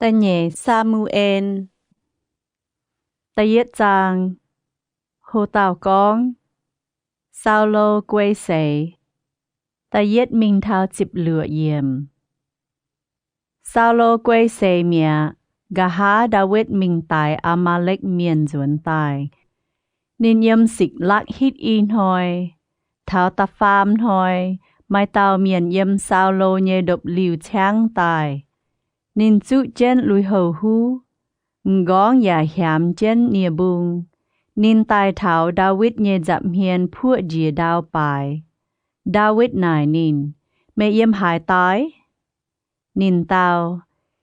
Da'nyeic Saa^mu^en, da'yietv zaang. Ho dauh gorngv, Saulo guei seix. Da'yietv mingh taux ziepc luoqc yiemc. Saulo guei seix mi'aqv, nqa'haav Ndaawitv mingh daix Aa^maa^lekv Mienh nzuonx daaih. Ninh yiem Sikc^lakv Hitv^i hnoi, taux da'faam hnoi, maaih dauh mienh yiem Saulo nyei ndopv-liuh ciangv daaih. Ninh zuqv jienv lui-houx huv, m'nqorngv yaac hiaamx jienv nie-mbung. Ninh daaih taux Ndaawitv nyei nza'hmien puoqv njiec ndau baaix. Ndaawitv naaic ninh, Meih yiem haaix daaih? Ninh dau,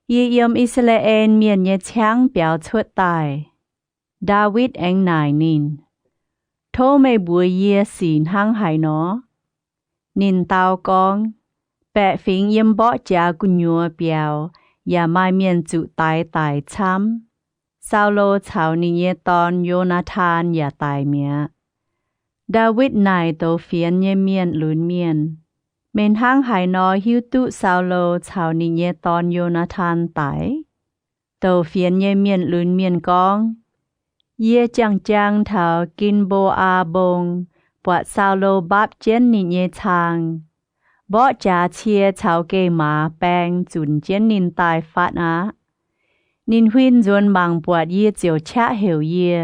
Yie yiem I^saa^laa^en Mienh nyei ciangv biaux cuotv daaih. Ndaawitv aengx naaic ninh, Tov meih mbuox yie sic hnangv haaix nor? Ninh dau gorngv, Baeqc fingx yiem mborqv jaax gu'nyuoz biaux, yaac maaih mienh zuqc daix daic camv. Saulo caux ninh nyei dorn, Yo^naa^tan, yaac daic mi'aqv. Ndaawitv naaic douz fienx nyei mienh lunx mienh, Meih hnangv haaix nor hiuv duqv Saulo caux ninh nyei dorn, Yo^naa^tan, daic? Douz fienx nyei mienh lunx mienh gorngv, Yie jang-jang taux Gin^mbo^aa Mbong, buatc Saulo mbaapv jienv ninh nyei cang. Mborqv jaax cie caux geh maaz baeng zunc jienv ninh daaih fatv aqv. Ninh huin nzuonx mangc buatc yie ziouc qaqv heuc yie.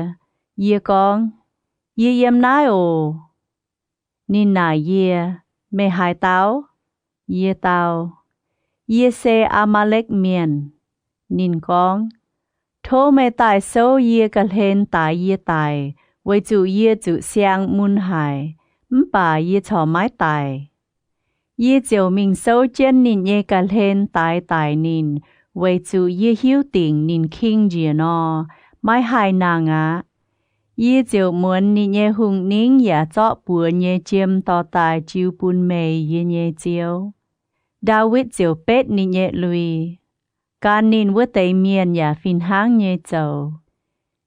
Yie gorngv, Yie yiem naaiv oc. Ninh naaic yie, Meih haaix dauh? Yie dau, Yie se Aa^maa^lekv Mienh. Ninh gorngv, Tov meih daaih souv yie ga'hlen daix yie daic, weic zuqc yie zuqc siang mun haic, mv baac yie corc maiv daic. Yie ziouc mingh souv jienv ninh nyei ga'hlen daix daic ninh, weic zuqc yie hiuv dingc ninh king njiec nor, maiv haih nangh aqv. Yie ziouc muonz ninh nyei hungh ningv yaac zorqv buoz nyei jiem dorh daaih jiu bun meih, yie nyei ziouv. Ndaawitv ziouc betv ninh nyei lui. Gan ninh wuov deix mienh yaac fih hnangv nyei zoux.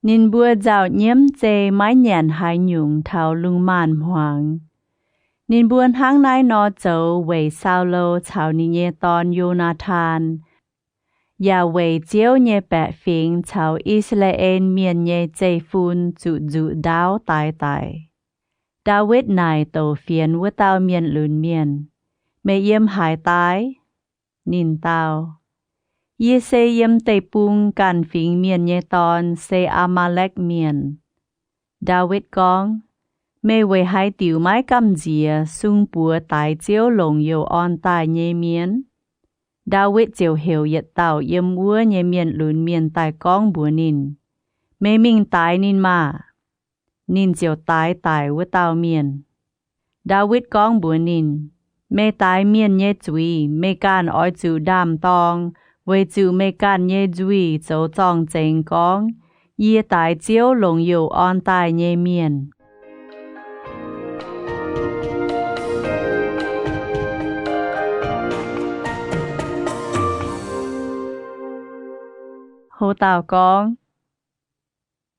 Ninh mbuo nzauh nyiemv zei maiv nyanc haaix nyungc taux lungh maanz hmuangx. Ninh mbuo hnangv naaiv nor zoux weic Saulo caux ninh nyei dorn, Yo^naa^tan, yaac weic Ziouv nyei baeqc fingx caux I^saa^laa^en Mienh nyei zeiv-fun zuqc nzuqc ndaauv daix daic. Ndaawitv naaic douz fienx wuov dauh mienh lunx mienh, Meih yiem haaix daaih? Ninh dau, Yie se yiem deic-bung ganh fingx mienh nyei dorn, se Aa^maa^lekv Mienh. Ndaawitv gorngv, Meih weic haaix diuc maiv gamh nziex sung buoz daix Ziouv longc youh orn daaih nyei mienh? Ndaawitv ziouc heuc yietc dauh yiem wuov nyei mienh lunx mienh daaih gorngv mbuox ninh, Meih mingh daix ninh maah! Ninh ziouc daix daic wuov dauh mienh. Ndaawitv gorngv mbuox ninh, Meih daix mienh nyei zuiz meih ganh oix zuqc ndaam-dorng, weic zuqc meih ganh nyei nzuih zoux zorng-zengx gorngv, Yie daix Ziouv longc youh orn daaih nyei mienh. Ho dauh gorngv,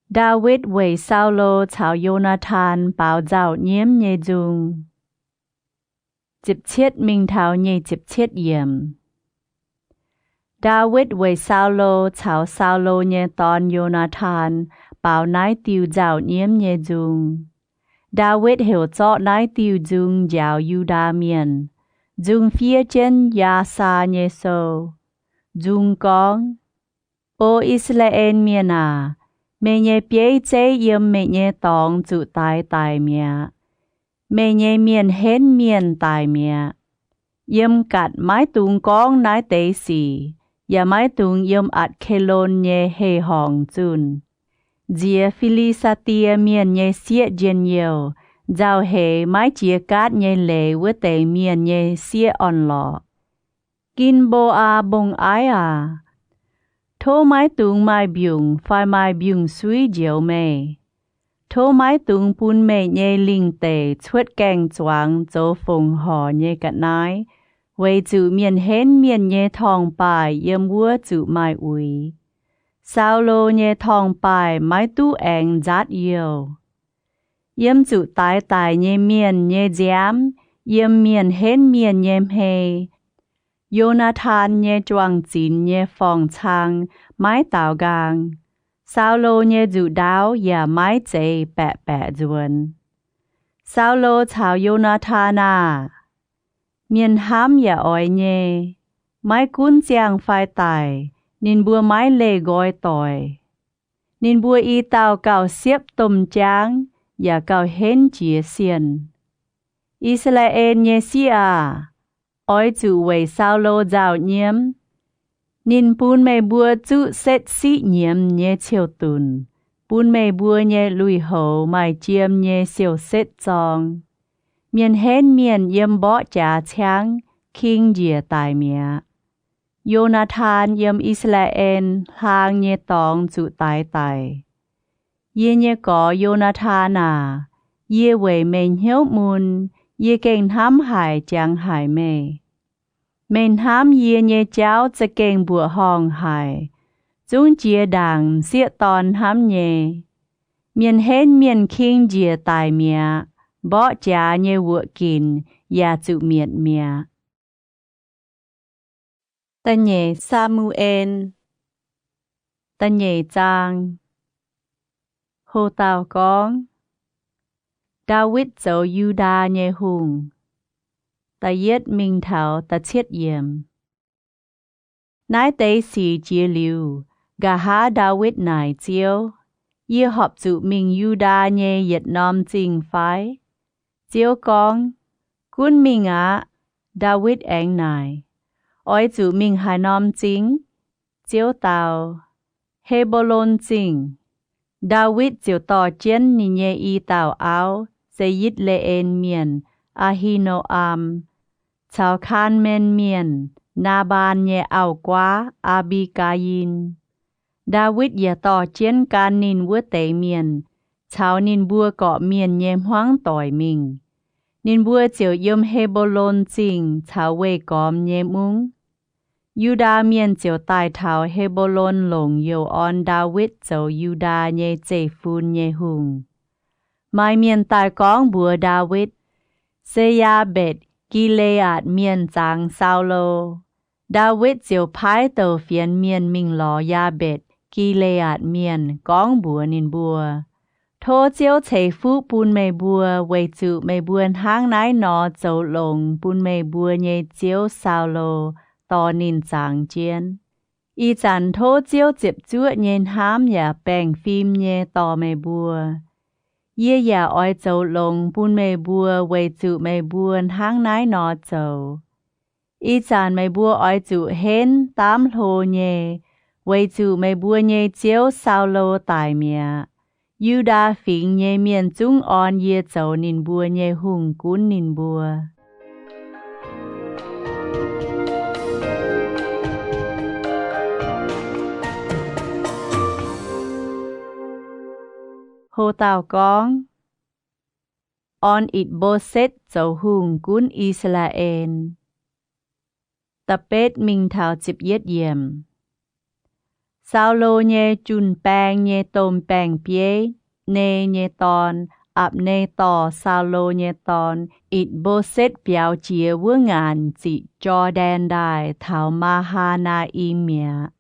Ndaawitv weic Saulo caux Yo^naa^tan baaux nzauh nyiemv nyei nzung. Ziepc cietv mingh taux nyic ziepc cietv yiemc. Ndaawitv weic Saulo caux Saulo nyei dorn, Yo^naa^tan, baaux naaiv diuh nzauh nyiemv nyei nzung. Ndaawitv heuc zorqv naaiv diuh nzung njaaux Yu^ndaa Mienh. Nzung fiev jienv Yaasaa nyei sou. Nzung gorngv, O I^saa^laa^en Mienh aac, meih nyei bieiv zeiv yiem meih nyei dorngx zuqc daix daic mi'aqv. Meih nyei mienh henv mienh daic mi'aqv. Yiem Gatc maiv dungx gorngv naaiv deix sic, yaac maiv dungx yiem Atc^ke^lon nyei hei-horngc zunh. Nziex Fi^li^saa^die Mienh nyei sieqv njien-youh nzauh heix maiv jiex gaatv nyei leiz wuov deix mienh nyei sieqv orn-lorqc. Gin^mbo^aa Mbong-aiv aac, tov maiv dungx maaih mbiungc fai maaih mbiungc-suiv njoux meih. Tov maiv dungx bun meih nyei lingh deic cuotv gaeng-zuangx zoux fongc horc nyei ga'naaiv, weic zuqc mienh henv mienh nyei torngv-baaih yiem wuov zuqc maaih uix. Saulo nyei torngv-baaih maiv duqv aengx nzaatv youh. Yiem zuqc daix daic nyei mienh nyei nziaamv yiem mienh henv mienh nyei hmei. Yo^naa^tan nyei juang-zinx nyei forng-cang maiv daaux nqaang. Saulo nyei nzuqc ndaauv yaac maiv zeiz baeqc baeqc nzuonx. Saulo caux Yo^naa^tan aah! Mienh hnamv yaac oix nyei. Maiv gunv ziangh fai daic, ninh mbuo maiv leih nqoi doic. Ninh mbuo i dauh gauh siepv domh jaangv yaac gauh henv jiez sienh. I^saa^laa^en nyei sieqv aah! Oix zuqc weic Saulo nzauh nyiemv. Ninh bun meih mbuo zuqv setv siqv nyiemz nyei ciouv-dunc, bun meih mbuo nyei lui-houx maaih jiem nyei siou-setv zorng. Mienh henv mienh yiem mborqv jaax ciangv king njiec daic mi'aqv. Yo^naa^tan yiem I^saa^laa^en hlaang nyei dorngx zuqc daix daic. Yie nyei gorx Yo^naa^tan aac, yie weic meih hnyouv mun, yie gengh hnamv haic jangx haic meih. Meih hnamv yie nyei jauv za'gengh mbuoqc horngh haic, zungv jiex ndaangc m'sieqv dorn hnamv nyei. Mienh henv mienh king njiec daic mi'aqv, mborqv jaax nyei wuoqc ginc yaac zuqc mietc mi'aqv. Da'nyeic Saa^mu^en, da'nyeic zaang. Ho dauh gorngv, Ndaawitv zoux Yu^ndaa nyei hungh. Da'yietv mingh taux da'cietv yiemc. Naaiv deix sic jiex liuz, nqa'haav Ndaawitv naaic Ziouv, Yie horpc zuqc mingh Yu^ndaa nyei yietc norm zingh fai? Ziouv gorngv, Gunv mingh aqv. Ndaawitv aengx naaic, Oix zuqc mingh haaix norm zingh? Ziouv dau, He^mbo^lon Zingh. Ndaawitv ziouc dorh jienv ninh nyei i dauh auv, se Yitv^le^en Mienh, Aa^hi^no^am, caux Kaan^men Mienh, Naa^mbaan nyei auv-guaav, Aa^mbi^gaa^yin. Ndaawitv yaac dorh jienv gan ninh wuov deix mienh caux ninh mbuo gorqv-mienh nyei hmuangv doic mingh. Ninh mbuo ziouc yiem He^mbo^lon Zingh caux weih gormx nyei mungv. Yu^ndaa Mienh ziouc daaih taux He^mbo^lon longc youh orn Ndaawitv zoux Yu^ndaa nyei zeiv-fun nyei hungh. Maaih mienh daaih gorngv mbuox Ndaawitv, Se Yaa^mbetc, Gi^le^aatc Mienh, zangx Saulo. Ndaawitv ziouc paaiv douc fienx mienh mingh lorz Yaa^mbetc, Gi^le^aatc Mienh, gorngv mbuox ninh mbuo, Tov Ziouv ceix fuqv bun meih mbuo weic zuqc meih mbuo hnangv naaiv nor zoux longx bun meih mbuo nyei ziouv, Saulo, dorh ninh zangx jienv. Ih zanc tov Ziouv ziepc zuoqv nyei hnamv yaac baengh fim nyei dorh meih mbuo. Yie yaac oix zoux longx bun meih mbuo weic zuqc meih mbuo hnangv naaiv nor zoux. Ih zanc meih mbuo oix zuqc henv daamv hlo nyei, weic zuqc meih mbuo nyei ziouv, Saulo, daic mi'aqv. Yu^ndaa Fingx nyei mienh zungv orn yie zoux ninh mbuo nyei hungh gunv ninh mbuo. Ho dauh gorngv, Orn Itc^mbo^setv zoux hungh gunv I^saa^laa^en. Da'betv mingh taux ziepc yietv yiemc. Saulo nyei jun-baeng nyei domh baeng-bieiv, Ne nyei dorn, Apc^ne, dorh Saulo nyei dorn, Itc^mbo^setv, biaux jiex wuov ngaanc ziqc Jor^ndaen Ndaaih taux Maa^haa^naa^im mi'aqv.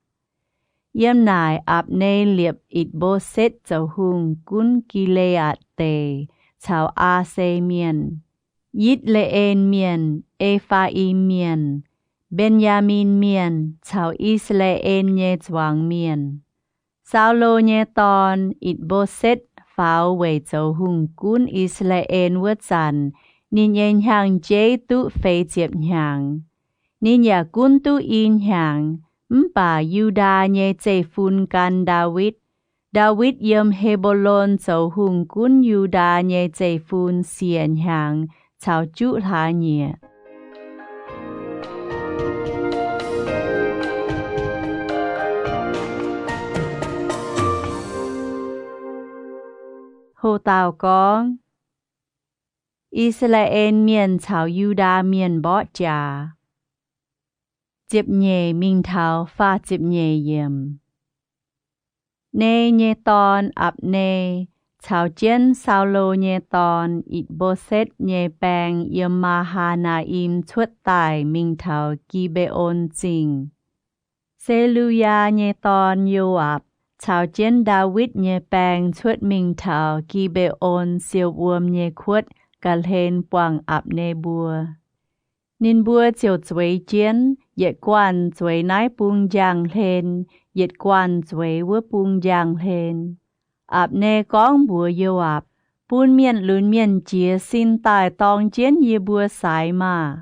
Yiem naaic Apc^ne liepc Itc^mbo^setv zoux hungh gunv Gi^le^aatc Deic caux Aa^se Mienh, Yitv^le^en Mienh, E^faa^im Mienh, Mben^yaa^min Mienh caux I^saa^laa^en nyei zuangx mienh. Saulo nyei dorn, Itc^mbo^setv, faaux weic zoux hungh gunv I^saa^laa^en wuov zanc, ninh nyei hnyangx-jeiv duqv feix ziepc hnyangx. Ninh yaac gunv duqv i hnyangx, mv baac Yu^ndaa nyei zeiv-fun gan Ndaawitv. Ndaawitv yiem He^mbo^lon zoux hungh gunv Yu^ndaa nyei zeiv-fun siec hnyangx caux juqv hlaax nyieqc. Ho dauh gorngv, I^saa^laa^en Mienh caux Yu^ndaa Mienh mborqv jaax. Ziepc nyeic mingh taux faah ziepc nyeic yiemc. Ne nyei dorn, Apc^ne, caux jienv Saulo nyei dorn, Itc^mbo^setv, nyei baeng yiem Maa^haa^naa^im cuotv daaih mingh taux Gi^mbe^on Zingh. Se^lu^yaa nyei dorn, Yo^aapc, caux jienv Ndaawitv nyei baeng cuotv mingh taux Gi^mbe^on siou wuom nyei kuotv ga'hlen buangh Apc^ne mbuo. Ninh mbuo ziouc zueiz jienv, yietc guanh zueiz naaiv bung njang-hlen, yietc guanh zueiz wuov bung njang-hlen. Apc^ne gorngv mbuox Yo^aapc, Bun mienh lunx mienh jiez sin daaih dorng jienv yie mbuo saaix maah!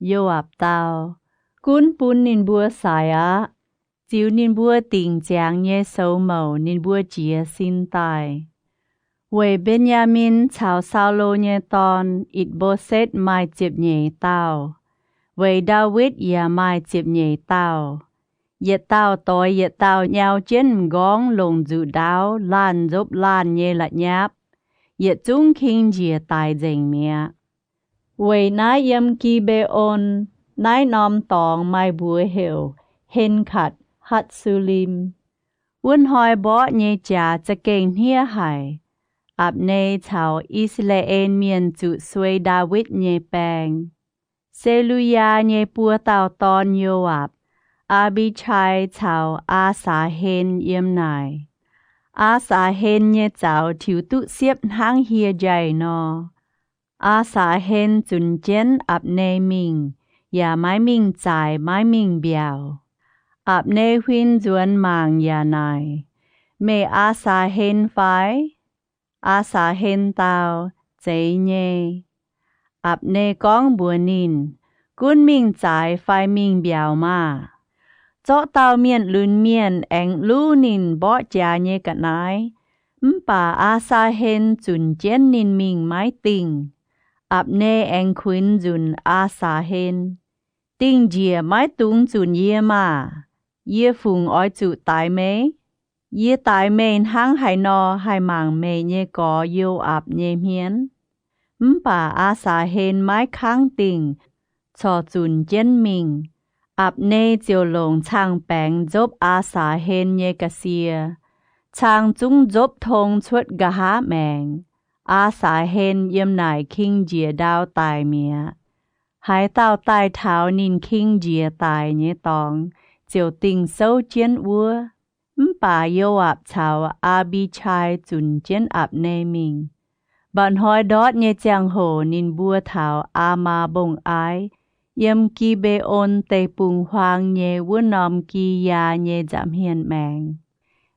Yo^aapc dau, Gunv bun ninh mbuo saaix aqv. Ziux ninh mbuo dingc ziangx nyei soux mouc ninh mbuo jiez sin daaih. Weic Mben^yaa^min caux Saulo nyei dorn, Itc^mbo^setv, maaih ziepc nyeic dauh, weic Ndaawitv yaac maaih ziepc nyeic dauh. Yietc dauh doix yietc dauh nyau jienv m'nqorngv longc nzuqc ndaauv laanh nzopv laanh nyei la'nyapv. Yietc zungv king njiec daic nzengc mi'aqv. Weic naaiv yiem Gi^mbe^on naaiv norm dorngx maaih mbuox heuc Hen^katc Hatc^su^lim. Wuov hnoi mborqv nyei jaax za'gengh hniev haic. Apc^ne caux I^saa^laa^en Mienh zuqc suei Ndaawitv nyei baeng. Se^lu^yaa nyei buo dauh dorn, Yo^aapc, Aa^mbi^qai caux Aa^saax^hen yiem naaic. Aa^saax^hen nyei zaux tiux duqv siepv hnangv hieh njaih nor. Aa^saax^hen zunc jienv Apc^ne mingh, yaac maiv mingh zaaix maiv mingh mbiaauc. Apc^ne huin nzuonx mangc yaac naaic, Meih Aa^saax^hen fai? Aa^saax^hen dau, Zeiz nyei. Apc^ne gorngv mbuox ninh, Gunv mingh zaaix fai mingh mbiaauc maah! Zorqv dauh mienh lunx mienh aengx luv ninh mborqv jaax nyei ga'naaiv. Mv baac Aa^saax^hen zunc jienv ninh mingh maiv dingh. Apc^ne aengx kuinx nzunc Aa^saax^hen, Dingh njiec maiv dungx zunc yie maah! Yie fungc oix zuqc daix meih? Yie daix meih hnangv haaix nor haih mangc meih nyei gorx Yo^aapc nyei hmien? Mv baac Aa^saax^hen maiv kangv dingh, corc zunc jienv mingh. Apc^ne ziouc longc caangh baengx nzopv Aa^saax^hen nyei ga'sie. Caangh zungv nzopv tong cuotv nqa'haav maengx. Aa^saax^hen yiem naaic king njiec ndau daic mi'aqv. Haaix dauh daaih taux ninh king njiec daic nyei dorngx ziouc dingh souv jienv wuov. Mv baac Yo^aapc caux Aa^mbi^qai zunc jienv Apc^ne mingh. Mba'hnoi ndortv nyei ziangh hoc ninh mbuo taux Aamaa Mbong-Aiv, yiem Gi^mbe^on Deic-Bung-Huaang nyei wuov norm Giyaa nyei nza'hmien maengx.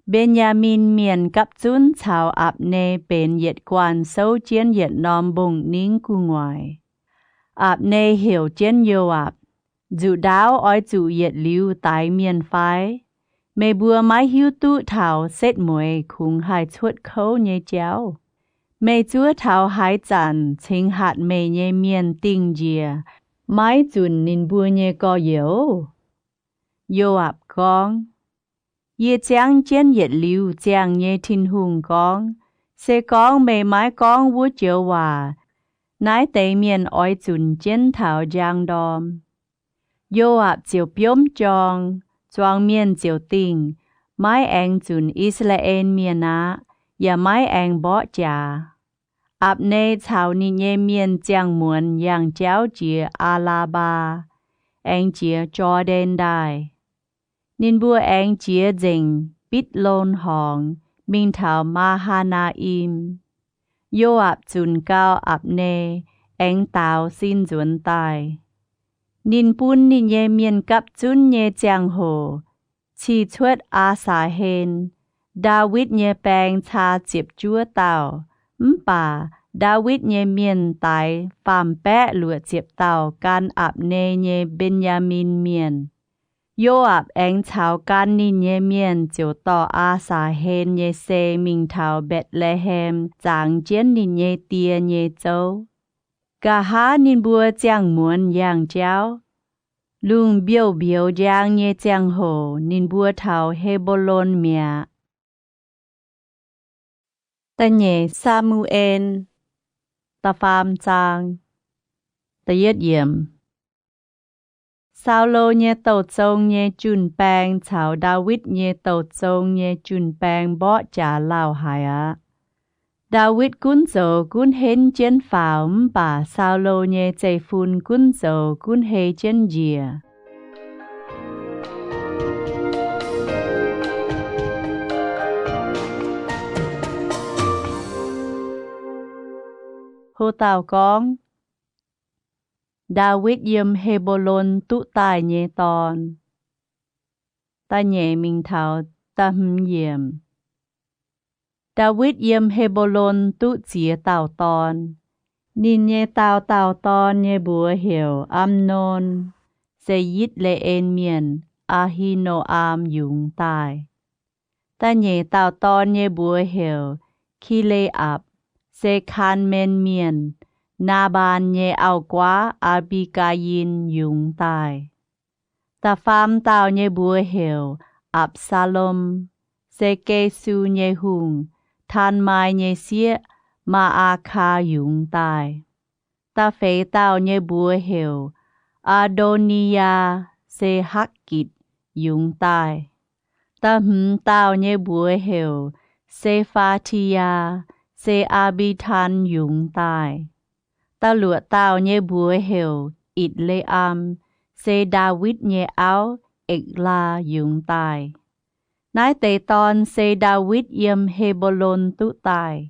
Mben^yaa^min Mienh gapv zunv caux Apc^ne benx yietc guanh souv jienv yietc norm mbong-ningv gu'nguaaic. Apc^ne heuc jienv Yo^aapc, Nzuqc ndaauv oix zuqc yietc liuz daix mienh fai? Meih mbuo maiv hiuv duqv taux setv mueiz kungx haih cuotv kouv nyei jauv? Meih zuov taux haaix zanc cingx hatc meih nyei mienh dingh njiec, maiv zunc ninh mbuo nyei gorx-youz? Yo^aapc gorngv, Yie ziangv jienv yietc liuz ziangh nyei Tin-Hungh gorngv, Se gorngv meih maiv gorngv wuov joux waac, naaiv deix mienh oix zunc jienv taux njang ndorm. Yo^aapc ziouc biomv jorng. Zuangx mienh ziouc dingh, maiv aengx zunc I^saa^laa^en Mienh aqv, yaac maiv aengx mborqv jaax. Apc^ne caux ninh nyei mienh ziangh muonz yangh jauv jiex Aa^laa^mbaa, aengx jiex Jor^ndaen Ndaaih. Ninh mbuo aengx jiex nzengc Bitc^lon Horngz mingh taux Maa^haa^naa^im. Yo^aapc zunc gau Apc^ne, aengx daaux sin nzuonx daaih. Ninh bun ninh nyei mienh gapv zunv nyei ziangh hoc cih cuotv Aa^saax^hen, Ndaawitv nyei baeng caa ziepc juov dauh. Mv baac Ndaawitv nyei mienh daix faam-baeqv luoqc ziepc dauh gan Apc^ne nyei Mben^yaa^min Mienh. Yo^aapc aengx caux gan ninh nyei mienh ziouc dorh Aa^saax^hen nyei sei mingh taux Mbetc^le^hem zangx jienv ninh nyei die nyei zouv. Nqa'haav ninh mbuo ziangh muonz yangh jauv, lungh mbiouh mbioux njang nyei ziangh hoc ninh mbuo taux He^mbo^lon mi'aqv. Da'nyeic Saa^mu^en, da'faam zaang. Saulo nyei douh zong nyei jun-baeng caux Ndaawitv nyei douh zong nyei jun-baeng mborqv jaax lauh haic aqv. Ndaawitv gunv zoux gunv henv jienv faaux, mv baac Saulo nyei zeiv-fun gunv zoux gunv hei jienv njiec. Ho dauh gorngv, Ndaawitv yiem He^mbo^lon duqv daaih nyei dorn. Da'nyeic mingh taux da'hmz yiemc. Ndaawitv yiem He^mbo^lon duqv ziex dauh dorn. Ninh nyei dauh dauh dorn nyei mbuox heuc Amnon, se Yitv^le^en Mienh, Aa^hi^no^am yungz daaih. Da'nyeic dauh dorn nyei mbuox heuc Ki^le^apc, se Kaan^men Mienh, Naa^mbaan nyei auv-guaav, Aa^mbi^gaa^in yungz daaih. Da'faam dauh nyei mbuox heuc Apc^saa^lom, se Ge^su nyei hungh, Taan^mai nyei sieqv, Maa^aa^kaa yungz daaih. Da'feix dauh nyei mbuox heuc Aa^ndo^ni^yaa, se Hakv^gitc yungz daaih. Da'hmz dauh nyei mbuox heuc Se^faa^ti^yaa, se Aa^mbi^taan yungz daaih. Da'luoqc dauh nyei mbuox heuc Itc^le^am, se Ndaawitv nyei auv, Ekc^laa yungz daaih. Naaiv deix dorn se Ndaawitv yiem He^mbo^lon duqv daaih.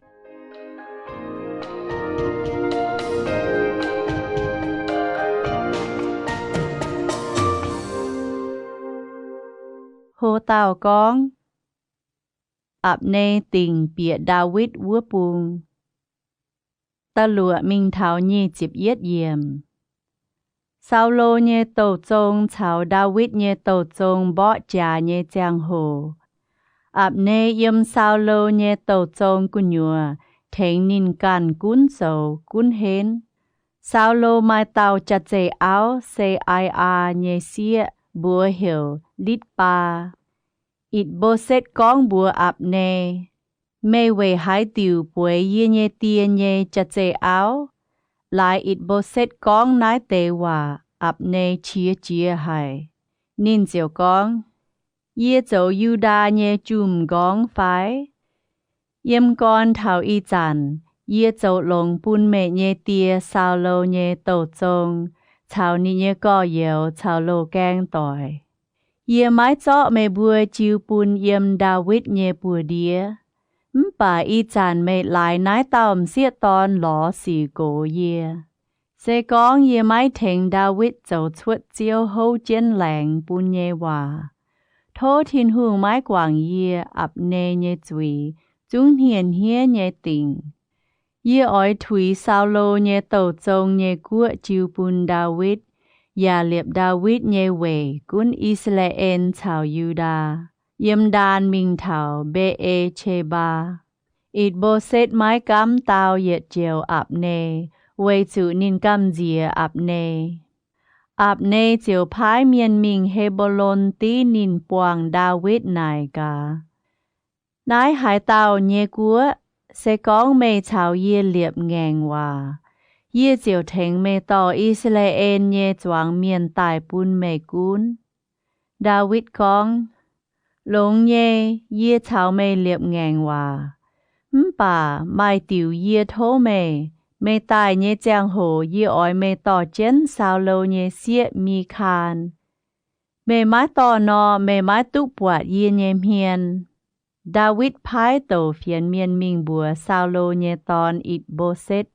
Ho dauh gorngv, Apc^ne dingc bieqc Ndaawitv wuov bung. Da'luoqc mingh taux nyic ziepc yietv yiemc. Saulo nyei douh zong caux Ndaawitv nyei douh zong mborqv jaax nyei ziangh hoc, Apc^ne yiem Saulo nyei douh zong gu'nyuoz tengx ninh ganh gunv zoux gunv henv. Saulo maaih dauh jaav-zeih auv, se Ai^aa nyei sieqv, mbuox heuc Litv^baa. Itc^mbo^setv gorngv mbuox Apc^ne, Meih weic haaix diuc bueix yie nyei die nyei jaav-zeih auv? Laaix Itc^mbo^setv gorngv naaiv deix waac, Apc^ne qiex jiez haic. Ninh ziouc gorngv, Yie zoux Yu^ndaa nyei jun-gorngv fai? Yiem gorn taux ih zanc yie zoux longx bun meih nyei die, Saulo, nyei douh zong caux ninh nyei gorx-youz caux loz-gaeng doic. Yie maiv zorqv meih mbuo jiu bun yiem Ndaawitv nyei buoz-ndiev. Mv baac ih zanc meih laaix naaiv dauh m'sieqv dorn lorz sic gox yie. Se gorngv yie maiv tengx Ndaawitv zoux cuotv Ziouv houv jienv laengz bun nyei waac, tov Tin-Hungh maiv guangc yie, Apc^ne, nyei zuiz zungv hniev-hniev nyei dingc. Yie oix tuix Saulo nyei douh zong nyei guoqv jiu bun Ndaawitv, yaac liepc Ndaawitv nyei weic gunv I^saa^laa^en caux Yu^ndaa, yiem Ndaan mingh taux Mbe^e^qe^mbaa. Itc^mbo^setv maiv gaamv dau yietc joux Apc^ne, weic zuqc ninh gamh nziex Apc^ne. Apc^ne ziouc paaiv mienh mingh He^mbo^lon div ninh buangh Ndaawitv naaic gaax, Naaiv haaix dauh nyei guoqv? Se gorngv meih caux yie liepc ngaengc waac, yie ziouc tengx meih dorh I^saa^laa^en nyei zuangx mienh daaih bun meih gunv. Ndaawitv gorngv, Longx nyei, yie caux meih liepc ngaengc waac. Mv baac maaih diuc yie tov meih. Meih daaih nyei ziangh hoc yie oix meih dorh jienv Saulo nyei sieqv, Mi^kaan. Meih maiv dorh nor, meih maiv duqv buatc yie nyei hmien. Ndaawitv paaiv douc fienx mienh mingh mbuox Saulo nyei dorn, Itc^mbo^setv,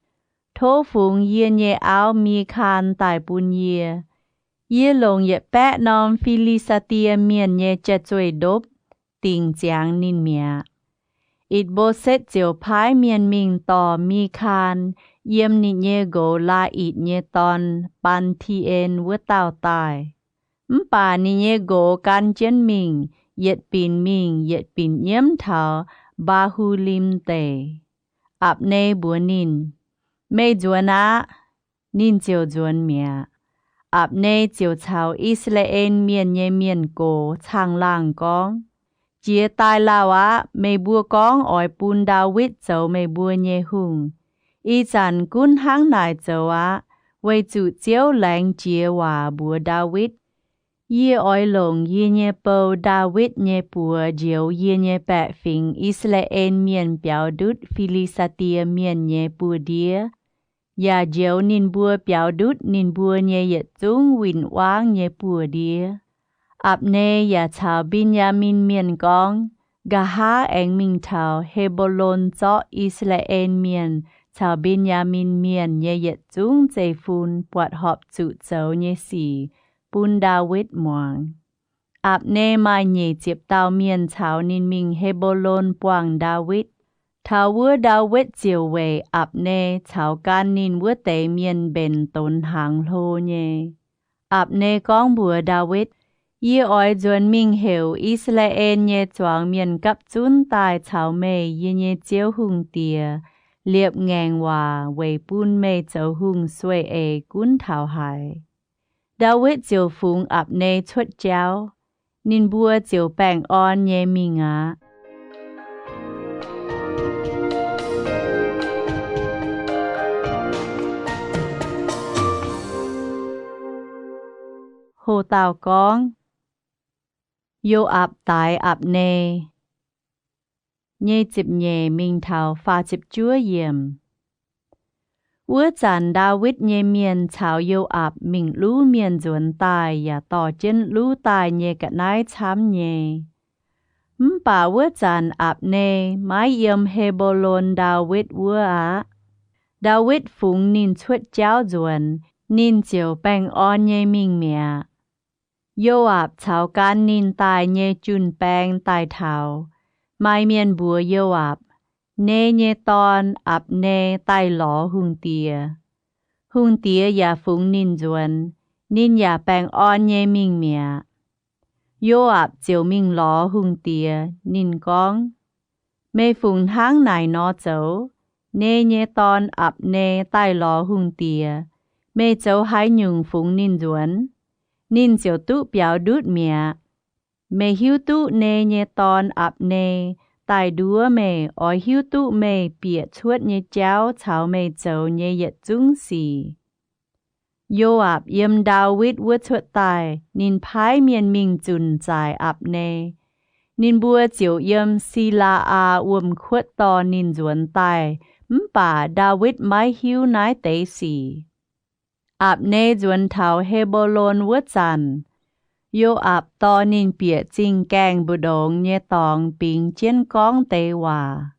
Tov fungx yie nyei auv, Mi^kaan, daaih bun yie. Yie longc yietc baeqv norm Fi^li^saa^die Mienh nyei jaav-zeih ndopv dingc ziangx ninh mi'aqv. Itc^mbo^setv ziouc paaiv mienh mingh dorh Mi^kaan yiem ninh nyei nqox, Laa^itc nyei dorn, Baan^ti^en, wuov dauh daaih. Mv baac ninh nyei nqox gan jienv mingh, yietc binc mingh yietc binc nyiemv taux Mbaa^hu^lim Deic. Apc^ne mbuox ninh, Meih nzuonx aqv. Ninh ziouc nzuonx mi'aqv. Apc^ne ziouc caux I^saa^laa^en Mienh nyei mienh gox caangh-laangh gorngv, Jiez daaih lauh aqv. Meih mbuo gorngv oix bun Ndaawitv zoux meih mbuo nyei hungh. Ih zanc gunv hnangv naaic zoux aqv, weic zuqc Ziouv laengz jiex waac mbuox Ndaawitv, Yie oix longc yie nyei bou, Ndaawitv nyei buoz, njoux yie nyei baeqc fingx, I^saa^laa^en Mienh, biaux ndutv Fi^li^saa^die Mienh nyei buoz-ndiev, yaac njoux ninh mbuo biaux ndutv ninh mbuo nyei yietc zungv win-wangv nyei buoz-ndiev. Apc^ne yaac caux Mben^yaa^min Mienh gorngv, Nqa'haav aengx mingh taux He^mbo^lon zorqv I^saa^laa^en Mienh caux Mben^yaa^min Mienh nyei yietc zungv zeiv-fun buatc horpc zuqc zoux nyei sic bun Ndaawitv muangx. Apc^ne maaih nyic ziepc dauh mienh caux ninh mingh He^mbo^lon buangh Ndaawitv. Taux wuov Ndaawitv ziouc weic Apc^ne caux gan ninh wuov deix mienh mbenc donx hnaangx hlo nyei. Apc^ne gorngv mbuox Ndaawitv, Yie oix nzuonx mingh heuc I^saa^laa^en nyei zuangx mienh gapv zunv daaih caux meih, yie nyei ziouv hungh diex, liepc ngaengc waac weic bun meih zoux hungh sueih eix gunv taux haaix. Ndaawitv ziouc fungx Apc^ne cuotv jauv. Ninh mbuo ziouc baengh orn nyei mingh aqv. Ho dauh gorngv, Yo^aapc daix Apc^ne. Nyei ziepc nyeic mingh taux faah ziepc juov yiemc. Wuov zanc Ndaawitv nyei mienh caux Yo^aapc mingh luv mienh nzuonx daaih yaac dorh jienv luv daaih nyei ga'naaiv camv nyei. Mv baac wuov zanc Apc^ne maiv yiem He^mbo^lon, Ndaawitv wuov aqv. Ndaawitv fungx ninh cuotv jauv nzuonx, ninh ziouc baengh orn nyei mingh mi'aqv. Yo^aapc caux gan ninh daaih nyei jun-baeng daaih taux, maaih mienh mbuox Yo^aapc, Ne nyei dorn, Apc^ne, daaih lorz hungh diex. Hungh diex yaac fungx ninh nzuonx, ninh yaac baengh orn nyei mingh mi'aqv. Yo^aapc ziouc mingh lorz hungh diex. Ninh gorngv, Meih fungc hnangv naaic nor zoux? Ne nyei dorn, Apc^ne, daaih lorz hungh diex. Meih zoux haaix nyungc fungx ninh nzuonx? Ninh ziouc duqv biaux ndutv mi'aqv. Meih hiuv duqv ne nyei dorn, Apc^ne, daaih nduov meih, oix hiuv duqv meih bieqc cuotv nyei jauv caux meih zoux nyei yietc zungv sic. Yo^aapc yiem Ndaawitv wuov cuotv daaih, ninh paaiv mienh mingh zunc zaaic Apc^ne. Ninh mbuo ziouc yiem Silaa^aa Wuom-Kuotv dorh ninh nzuonx daaih, mv baac Ndaawitv maiv hiuv naaiv deix sic. Apc^ne nzuonx taux He^mbo^lon wuov zanc, Yo^aapc dorh ninh bieqc zingh gaengh mbu'ndongx nyei dorngx bingx jienv gorngv deix waac.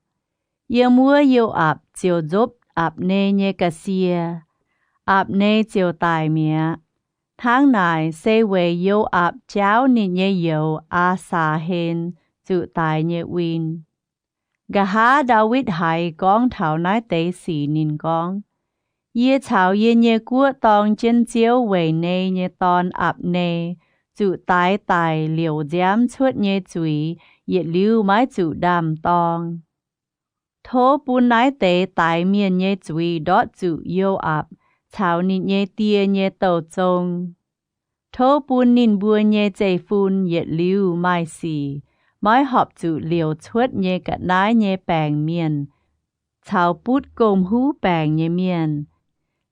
Yiem wuov Yo^aapc ziouc nzopv Apc^ne nyei ga'sie. Apc^ne ziouc daic mi'aqv. Hnangv naaic se weic Yo^aapc jaauv ninh nyei youz, Aa^saa^hen, zuqc daix nyei win. Nqa'haav Ndaawitv haiz gorngv taux naaiv deix sic, ninh gorngv, Yie caux yie nyei guoqv dorng jienv Ziouv weic ne nyei dorn, Apc^ne, zuqc daix daic liouc nziaamv cuotv nyei zuiz yietc liuz maiv zuqc ndaam-dorng. Tov bun naaiv deix daix mienh nyei zuiz ndortv zuqc Yo^aapc caux ninh nyei die nyei douh zong. Tov bun ninh mbuo nyei zeiv-fun yietc liuz maaih sic, maiv horpc zuqc liouc cuotv nyei ga'naaiv nyei baengc mienh, caux butv gomh huv baengc nyei mienh,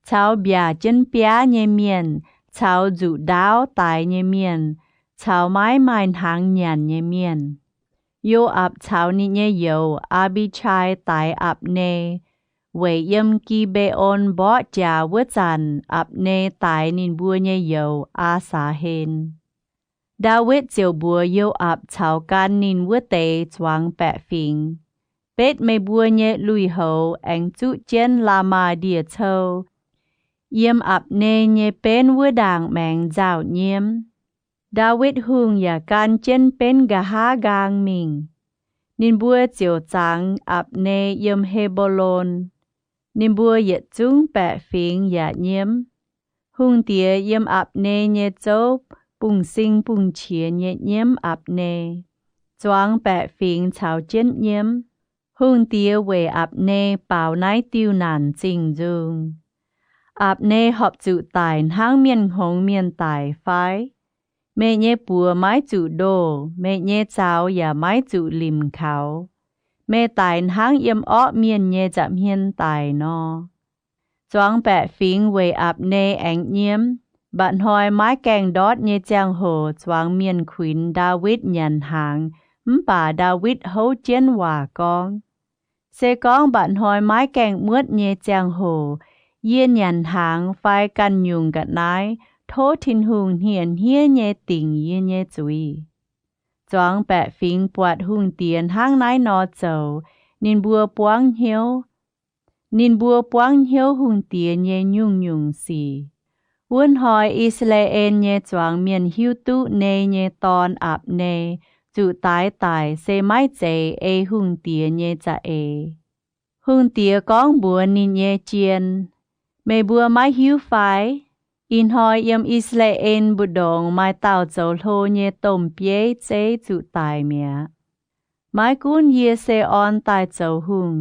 caux mbiaac jienv biaav nyei mienh, caux nzuqc ndaauv daix nyei mienh, caux maiv maaih hnaangx nyanc nyei mienh. Yo^aapc caux ninh nyei youz, Aa^mbi^qai, daix Apc^ne, weic yiem Gi^mbe^on mborqv jaax wuov zanc, Apc^ne daix ninh mbuo nyei youz, Aa^saa^hen. Ndaawitv ziouc mbuox Yo^aapc caux gan ninh wuov deix zuangx baeqc fingx, Betv meih mbuo nyei lui-houx aengx zuqv jienv Laamaa Ndie-Cou, yiem Apc^ne nyei benv wuov ndaangc maengx nzauh nyiemv. Ndaawitv Hungh yaac gan jienv benv nqa'haav nqaang mingh. Ninh mbuo ziouc zangx Apc^ne yiem He^mbo^lon. Ninh mbuo yietc zungv baeqc fingx yaac nyiemv. Hungh diex yiem Apc^ne nyei zouv bungx-sing bungx-qiex nyei nyiemv Apc^ne. Zuangx baeqc fingx caux jienv nyiemv. Hungh diex weic Apc^ne baaux naaiv diuh naanc zingh nzung. Apc^ne horpc zuqc daic hnangv mienh hngongx mienh daic fai? Meih nyei buoz maiv zuqc ndoh, meih nyei zaux yaac maiv zuqc limc kaux. Meih daic hnangv yiem orqv mienh nyei nza'hmien daic nor. Zuangx baeqc fingx weic Apc^ne aengx nyiemv. Mba'hnoi maiv gaengh ndortv nyei ziangh hoc zuangx mienh kuinx Ndaawitv nyanc hnaangx, mv baac Ndaawitv houv jienv waac gorngv, Se gorngv mba'hnoi maiv gaengh muotv nyei ziangh hoc yie nyanc hnaangx fai ganh nyungc ga'naaiv, tov Tin-Hungh hniev-hniev nyei dingc yie nyei zuiz. Zuangx baeqc fingx buatc hungh diex hnangv naaiv nor zoux, ninh mbuo buangv hnyouv. Ninh mbuo buangv hnyouv hungh diex nyei nyungc-nyungc sic. Wuov hnoi I^saa^laa^en nyei zuangx mienh hiuv duqv Ne nyei dorn, Apc^ne, zuqc daix daic se maiv zeiz ei hungh diex nyei za'eix. Hungh diex gorngv mbuox ninh nyei jien, Meih mbuo maiv hiuv fai? Ih hnoi yiem I^saa^laa^en mbu'ndongx maaih dauh zoux hlo nyei domh bieiv zeiv zuqc daic mi'aqv. Maiv gunv yie se orn daaih zoux hungh,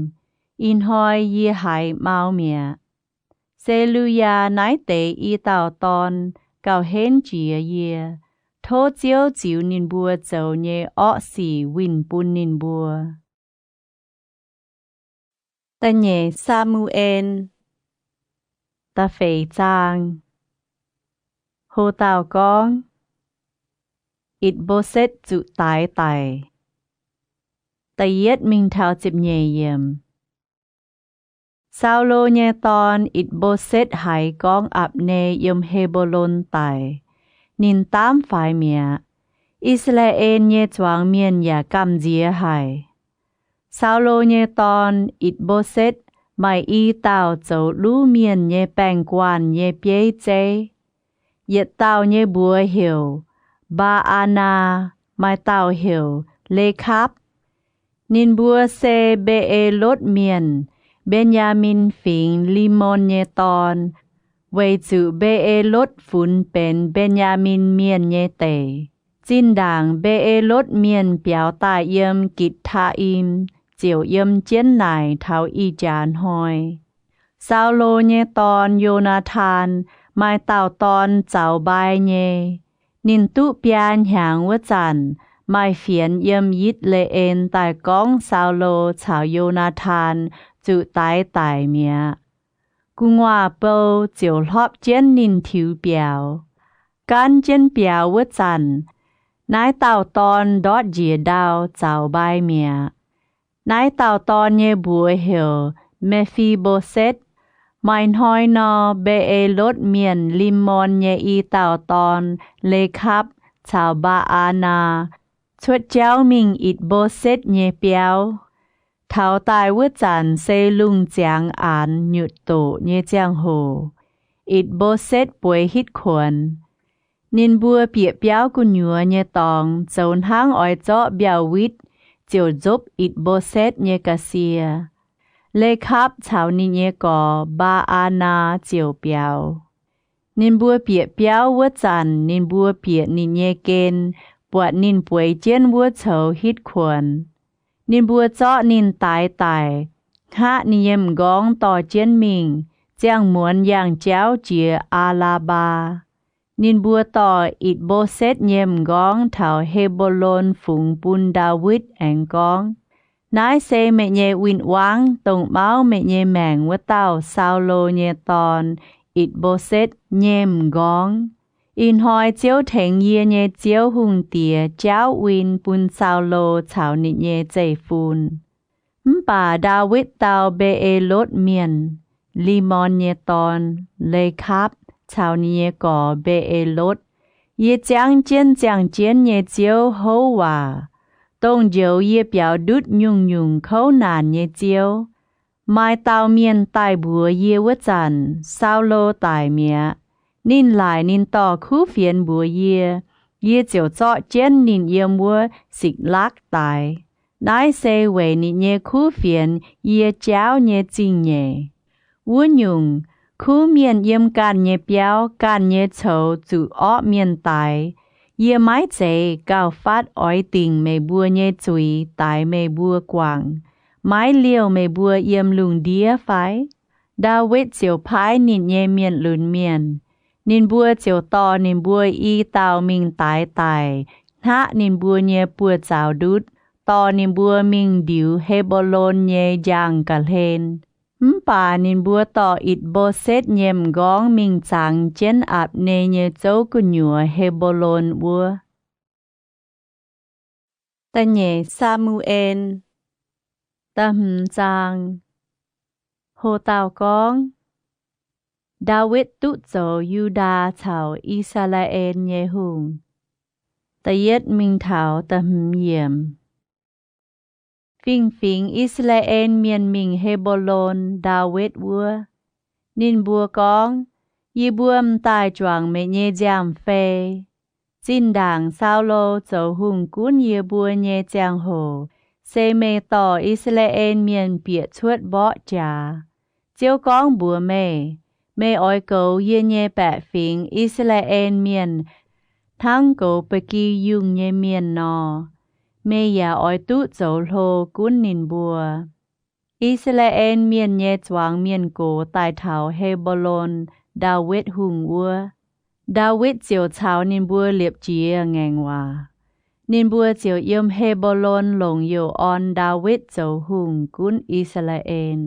ih hnoi yie haiz mau mi'aqv. Seruyaa naaiv deix i dauh dorn gauh henv jiex yie. Tov Ziouv ziux ninh mbuo zoux nyei orqv sic winh bun ninh mbuo. Da'nyeic Saa^mu^en, da'feix zaang. Ho dauh gorngv, Itc^mbo^setv zuqc daix daic. Da'yietv mingh taux ziepc nyeic yiemc. Saulo nyei dorn, Itc^mbo^setv, haiz gorngv Apc^ne yiem He^mbo^lon daic, ninh daamv faix mi'aqv. I^saa^laa^en nyei zuangx mienh yaac gamh nziex haic. Saulo nyei dorn, Itc^mbo^setv, maaih i dauh zoux luv mienh nyei baeng-guanh nyei bieiv zeiv. Yietc dauh nyei mbuox heuc Mbaa^aa^naa, maaih dauh heuc Lekapv. Ninh mbuo se Mbe^e^lotv Mienh, Mben^yaa^min Fingx Limon nyei dorn, weic zuqc Mbe^e^lotv funx benx Mben^yaa^min Mienh nyei deic. Zinh ndaangc Mbe^e^lotv Mienh biaux daaih yiem Gitc^taa^im, ziouc yiem jienv naaic taux ih jaax hnoi. Saulo nyei dorn, Yo^naa^tan, maaih dauh dorn zaux mbai nyei. Ninh duqv biaa hnyangx wuov zanc, maaih fienx yiem Yitv^le^en daaih gorngv Saulo caux Yo^naa^tan zuqc daix daic mi'aqv. Gu'nguaaz-bou ziouc hlorpv jienv ninh tiux biaux. Gaanv jienv biaux wuov zanc, naaiv dauh dorn ndortv njiec ndau zaux mbai mi'aqv. Naaiv dauh dorn nyei mbuox heuc Me^fi^mbo^setv. Maaih hnoi nor, Mbe^e^lotv Mienh Limon nyei i dauh dorn, Lekapv, caux Mbaa^aa^naa cuotv jauv mingh Itc^mbo^setv nyei biauv. Taux daaih wuov zanc se lungh ziangx aanx nyutc doqc nyei ziangh hoc. Itc^mbo^setv bueix hitv kuonx. Ninh mbuo bieqc biauv gu'nyuoz nyei dorngx zoux hnangv oix zorqv mbiauh witv, ziouc nzopv Itc^mbo^setv nyei ga'sie. Lekapv caux ninh nyei gorx, Mbaa^aa^naa, ziouc biaux. Ninh mbuo bieqc biauv wuov zanc, ninh mbuo bieqc ninh nyei gen, buatc ninh bueix jienv wuov coux hitv kuonx. Ninh mbuo zorqv ninh daix daic, hngaqv ninh nyei m'nqorngv dorh jienv mingh, ziangh muonz yangh jauv jiex Aa^laa^mbaa. Ninh mbuo dorh Itc^mbo^setv nyei m'nqorngv taux He^mbo^lon fungx bun Ndaawitv aengx gorngv, Naaiv se meih nyei win-wangv, dongh mauv meih nyei maengc wuov dauh Saulo nyei dorn, Itc^mbo^setv, nyei m'nqorngv. Ih hnoi Ziouv tengx yie nyei ziouv hungh diex jaauv win bun Saulo caux ninh nyei zeiv-fun. Mv baac Ndaawitv dau Mbe^e^lotv Mienh, Limon nyei dorn, Lekapv, caux ninh nyei gorx, Mbe^e^lotv, Yie ziangv jienv ziangh jienv nyei Ziouv houv waac, dongh njoux yie biaux ndutv nyungc-nyungc kouv naanc nyei Ziouv, maaih dauh mienh daaih mbuox yie wuov zanc, Saulo daic mi'aqv. Ninh laaic ninh dorh kuv fienx mbuox yie, yie ziouc zorqv jienv ninh yiem wuov Sikc^lakv daix. Naaiv se weic ninh nyei kuv fienx yie jaauv nyei zingh nyeic. Wuov nyungc, kuv mienh yiem ganh nyei biauv, ganh nyei coux zuqc orqv mienh daix. Yie maiv zeiz gauh fatv oix dingc meih mbuo nyei zuiz daix meih mbuo guangc, maiv liouh meih mbuo yiem lungh ndiev fai? Ndaawitv ziouc paaiv ninh nyei mienh lunx mienh. Ninh mbuo ziouc dorh ninh mbuo i dauh mingh daix daic, hngaqv ninh mbuo nyei buoz-zaux ndutv, dorh ninh mbuo mingh ndiux He^mbo^lon nyei njang ga'hlen. Mv baac ninh mbuo dorh Itc^mbo^setv nyei m'nqorngv mingh zangx jienv Apc^ne nyei zouv gu'nyuoz, He^mbo^lon wuov. Da'nyeic Saa^mu^en, da'hmz zaang. Ho dauh gorngv, Ndaawitv duqv zoux Yu^ndaa caux I^saa^laa^en nyei hungh. Da'yietv mingh taux da'hmz yiemc. Fingx-fingx I^saa^laa^en Mienh mingh He^mbo^lon, Ndaawitv wuov. Ninh mbuo gorngv, Yie mbuo m'daaih juangc meih nyei nziaamv-fei. Zinh ndaangc Saulo zoux hungh gunv yie mbuo nyei ziangh hoc, se meih dorh I^saa^laa^en Mienh bieqc cuotv mborqv jaax. Ziouv gorngv mbuox meih, Meih oix goux yie nyei baeqc fingx, I^saa^laa^en Mienh, hnangv goux ba'gi yungh nyei mienh nor. Meih yaac oix duqv zoux hlo gunv ninh mbuo. I^saa^laa^en Mienh nyei zuangx mienh gox daaih taux He^mbo^lon, Ndaawitv Hungh wuov. Ndaawitv ziouc caux ninh mbuo liepc jiez ngaengc waac. Ninh mbuo ziouc yiem He^mbo^lon longc youh orn Ndaawitv zoux hungh gunv I^saa^laa^en.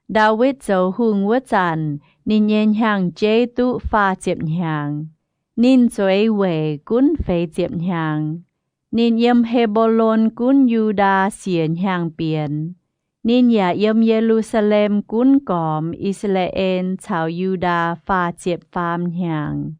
Ndaawitv zoux hungh wuov zanc ninh nyei hnyangx-jeiv duqv faah ziepc hnyangx. Ninh zueiz weic gunv feix ziepc hnyangx. Ninh yiem He^mbo^lon gunv Yu^ndaa siec hnyangx bienx. Ninh yaac yiem Ye^lu^saa^lem gunv gormx I^saa^laa^en caux Yu^ndaa faah ziepc faam hnyangx.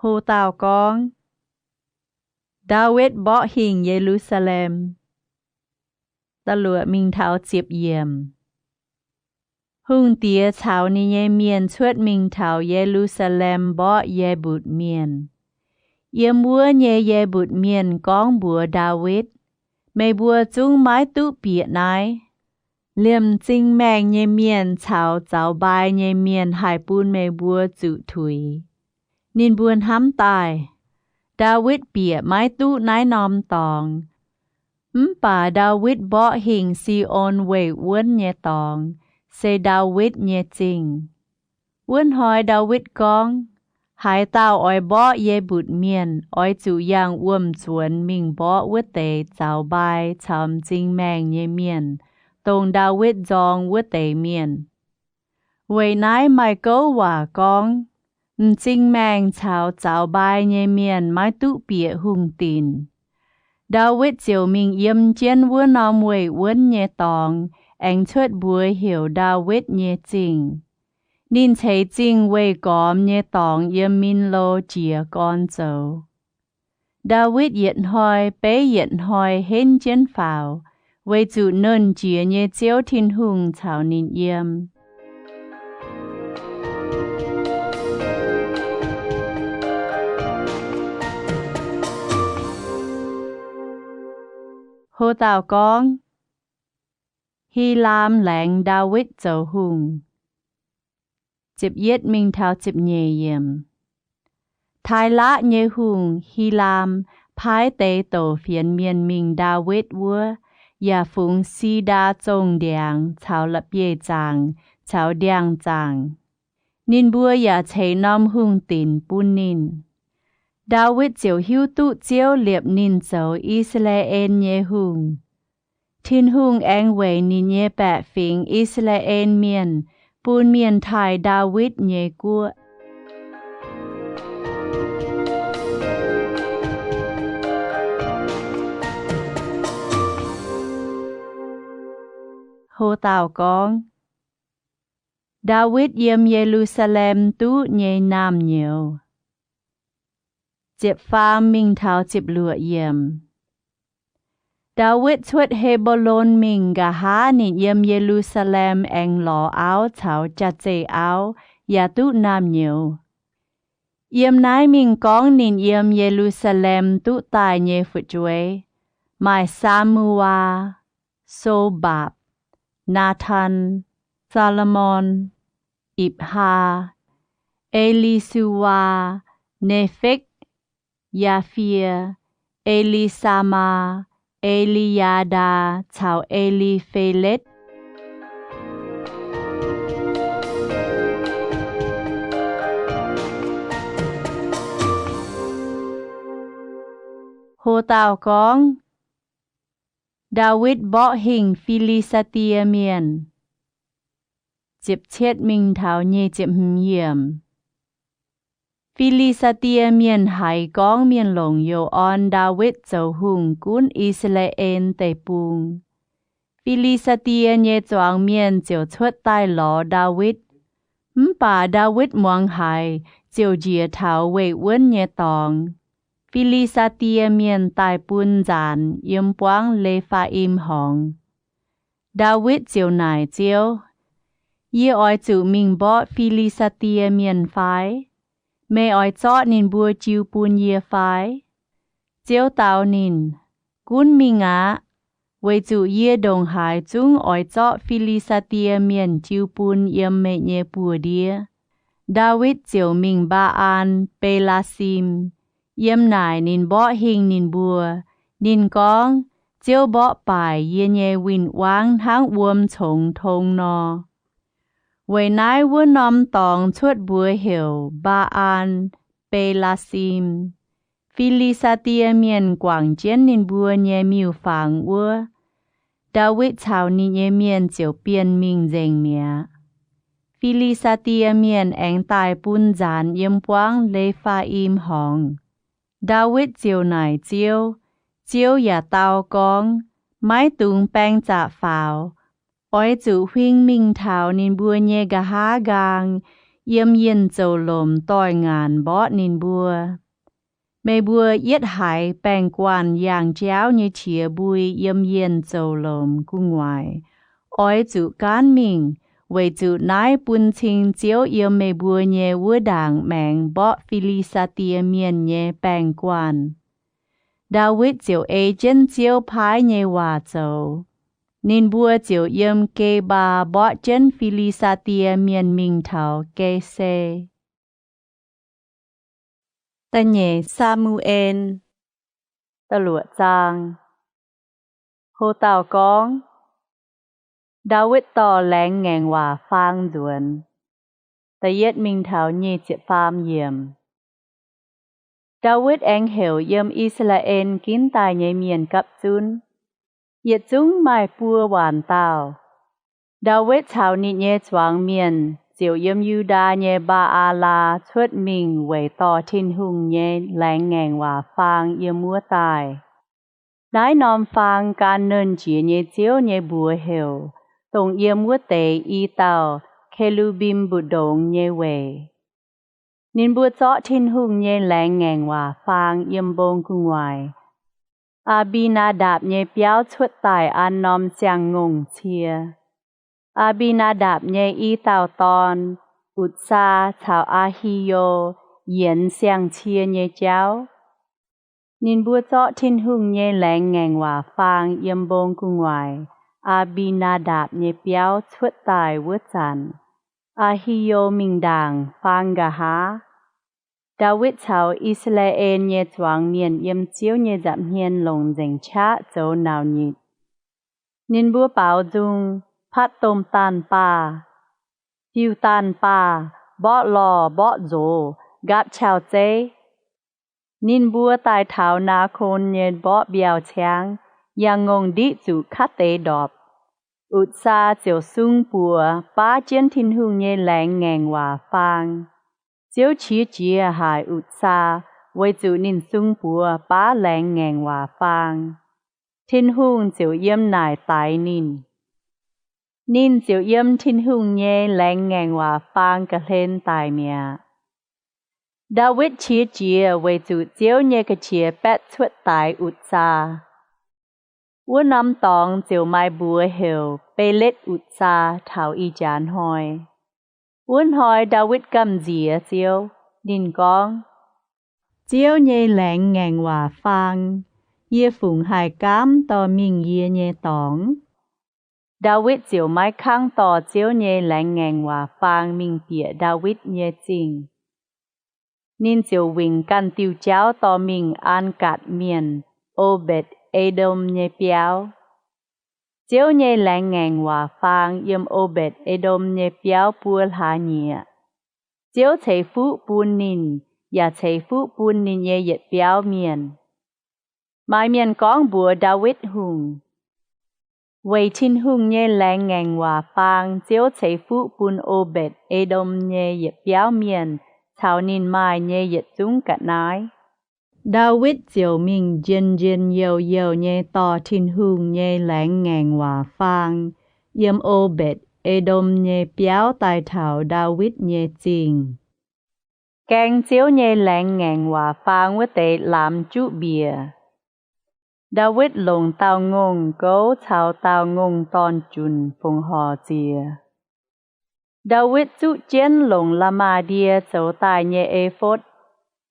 Ho dauh gorngv, Ndaawitv Mborqv Hingh Ye^lu^saa^lem. Da'luoqc mingh taux ziepc yiemc. Hungh diex caux ninh nyei mienh cuotv mingh taux Ye^lu^saa^lem mborqv Yae^mbutc Mienh. Yiem wuov nyei Yae^mbutc Mienh gorngv mbuox Ndaawitv, Meih mbuo zungv maiv duqv bieqc naaiv. Liemh m'zing maengh nyei mienh caux zaux mbai nyei mienh haih bun meih mbuo zuqc tuix. Ninh mbuo hnamv daaih, Ndaawitv bieqc maiv duqv naaiv norm dorngx. Mv baac Ndaawitv mborqv hingh Si^on Weih Wuonv nyei dorngx, se Ndaawitv nyei zingh. Wuov hnoi Ndaawitv gorngv, Haaix dauh oix mborqv Yae^mbutc Mienh, oix zuqc yangh wuom-nzuonx mingh mborqv wuov deix zaux mbai caux m'zing maengh nyei mienh, dongh Ndaawitv nzorng wuov deix mienh. Weic naaiv maaih gouv waac gorngv, M'zing maengh caux zaux mbai nyei mienh maiv duqv bieqc hungh dinc. Ndaawitv ziouc mingh yiem jienv wuov norm weih wuonv nyei dorngx, aengx cuotv mbuox heuc Ndaawitv nyei Zingh. Ninh ceix zingh weih gormx nyei dorngx yiem Minlo jiez gorn zoux. Ndaawitv yietc hnoi beiv yietc hnoi henv jienv faaux, weic zuqc Nernh Jiex nyei Ziouv Tin-Hungh caux ninh yiem. Ho dauh gorngv, Hilaam Laengz Ndaawitv Zoux Hungh. Taaix-Laqv nyei hungh, Hilaam, paaiv deix douc fienx mienh mingh Ndaawitv wuov, yaac fungx si^ndaa zongh ndiangx caux la'bieiv-zaangc caux ndiangx-zaangc. Ninh mbuo yaac ceix norm hungh dinc bun ninh. Ndaawitv ziouc hiuv duqv Ziouv liepc ninh zoux I^saa^laa^en nyei hungh. Tin-Hungh aengx weic ninh nyei baeqc fingx, I^saa^laa^en Mienh, bun mienh taaih Ndaawitv nyei guoqv. Ho dauh gorngv, Ndaawitv Yiem Ye^lu^saa^lem Duqv Nyei Naamh Nyouz. Ziepc faam mingh taux ziepc luoqc yiemc. Ndaawitv cuotv He^mbo^lon mingh, nqa'haav ninh yiem Ye^lu^saa^lem aengx lorz auv caux jaax-zeih auv, yaac duqv naamh nyouz. Yiem naaiv mingh gorngv ninh yiem Ye^lu^saa^lem duqv daaih nyei fu'jueiv maaih Saa^mu^waa, So^mbapc, Naatan, Saa^lo^morn, Ipc^haa, E^li^su^waa, Ne^fekv, Yaa^fie, E^li^saa^maa, E^li^yaa^ndaa caux E^li^fe^letv. Ho dauh gorngv, Ndaawitv Mborqv Hingh Fi^li^saa^die Mienh. Ziepc cietv mingh taux nyic ziepc hmz yiemc. Fi^li^saa^die Mienh haiz gorngv mienh longc youh orn Ndaawitv zoux hungh gunv I^saa^laa^en Deic-Bung. Fi^li^saa^die nyei zuangx mienh ziouc cuotv daaih lorz Ndaawitv. Mv baac Ndaawitv muangx haiz, ziouc njiec taux weih wuonv nyei dorngx. Fi^li^saa^die Mienh daaih bun nzaanx yiem buangv Le^faa^im Horngz. Ndaawitv ziouc naaic Ziouv, Yie oix zuqc mingh mborqv Fi^li^saa^die Mienh fai? Meih oix zorqv ninh mbuo jiu bun yie fai? Ziouv dau ninh, Gunv mingh aqv. Weic zuqc yie ndongc haaix zungv oix zorqv Fi^li^saa^die Mienh jiu bun yiem meih nyei buoz-ndiev. Ndaawitv ziouc mingh Mbaa^an Be^laa^sim, yiem naaic ninh mborqv hingh ninh mbuo. Ninh gorngv, Ziouv mborqv baaic yie nyei win-wangv hnangv wuom congx tong nor. Weic naaiv wuov norm dorngx cuotv mbuox heuc Mbaa^an Be^laa^sim. Fi^li^saa^die Mienh guangc jienv ninh mbuo nyei miuc-fangx wuov, Ndaawitv caux ninh nyei mienh ziouc bienh mingh nzengc mi'aqv. Fi^li^saa^die Mienh aengx daaih bun nzaanx yiem buangv Le^faa^im Horngz. Ndaawitv ziouc naaic Ziouv. Ziouv yaac dau gorngv, Maiv dungx baeng zaqc faaux. Oix zuqc huing mingh taux ninh mbuo nyei nqa'haav nqaang, yiem yienh zouc lomc doix-ngaanc mborqv ninh mbuo. Meih mbuo yietv haiz baeng-guanh yangh jauv nyei qiex mbui yiem yienh zouc lomc gu'nguaaic, oix zuqc gaanv mingh, weic zuqc naaiv bun cing Ziouv yiem meih mbuo nyei wuov ndaangc maengx mborqv Fi^li^saa^die Mienh nyei baeng-guanh. Ndaawitv ziouc ei jienv Ziouv paaiv nyei waac zoux. Ninh mbuo ziouc yiem Ge^mbaa mborqv jienv Fi^li^saa^die Mienh mingh taux Ge^se. Da'nyeic Saa^mu^en, da'luoqc zaang. Ho dauh gorngv, Ndaawitv Dorh Laengz Ngaengc Waac Faang Nzuonx. Da'yietv mingh taux nyic ziepc faam yiemc. Ndaawitv aengx heuc yiem I^saa^laa^en ginv daaih nyei mienh gapv zunv, yietc zungv maaih buo waanc dauh. Ndaawitv caux ninh nyei zuangx mienh ziouc yiem Yu^ndaa nyei Mbaa^aa^laa cuotv mingh weic dorh Tin-Hungh nyei laengz ngaengc waac faang yiem wuov daaih. Naaiv norm faang gan nernh jiex nyei Ziouv nyei mbuox heuc, dongh yiem wuov deix i dauh ke^lu^mbim mbu'ndongx nyei weic. Ninh mbuo zorqv Tin-Hungh nyei laengz ngaengc waac faang yiem mbong gu'nguaaic. Aa^mbi^naa^ndapc nyei biauv cuotv daaih an norm siang-ngongh cie. Aa^mbi^naa^ndapc nyei i dauh dorn, Utc^saa, caux Aa^hi^yo yienx siang-cie nyei jauv. Ninh mbuo zorqv Tin-Hungh nyei laengz ngaengc waac faang yiem mbong gu'nguaaic Aa^mbi^naa^ndapc nyei biauv cuotv daaih wuov zanc, Aa^hi^yo mingh ndaangc faang nqa'haav. Ndaawitv caux I^saa^laa^en nyei zuangx mienh yiem Ziouv nyei nza'hmien longc nzengc qaqv zoux nauc nyitc. Ninh mbuo baaux nzung, patv domh daanh baah, diuh daanh baah, mborqv lorh, mborqv nzoz, nqaapv qauv-zeiv. Ninh mbuo daaih taux Naakon nyei mborqv mbiauh ciangv, yangh ngongh ndiqv zuqc kaav deix ndorpc. Utc^saa ziouc sung buoz baav jienv Tin-Hungh nyei laengz ngaengc waac faang. Ziouv qiex jiez haic Utc^saa, weic zuqc ninh sung buoz baav laengz ngaengc waac faang. Tin-Hungh ziouc yiem naaic daix ninh. Ninh ziouc yiem Tin-Hungh nyei laengz ngaengc waac faang ga'hlen daic mi'aqv. Ndaawitv qiex jiez weic zuqc Ziouv nyei ga'qiex baetv cuotv daix Utc^saa. Wuov norm dorngx ziouc maaih mbuox heuc Beletv Utc^saa taux ih jaax hnoi. Wuov hnoi Ndaawitv gamh nziex Ziouv. Ninh gorngv, Ziouv nyei laengz ngaengc waac faang, yie fungc haih gaamv dorh mingh yie nyei dorngx? Ndaawitv ziouc maiv kangv dorh Ziouv nyei laengz ngaengc waac faang mingh bieqc Ndaawitv nyei zingh. Ninh ziouc wingc ganh diuh jauv dorh mingh An^gatc Mienh, O^mbetc^E^ndom nyei biauv. Ziouv nyei laengz ngaengc waac faang yiem O^mbetc^E^ndom nyei biauv buo hlaax nyieqc. Ziouv ceix fuqv bun ninh, yaac ceix fuqv bun ninh nyei yietc biauv mienh. Maaih mienh gorngv mbuox Ndaawitv Hungh, Weic Tin-Hungh nyei laengz ngaengc waac faang Ziouv ceix fuqv bun O^mbetc, E^ndom nyei yietc biauv mienh caux ninh maaih nyei yietc zungv ga'naaiv. Ndaawitv ziouc mingh njien-njien youh youh nyei dorh Tin-Hungh nyei laengz ngaengc waac faang yiem O^mbetc, E^ndom nyei biauv daaih taux Ndaawitv nyei zingh. Gaeng Ziouv nyei laengz ngaengc waac faang wuov deix lamz juqv mbiec. Ndaawitv longc dauh ngongh gouv caux dauh ngongh dorn-junc fongc horc ziex. Ndaawitv zuqv jienv longc la'maah ndie zoux daaih nyei efotv.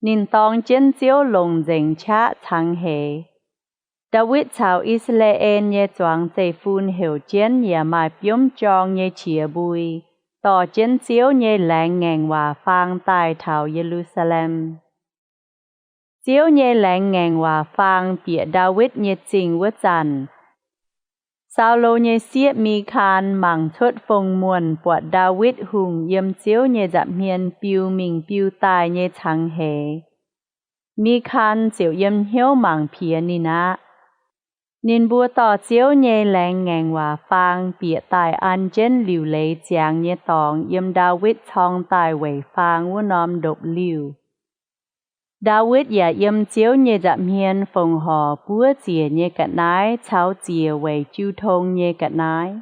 Ninh dorng jienv Ziouv longc nzengc qaqv cangx heix. Ndaawitv caux I^saa^laa^en nyei zuangx zeiv-fun heuc jienv yaac maaih biomv jorng nyei qiex mbui, dorh jienv Ziouv nyei laengz ngaengc waac faang daaih taux Ye^lu^saa^lem. Ziouv nyei laengz ngaengc waac faang bieqc Ndaawitv nyei zingh wuov zanc, Saulo nyei sieqv, Mi^kaan, mangc cuotv fong-muonh buatc Ndaawitv Hungh yiem Ziouv nyei nza'hmien biu mingh biu daaih nyei cangx heix. Mi^kaan ziouc yiem hnyouv mangc piex ninh aqv. Ninh mbuo dorh Ziouv nyei laengz ngaengc waac faang bieqc daaih an jienv liuc leiz ziangx nyei dorngx yiem Ndaawitv corng daaih weic faang wuov norm ndopv-liuh. Ndaawitv yaac yiem Ziouv nyei nza'hmien fongc horc buov ziec nyei ga'naaiv caux ziec weic jiu tong nyei ga'naaiv,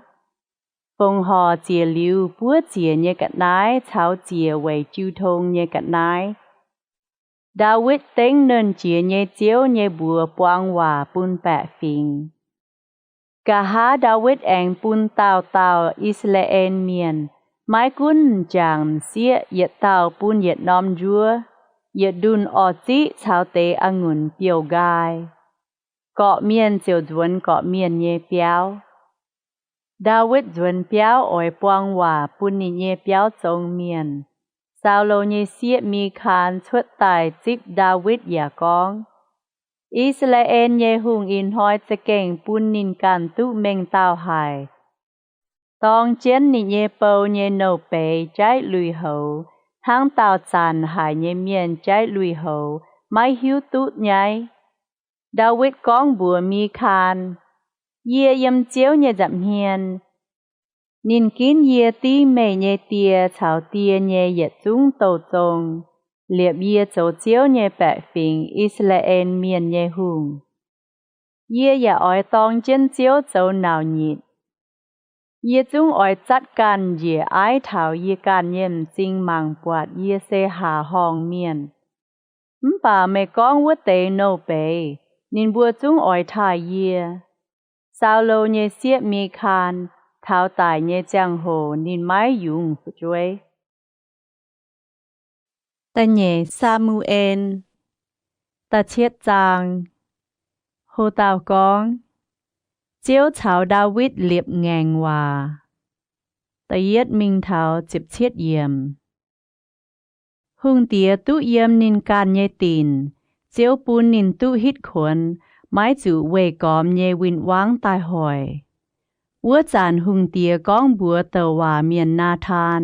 fongc horc ziec liuz buov ziec nyei ga'naaiv caux ziec weic jiu tong nyei ga'naaiv. Ndaawitv dengv Nernh Jiex nyei Ziouv nyei mbuox buang waac bun baeqc fingx. Nqa'haav Ndaawitv aengx bun dauh dauh I^saa^laa^en Mienh, maiv gunv m'jangc m'sieqv, yietc dauh bun yietc norm njuov, yietc ndunh orv ziqv caux deix a'ngunc biouv-nqaai, gorqv-mienh ziouc nzuonx gorqv-mienh nyei biauv. Ndaawitv nzuonx biauv oix buang waac bun ninh nyei biauv zong mienh. Saulo nyei sieqv, Mi^kaan, cuotv daaih zipv Ndaawitv yaac gorngv, I^saa^laa^en nyei hungh ih hnoi za'gengh bun ninh ganh duqv mengh dauh haic. Dorng jienv ninh nyei bou nyei nouh beiz jaiv lui-houx hnangv daauh zanc haic nyei mienh jaiv lui-houx maiv hiuv duqv nyaiv. Ndaawitv gorngv mbuox Mi^kaan, Yie yiem Ziouv nyei nza'hmien, ninh ginv yie div meih nyei die caux die nyei yietc zungv douh zong, liepc yie zoux Ziouv nyei baeqc fingx, I^saa^laa^en Mienh nyei hungh. Yie yaac oix dorng jienv Ziouv zoux nauc nyitc. Yie zungv oix zatv ganh njiec aiv taux yie ganh nyei m'zing mangc buatc yie se haac horngh mienh. Mv baac meih gorngv wuov deix nouh beiz, ninh mbuo zungv oix taaih yie. Saulo nyei sieqv, Mi^kaan, taux daic nyei ziangh hoc ninh maiv yungz fu'jueiv. Da'nyeic Saa^mu^en, da'cietv zaang. Ho dauh gorngv, Ziouv caux Ndaawitv liepc ngaengc waac. Da'yietv mingh taux ziepc cietv yiemc. Hungh diex duqv yiem ninh ganh nyei dinc, Ziouv bun ninh duqv hitv kuonx, maiv zuqc weih gormx nyei win-wangv daaih hoic. Wuov zanc hungh diex gorngv mbuox douc waac mienh Naatan,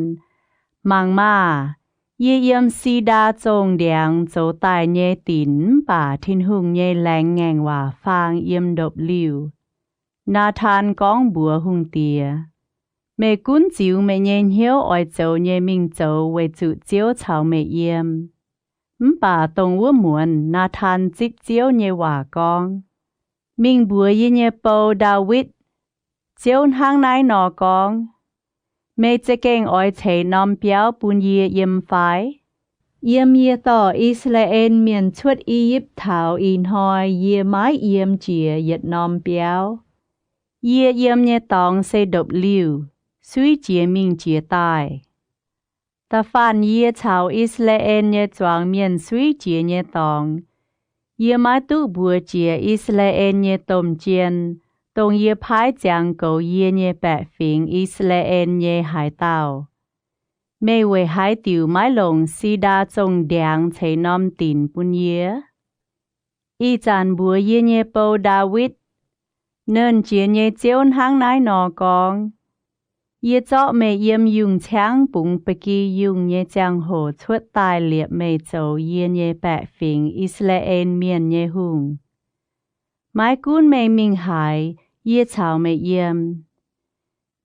Mangc maah! Yie yiem si^ndaa zongh ndiangx zoux daaih nyei dinc mv baac Tin-Hungh nyei laengz ngaengc waac faang yiem ndopv-liuh. Naatan gorngv mbuox hungh diex, Meih gunv ziux meih nyei hnyouv oix zoux nyei mingh zoux weic zuqc Ziouv caux meih yiem. Mv baac dongh wuov muonz Naatan zipv Ziouv nyei waac gorngv, Mingh mbuox yie nyei bou, Ndaawitv, Ziouv hnangv naaiv nor gorngv, Meih za'gengh oix ceix norm biauv bun yie yiem fai? Yiem yie dorh I^saa^laa^en Mienh cuotv I^yipv taux ih hnoi yie maiv yiem jiex yietc norm biauv. Yie yiem nyei dorngx se ndopv-liuh, suiv jiez mingh jiez daaih. Da'faanh yie caux I^saa^laa^en nyei zuangx mienh suiv jiez nyei dorngx, yie maiv duqv mbuox jiex I^saa^laa^en nyei domh jien, dongh yie paaiv ziangx goux yie nyei baeqc fingx, I^saa^laa^en nyei, haaix dauh, Meih weic haaix diuc maiv longc si^ndaa zongh ndiangx ceix norm dinc bun yie? Ih zanc mbuox yie nyei bou, Ndaawitv, Nernh Jiex nyei Ziouv hnangv naaiv nor gorngv, Yie zorqv meih yiem yungh ciangv bungx ba'gi yungh nyei ziangh hoc cuotv daaih liepc meih zoux yie nyei baeqc fingx, I^saa^laa^en Mienh nyei hungh. Maiv gunv meih mingh haaix, yie caux meih yiem.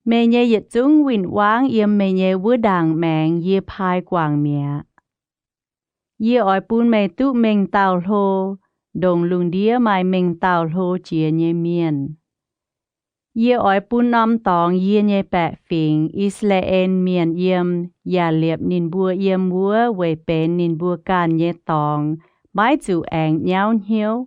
Meih nyei yietc zungv win-wangv yiem meih nyei wuov ndaangc maengx yie paaiv guangc mi'aqv. Yie oix bun meih duqv mengh dauh hlo, ndongc lungh ndiev maaih mengh dauh hlo jiex nyei mienh. Yie oix bun norm dorngx yie nyei baeqc fingx, I^saa^laa^en Mienh, yiem, yaac liepc ninh mbuo yiem wuov weic benx ninh mbuo ganh nyei dorngx, maiv zuqc aengx nyauv hnyouv.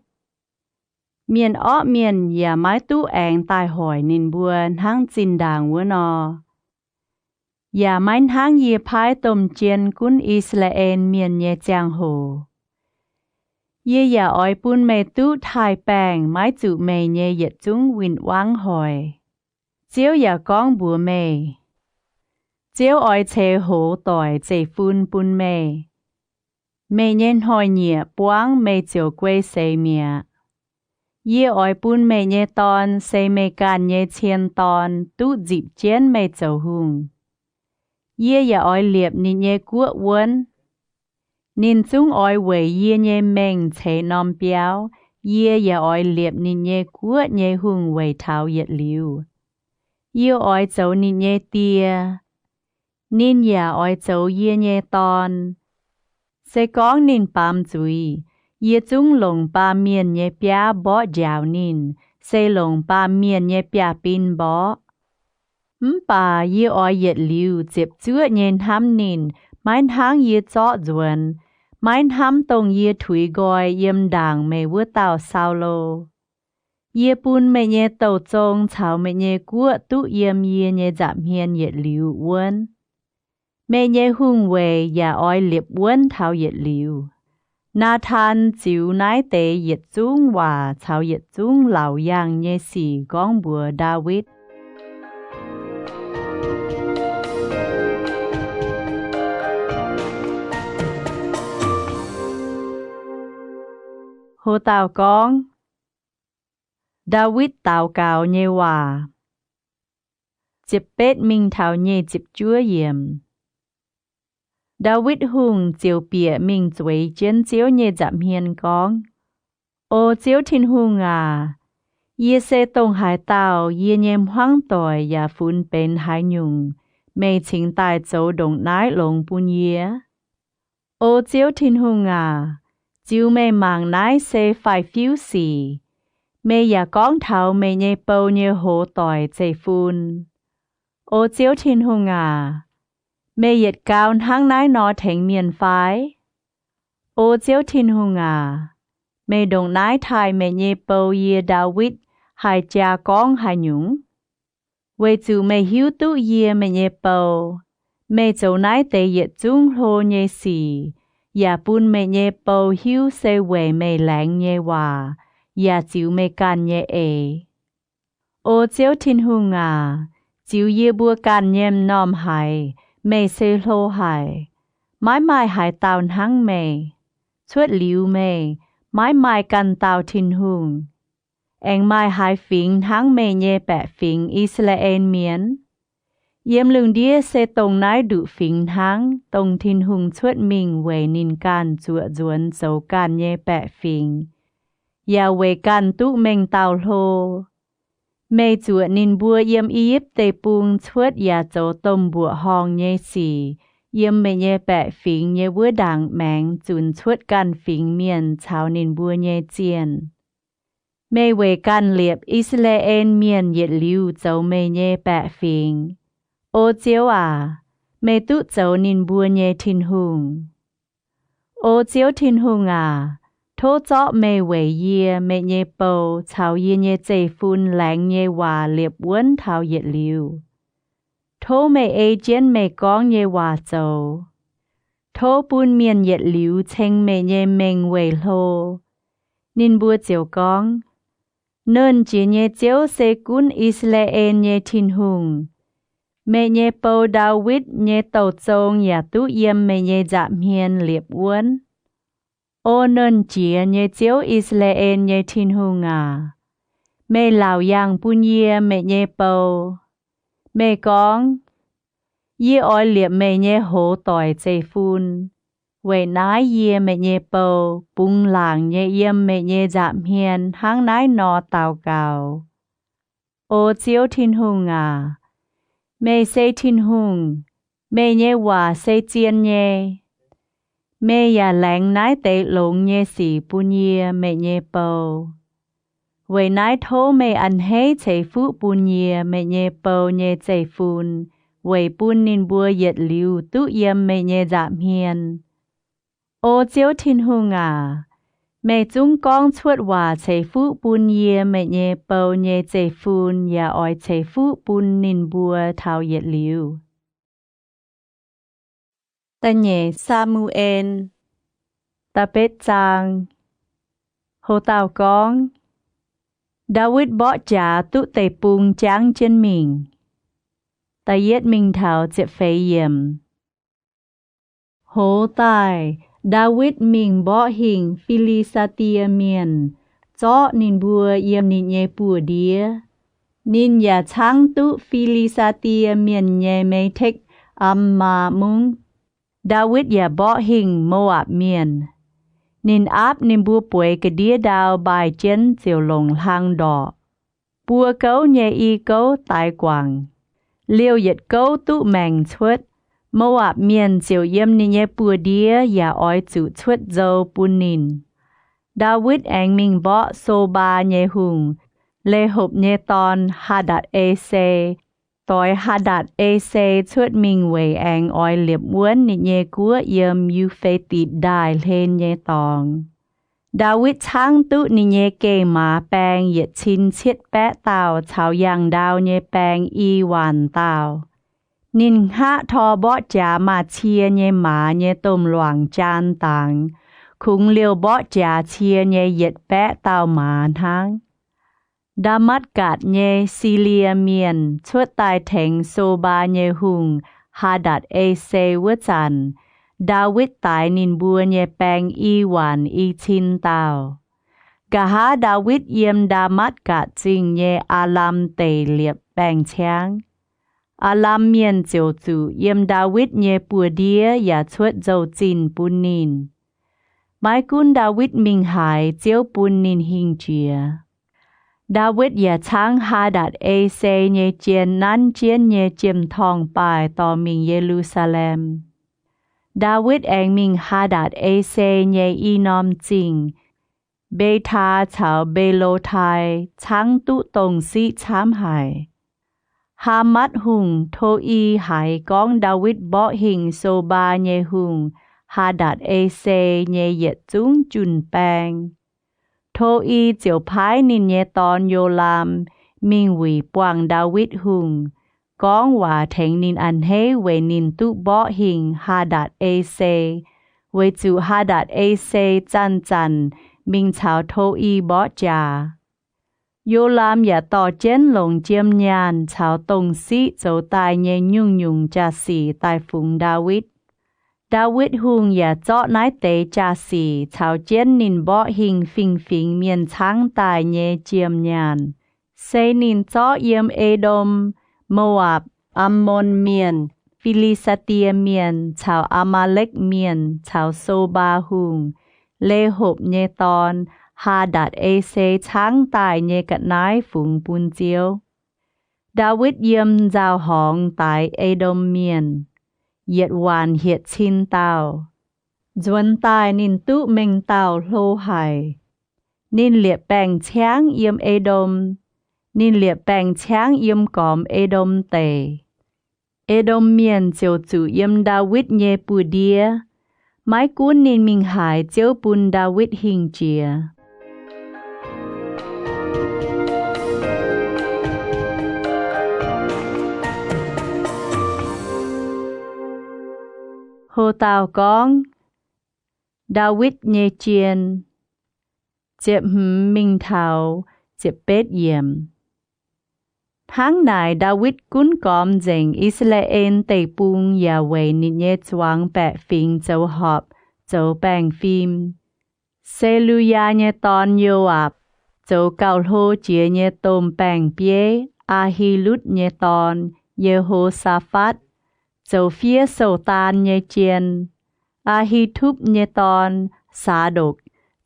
Mienh orqv mienh yaac maiv duqv aengx daaih hoic ninh mbuo hnangv zinh ndaangc wuov nor. Yaac maiv hnangv yie paaiv domh jien gunv I^saa^laa^en Mienh nyei ziangh hoc. Yie yaac oix bun meih duqv taaih-baengh maiv zuqc meih nyei yietc zungv win-wangv hoic. Ziouv yaac gorngv mbuox meih, Ziouv oix ceix hoz doic zeiv-fun bun meih. Meih nyei hnoi-nyieqc buangv meih ziouc guei seix mi'aqv. Yie oix bun meih nyei dorn, se meih ganh nyei cien dorn, duqv nzipc jienv meih zoux hungh. Yie yaac oix liepc ninh nyei guoqv wuonv. Ninh zungv oix weic yie nyei mengh ceix norm biauv. Yie yaac oix liepc ninh nyei guoqv nyei hungh weic taux yietc liuz. Yie oix zoux ninh nyei die, ninh yaac oix zoux yie nyei dorn. Se gorngv ninh baamz zuiz, yie zungv longc baamh mienh nyei biaav mborqv njaaux ninh, se longc baamh mienh nyei biaav-bin mborqv. Mv baac yie oix yietc liuz ziepc zuoqv nyei hnamv ninh, maiv hnangv yie zorqv nzuonx, maiv hnamv dongh yie tuix nqoi yiem ndaangc meih wuov dauh Saulo. Yie bun meih nyei douh zong caux meih nyei guoqv duqv yiem yie nyei nza'hmien yietc liuz wuonv. Meih nyei hungh weic yaac oix liepc wuonv taux yietc liuz. Naa^taan ziux naaiv deix yietc zungv waac caux yietc zungv laauc yaangh nyei sic gorngv mbuox Ndaawitv. Ho dauh gorngv, Ndaawitv daux gaux nyei waac. Ziepc betv mingh taux nyic ziepc juov yiemc. Ndaawitv Hungh ziouc bieqc mingh zueiz jienv Ziouv nyei nza'hmien gorngv, O Ziouv Tin-Hungh aac, yie se dongh haaix dauh? Yie nyei hmuangv doic yaac funx benx haaix nyungc, meih cingx daaih zoux ndongc naaiv longx bun yie? O Ziouv Tin-Hungh aac, ziux meih mangc naaiv se faix-fiuv sic. Meih yaac gorngv taux meih nyei bou nyei hoz doic zeiv-fun. O Ziouv Tin-Hungh aac, meih yietc gau hnangv naaiv nor tengx mienh fai? O Ziouv Tin-Hungh aac, meih ndongc naaiv taaih meih nyei bou yie Ndaawitv haih jaa gorngv haaix nyungc? Weic zuqc meih hiuv duqv yie meih nyei bou. Meih zoux naaiv deix yietc zungv hlo nyei sic, yaac bun meih nyei bou hiuv se weic meih laengz nyei waac yaac ziux meih ganh nyei eix. O Ziouv Tin-Hungh aac, ziux yie mbuo ganh nyei m'normh haic, meih se hlo haic. Maiv maaih haaix dauh hnangv meih. Cuotv liuz meih, maiv maaih ganh dauh Tin-Hungh. Aengx maaih haaix fingx hnangv meih nyei baeqc fingx, I^saa^laa^en Mienh? Yiem lungh ndiev se dongh naaiv nduqc fingx hnangv, dongh Tin-Hungh cuotv mingh weic ninh ganh zuoqc nzuonx zoux ganh nyei baeqc fingx, yaac weic ganh duqv mengh dauh hlo. Meih zuoqc ninh mbuo yiem I^yipv Deic-Bung cuotv yaac zoux domh mbuoqc horngh nyei sic yiem meih nyei baeqc fingx nyei wuov ndaangc maengx zunc cuotv ganh fingx mienh caux ninh mbuo nyei zienh. Meih weic ganh liepc I^saa^laa^en Mienh yietc liuz zoux meih nyei baeqc fingx. O Ziouv aac, meih duqv zoux ninh mbuo nyei Tin-Hungh. O Ziouv Tin-Hungh aac, tov zorqv meih weic yie, meih nyei bou, caux yie nyei zeiv-fun laengz nyei waac liepc wuonv taux yietc liuz. Tov meih ei jienv meih gorngv nyei waac zoux. Tov bun mienh yietc liuz ceng meih nyei mengh weic hlo. Ninh mbuo ziouc gorngv, Nernh Jiex nyei Ziouv se gunv I^saa^laa^en nyei Tin-Hungh. Meih nyei bou, Ndaawitv, nyei douh zong yaac duqv yiem meih nyei nza'hmien liepc wuonv. O Nernh Jiex nyei Ziouv, I^saa^laa^en nyei Tin-Hungh aac, meih laauc yaangh bun yie, meih nyei bou. Meih gorngv, Yie oix liepc meih nyei hoz doic zeiv-fun. Weic naaiv yie, meih nyei bou, bungx laangc nyei yiem meih nyei nza'hmien hnangv naaiv nor daux gaux. O Ziouv Tin-Hungh aac, meih se Tin-Hungh. Meih nyei waac se zien nyei. Meih yaac laengz naaiv deix longx nyei sic bun yie, meih nyei bou. Weic naaiv tov meih a'hneiv ceix fuqv bun yie, meih nyei bou, nyei zeiv-fun, weic bun ninh mbuo yietc liuz duqv yiem meih nyei nza'hmien. O Ziouv Tin-Hungh aac, meih zungv gorngv cuotv waac ceix fuqv bun yie, meih nyei bou, nyei zeiv-fun, yaac oix ceix fuqv bun ninh mbuo taux yietc liuz. Da'nyeic Saa^mu^en, da'betv zaang. Ho dauh gorngv, Ndaawitv mborqv jaax duqv deic-bung jangv jienv mingh. Da'yietv mingh taux ziepc feix yiemc. Hoz daaih, Ndaawitv mingh mborqv hingh Fi^li^saa^die Mienh, zorqv ninh mbuo yiem ninh nyei buoz-ndiev. Ninh yaac caangv duqv Fi^li^saa^die Mienh nyei Me^tekv^am^maa Mungv. Ndaawitv yaac mborqv hingh Mo^apc Mienh. Ninh aapv ninh mbuo bueix ga'ndiev ndau mbaaih jienv ziouc longc hlang ndorqc. Buo gouv nyei i gouv daix guangc. Liouh yietc gouv duqv maengc cuotv. Mo^apc Mienh ziouc yiem ninh nyei buoz-ndiev yaac oix zuqc cuotv nzou bun ninh. Ndaawitv aengx mingh mborqv So^mbaa nyei hungh, Le^hopc nyei dorn, Haa^ndatc^e^se. Doix Haa^ndatc^e^se cuotv mingh weic aengx oix liepc wuonv ninh nyei guoqv yiem Yu^fe^ditc Ndaaih hlen nyei dorngx. Ndaawitv caangv duqv ninh nyei geh maaz baeng yietc cin cietv baeqv dauh caux yangh ndau nyei baeng i waanc dauh. Ninh hngaqv tor mborqv jaax maaz-cie nyei maaz nyei domh luangc jaan dangx, kungx liouh mborqv jaax cie nyei yietc baeqv dauh maaz hnangv. Ndaa^matv^gatc nyei Silie Mienh cuotv daaih tengx So^mbaa nyei hungh, Haa^ndatc^e^se wuov zanc, Ndaawitv daix ninh mbuo nyei baeng i waanc i cin dauh. Nqa'haav Ndaawitv yiem Ndaa^matv^gatc Zingh nyei Aalam Deic liepc baeng-ciangv. Aalam Mienh ziouc zuqc yiem Ndaawitv nyei buoz-ndiev yaac cuotv nzou-zinh bun ninh. Maiv gunv Ndaawitv mingh haaix, Ziouv bun ninh hingh jiex. Ndaawitv yaac caangv Haa^ndatc^e^se nyei jien nanv jienv nyei jiem-torngv-baaih dorh mingh Ye^lu^saa^lem. Ndaawitv aengx mingh Haa^ndatc^e^se nyei i norm zingh, Mbe^taa caux Mbe^lo^tai, caangv duqv dongh siqv camv haic. Haamatv Hungh, To^i haiz gorngv Ndaawitv mborqv hingh So^mbaa nyei hungh, Haa^ndatc^e^se, nyei yietc zungv jun-baeng. To^i ziouc paaiv ninh nyei dorn, Yo^laam, mingh wuic buangh Ndaawitv Hungh, gorngv waac tengx ninh a'hneiv weic ninh duqv mborqv hingh Haa^ndatc^e^se, weic zuqc Haa^ndatc^e^se zanc-zanc mingh caux To^i mborqv jaax. Yo^laam yaac dorh jienv longc jiem nyaanh caux dongh siqv zoux daaih nyei nyungc-nyungc jaa-sic daaih fungx Ndaawitv. Ndaawitv Hungh yaac zorqv naaiv deix jaa-sic caux jienv ninh mborqv hingh fingx-fingx mienh caangv daaih nyei jiem nyaanh, se ninh zorqv yiem E^ndom, Mo^apc, Ammon Mienh, Fi^li^saa^die Mienh caux Aa^maa^lekv Mienh caux So^mbaa Hungh, Le^hopc nyei dorn, Haa^ndatc^e^se caangv daaih nyei ga'naaiv fungx bun Ziouv. Ndaawitv yiem nzauh horngz daix E^ndom Mienh, yietc waanc hietc cin dauh. Nzuonx daaih ninh duqv mengh dauh hlo haic. Ninh liepc baeng-ciangv yiem E^ndom. Ninh liepc baeng-ciangv yiem gormx E^ndom Deic. E^ndom Mienh ziouc zuqc yiem Ndaawitv nyei buoz-ndiev. Maiv gunv ninh mingh haaix, Ziouv bun Ndaawitv hingh jiex. Ho dauh gorngv, Ndaawitv nyei jien. Ziepc hmz mingh taux ziepc betv yiemc. Hnangv naaic, Ndaawitv gunv gormx nzengc I^saa^laa^en Deic-Bung yaac weic ninh nyei zuangx baeqc fingx zoux horpc zoux baengh fim. Se^lu^yaa nyei dorn, Yo^aapc, zoux gauh hlo jiex nyei domh baeng-bieiv, Aa^hi^lutv nyei dorn, Ye^ho^saa^fatv, zoux fiev sou-daan nyei jien. Aa^hi^tupv nyei dorn, Saa^ndokc,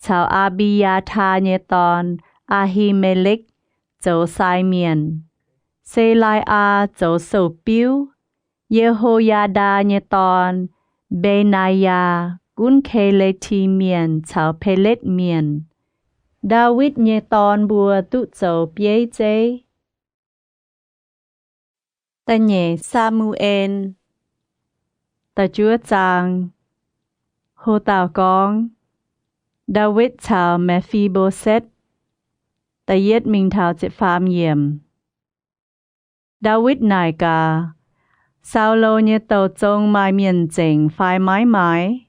caux Aa^mbi^yaa^taa nyei dorn, Aa^hi^me^lekv, zoux sai mienh. Se^lai^aa zoux sou-biuv. Ye^ho^yaa^ndaa nyei dorn, Mbe^naa^yaa, gunv Ke^le^ti Mienh caux Peletv Mienh. Ndaawitv nyei dorn mbuo duqv zoux bieiv zeiv. Da'nyeic Saa^mu^en, da'juov zaang. Ho dauh gorngv, Ndaawitv caux Me^fi^mbo^setv. Da'yietv mingh taux ziepc faam yiemc. Ndaawitv naaic gaax, Saulo nyei douh zong maaih mienh zengc fai maiv maaih?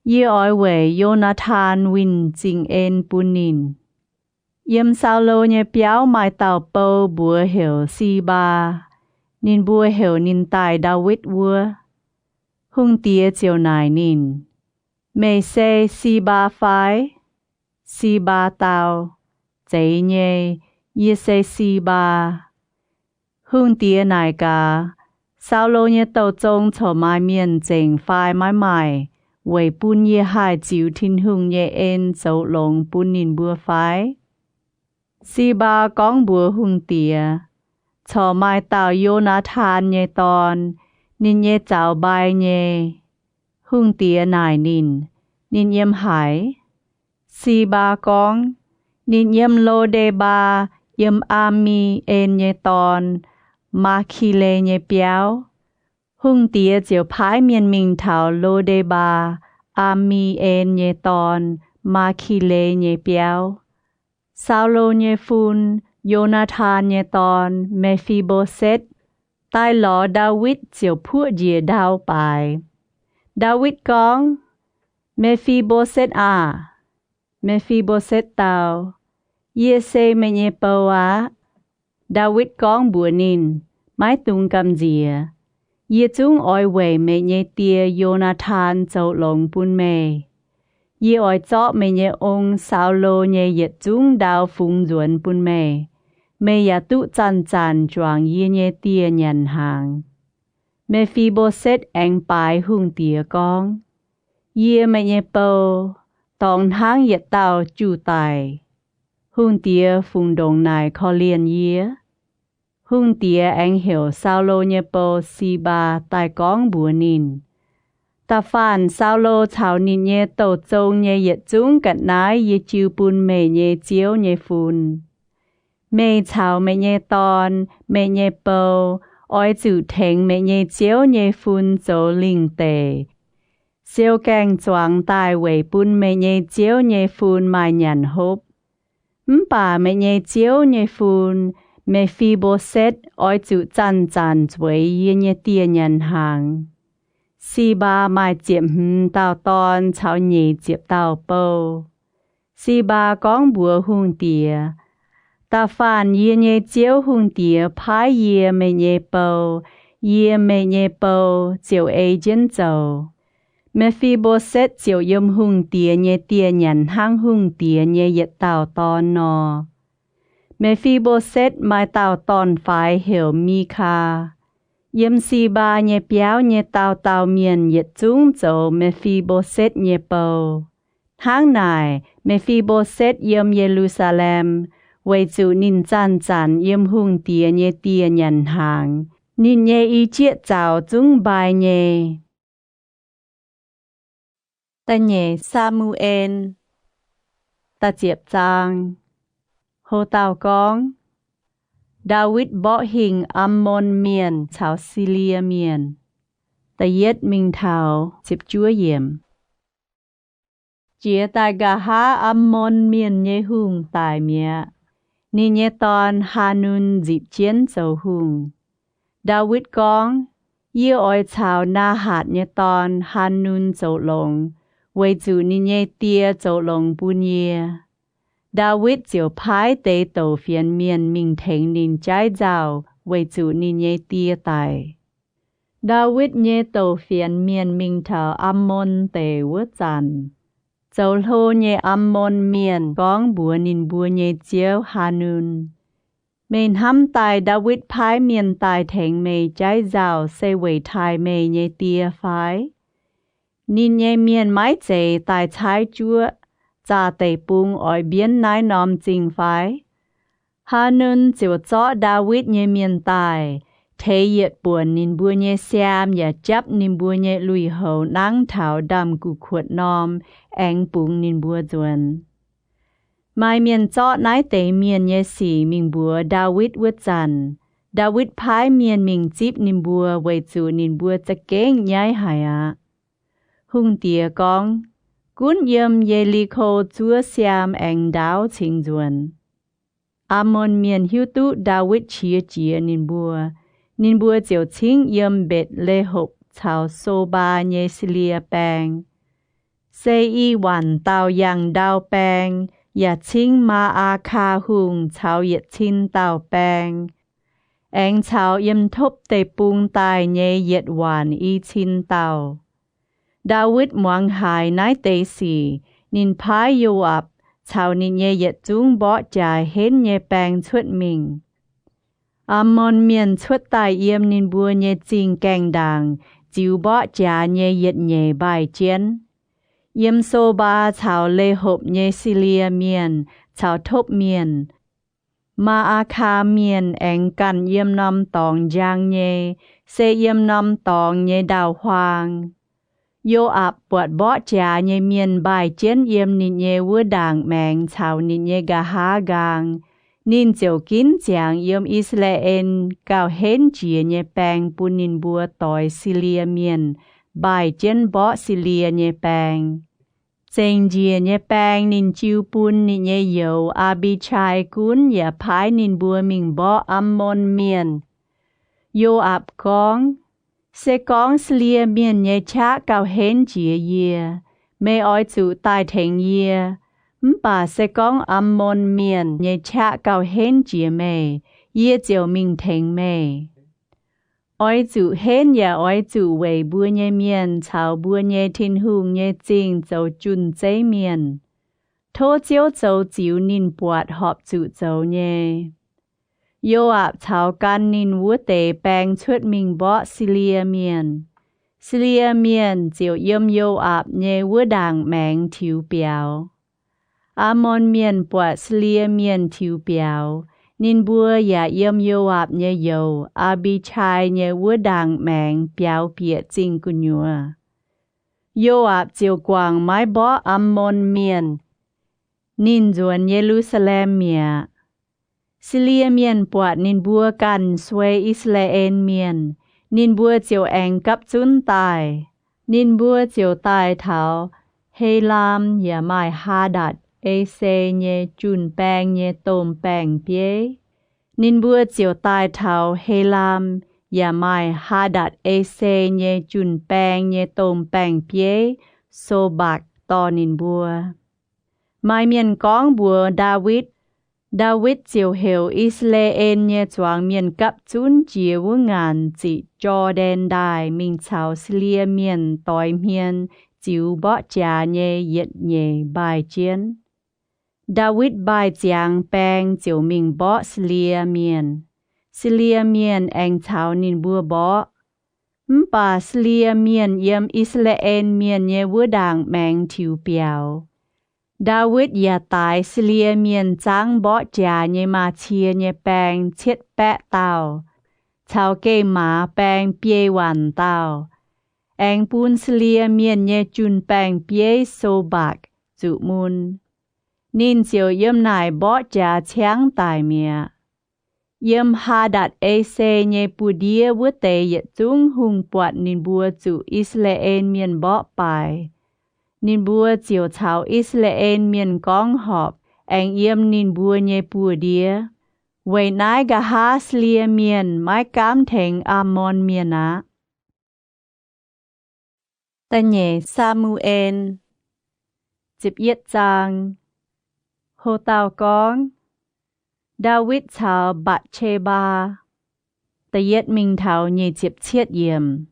Yie oix weic Yo^naa^taan winh zingh en bun ninh. Yiem Saulo nyei biauv maaih dauh bou mbuox heuc Sibaa. Ninh mbuo heuc ninh daaih Ndaawitv wuov. Hungh diex ziouc naaic ninh, Meih se Sibaa fai? Sibaa dau, Zeiz nyei, yie se Sibaa. Hungh diex naaic gaax, Saulo nyei douh zong corc maaih mienh zengc fai maiv maaih, weic bun yie haih ziux Tin-Hungh nyei en zoux longx bun ninh mbuo fai? Sibaa gorngv mbuox hungh diex, Corc maaih dauh Yo^naa^tan nyei dorn. Ninh nyei zaux mbai nyei. Hungh diex naaic ninh, Ninh yiem haaix? Sibaa gorngv, Ninh yiem Lo^nde^mbaa, yiem Am^mi^en nyei dorn, Maa^ki^le nyei biauv. Hungh diex ziouc paaiv mienh mingh taux Lo^nde^mbaa, Am^mi^en nyei dorn, Maa^ki^le nyei biauv. Saulo nyei fun, Yo^naa^tan nyei dorn, Me^fi^mbo^setv, daaih lorz Ndaawitv ziouc puoqv njiec ndau baaix. Ndaawitv gorngv, Me^fi^mbo^setv aah! Me^fi^mbo^setv dau, Yie se meih nyei bou aqv. Ndaawitv gorngv mbuox ninh, Maiv dungx gamh nziex. Yie zungv oix weic meih nyei die, Yo^naa^tan, zoux longx bun meih. Yie oix zorqv meih nyei ong, Saulo, nyei yietc zungv ndau fungx nzuonx bun meih. Meih yaac duqv zanc-zanc juangc yie nyei die nyanc hnaangx. Me^fi^mbo^setv aengx baaix hungh diex gorngv, Yie, meih nyei bou, dorngx hnangv yietc dauh juv daic. Hungh diex fungc ndongc naaic korv-lienh yie. Hungh diex aengx heuc Saulo nyei bou, Sibaa, daaih gorngv mbuox ninh, Da'faanh Saulo caux ninh nyei douh zong nyei yietc zungv ga'naaiv yie jiu bun meih nyei ziouv nyei fun. Meih caux meih nyei dorn, meih nyei bou, oix zuqc tengx meih nyei ziouv nyei fun zoux lingh deic, siou gaengh zuangx daaih weic bun meih nyei ziouv nyei fun maaih nyanc hopv. Mv baac meih nyei ziouv nyei fun, Me^fi^mbo^setv, oix zuqc zanc-zanc zueiz yie nyei die nyanc hnaangx. Sibaa maaih ziepc hmz dauh dorn caux nyeic ziepc dauh bou. Sibaa gorngv mbuox hungh diex, Da'faanh yie nyei ziouv hungh diex paaiv yie, meih nyei bou, yie, meih nyei bou, ziouc ei jienv zoux. Me^fi^mbo^setv ziouc yiem hungh diex nyei dieh nyanc hnangv hungh diex nyei yietc dauh dorn nor. Me^fi^mbo^setv maaih dauh dorn-faix heuc Mikaa. Yiem Sibaa nyei biauv nyei dauh dauh mienh yietc zungv zoux Me^fi^mbo^setv nyei bou. Hnangv naaic, Me^fi^mbo^setv yiem Ye^lu^saa^lem, weic zuqc ninh zanc-zanc yiem hungh diex nyei dieh nyanc hnaangx. Ninh nyei i jieqv zaux zungv mbai nyei. Da'nyeic Saa^mu^en, da'ziepc zaang. Houv dauh gorngv, Ndaawitv mborqv hingh Ammon Mienh caux Silie Mienh. Da'yietv mingh taux ziepc juov yiemc. Jiex daaih nqa'haav Ammon Mienh nyei hungh daic mi'aqv. Ninh nyei dorn, Haanun, nzipc jienv zoux hungh. Ndaawitv gorngv, Yie oix caux Naahatc nyei dorn, Haanun, zoux longx, weic zuqc ninh nyei die zoux longx bun yie. Ndaawitv ziouc paaiv deix douc fienx mienh mingh tengx ninh jaiv nzauh weic zuqc ninh nyei die daic. Ndaawitv nyei douc fienx mienh mingh taux Ammon Deic wuov zanc, zoux hlo nyei Ammon Mienh gorngv mbuox ninh mbuo nyei ziouv, Haanun, Meih hnamv daaih Ndaawitv paaiv mienh daaih tengx meih jaiv nzauh se weic taaih meih nyei die fai? Ninh nyei mienh maiv zeiz daaih caaiv juoqv, zaah deic-bung oix mbienv naaiv norm zingh fai? Haa^nun ziouc zorqv Ndaawitv nyei mienh daaih, teix yietc buonc ninh mbuo nyei siaam yaac japv ninh mbuo nyei lui-houx nangv taux ndaamv-gu'kuotv norm, aengx bungx ninh mbuo nzuonx. Maaih mienh zorqv naaiv deix mienh nyei sic mingh mbuox Ndaawitv wuov zanc, Ndaawitv paaiv mienh mingh zipv ninh mbuo weic zuqc ninh mbuo za'gengh nyaiv haic aqv. Hungh diex gorngv, Gunv yiem Ye^li^ko zuov siaam aengx ndaauv cingx nzuonx. Ammon Mienh hiuv duqv Ndaawitv qiex jiez ninh mbuo, ninh mbuo ziouc cingv yiem Mbetc^le^hopc caux So^mbaa nyei Silie Baeng. Se i waanc dauh yangh ndau baeng, yaac cingv Maa^aa^kaa Hungh caux yietc cin dauh baeng, aengx caux yiem topv deic-bung daaih nyei yietc waanc i cin dauh. Ndaawitv muangx haiz naaiv deix sic, ninh paaiv Yo^aapc caux ninh nyei yietc zungv mborqv jaax henv nyei baeng cuotv mingh. Ammon Mienh cuotv daaih yiem ninh mbuo nyei zingh gaengh ndaangc ziux mborqv jaax nyei yietc nyeic mbaih jienv. Yiem So^mbaa caux Le^hopc nyei Silie Mienh caux topv mienh, Maa^aa^kaa Mienh aengx ganh yiem norm dorngx njang nyei, se yiem norm dorngx nyei ndau-huaang. Yo^aapc buatc mborqv jaax nyei mienh mbaih jienv yiem ninh nyei wuov ndaangc maengx caux ninh nyei nqa'haav nqaang, ninh ziouc ginv ziangx yiem I^saa^laa^en gauh henv jiex nyei baeng bun ninh mbuo doix Silie Mienh mbaih jienv mborqv Silie nyei baeng. Zengc njiec nyei baeng ninh jiu bun ninh nyei youz, Aa^mbi^qai, gunv yaac paaiv ninh mbuo mingh mborqv Ammon Mienh. Yo^aapc gorngv, Se gorngv Silie Mienh nyei qaqv gauh henv jiex yie, meih oix zuqc daaih tengx yie. Mv baac se gorngv Ammon Mienh nyei qaqv gauh henv jiex meih, yie ziouc mingh tengx meih. Oix zuqc henv yaac oix zuqc weic mbuo nyei mienh caux mbuo nyei Tin-Hungh nyei zingh zoux jun-zeiv mienh. Tov Ziouv zoux ziux ninh buatc horpc zuqc zoux nyei. Yo^aapc caux gan ninh wuov deix baeng cuotv mingh mborqv Silie Mienh. Silie Mienh ziouc yiem Yo^aapc nyei wuov ndaangc maengx tiux biaux. Ammon Mienh buatc Silie Mienh tiux biaux, ninh mbuo yaac yiem Yo^aapc nyei youz, Aa^mbi^qai, nyei wuov ndaangc maengx biaux bieqc zingh gu'nyuoz. Yo^aapc ziouc guangc maiv mborqv Ammon Mienh. Ninh nzuonx Ye^lu^saa^lem mi'aqv. Silie Mienh buatc ninh mbuo ganh suei I^saa^laa^en Mienh, ninh mbuo ziouc aengx gapv zunv daaih. Ninh mbuo ziouc daaih taux Helaam yaac maaih Haa^ndatc^e^se nyei jun-baeng nyei domh baeng-bieiv. Ninh mbuo ziouc daaih taux Helaam yaac maaih Haa^ndatc^e^se nyei jun-baeng nyei domh baeng-bieiv, So^mbakc, dorh ninh mbuo. Maaih mienh gorngv mbuox Ndaawitv. Ndaawitv ziouc heuc I^saa^laa^en nyei zuangx mienh gapv zunv jiex wuov ngaanc ziqc Jor^ndaen Ndaaih mingh caux Silie Mienh doix hmien ziux mborqv jaax nyei yietc nyeic mbaih jienv. Ndaawitv mbaih ziangx baeng ziouc mingh mborqv Silie Mienh. Silie Mienh aengx caux ninh mbuo mborqv. Mv baac Silie Mienh yiem I^saa^laa^en Mienh nyei wuov ndaangc maengx tiux biaux. Ndaawitv yaac daix Silie Mienh zaangv mborqv jaax nyei maa-cie nyei baeng cietv baeqv dauh, caux geh maaz baeng biei waanc dauh, aengx bun Silie Mienh nyei jun-baeng-bieiv, So^mbakc, zuqc mun. Ninh ziouc yiem naaic mborqv jaax ciangv daic mi'aqv. Yiem Haa^ndatc^e^se nyei buoz-ndiev wuov deix yietc zungv hungh buatc ninh mbuo zuqc I^saa^laa^en Mienh mborqv baaix. Ninh mbuo ziouc caux I^saa^laa^en Mienh gorngv horpc, aengx yiem ninh mbuo nyei buoz-ndiev. Weic naaiv nqa'haav Silie Mienh maiv gaamv tengx Aamon Mienh aqv. Da'nyeic Saa^mu^en, ziepc yietv zaang. Ho dauh gorngv, Ndaawitv caux Mbatc^se^mbaa. Da'yietv mingh taux nyic ziepc cietv yiemc.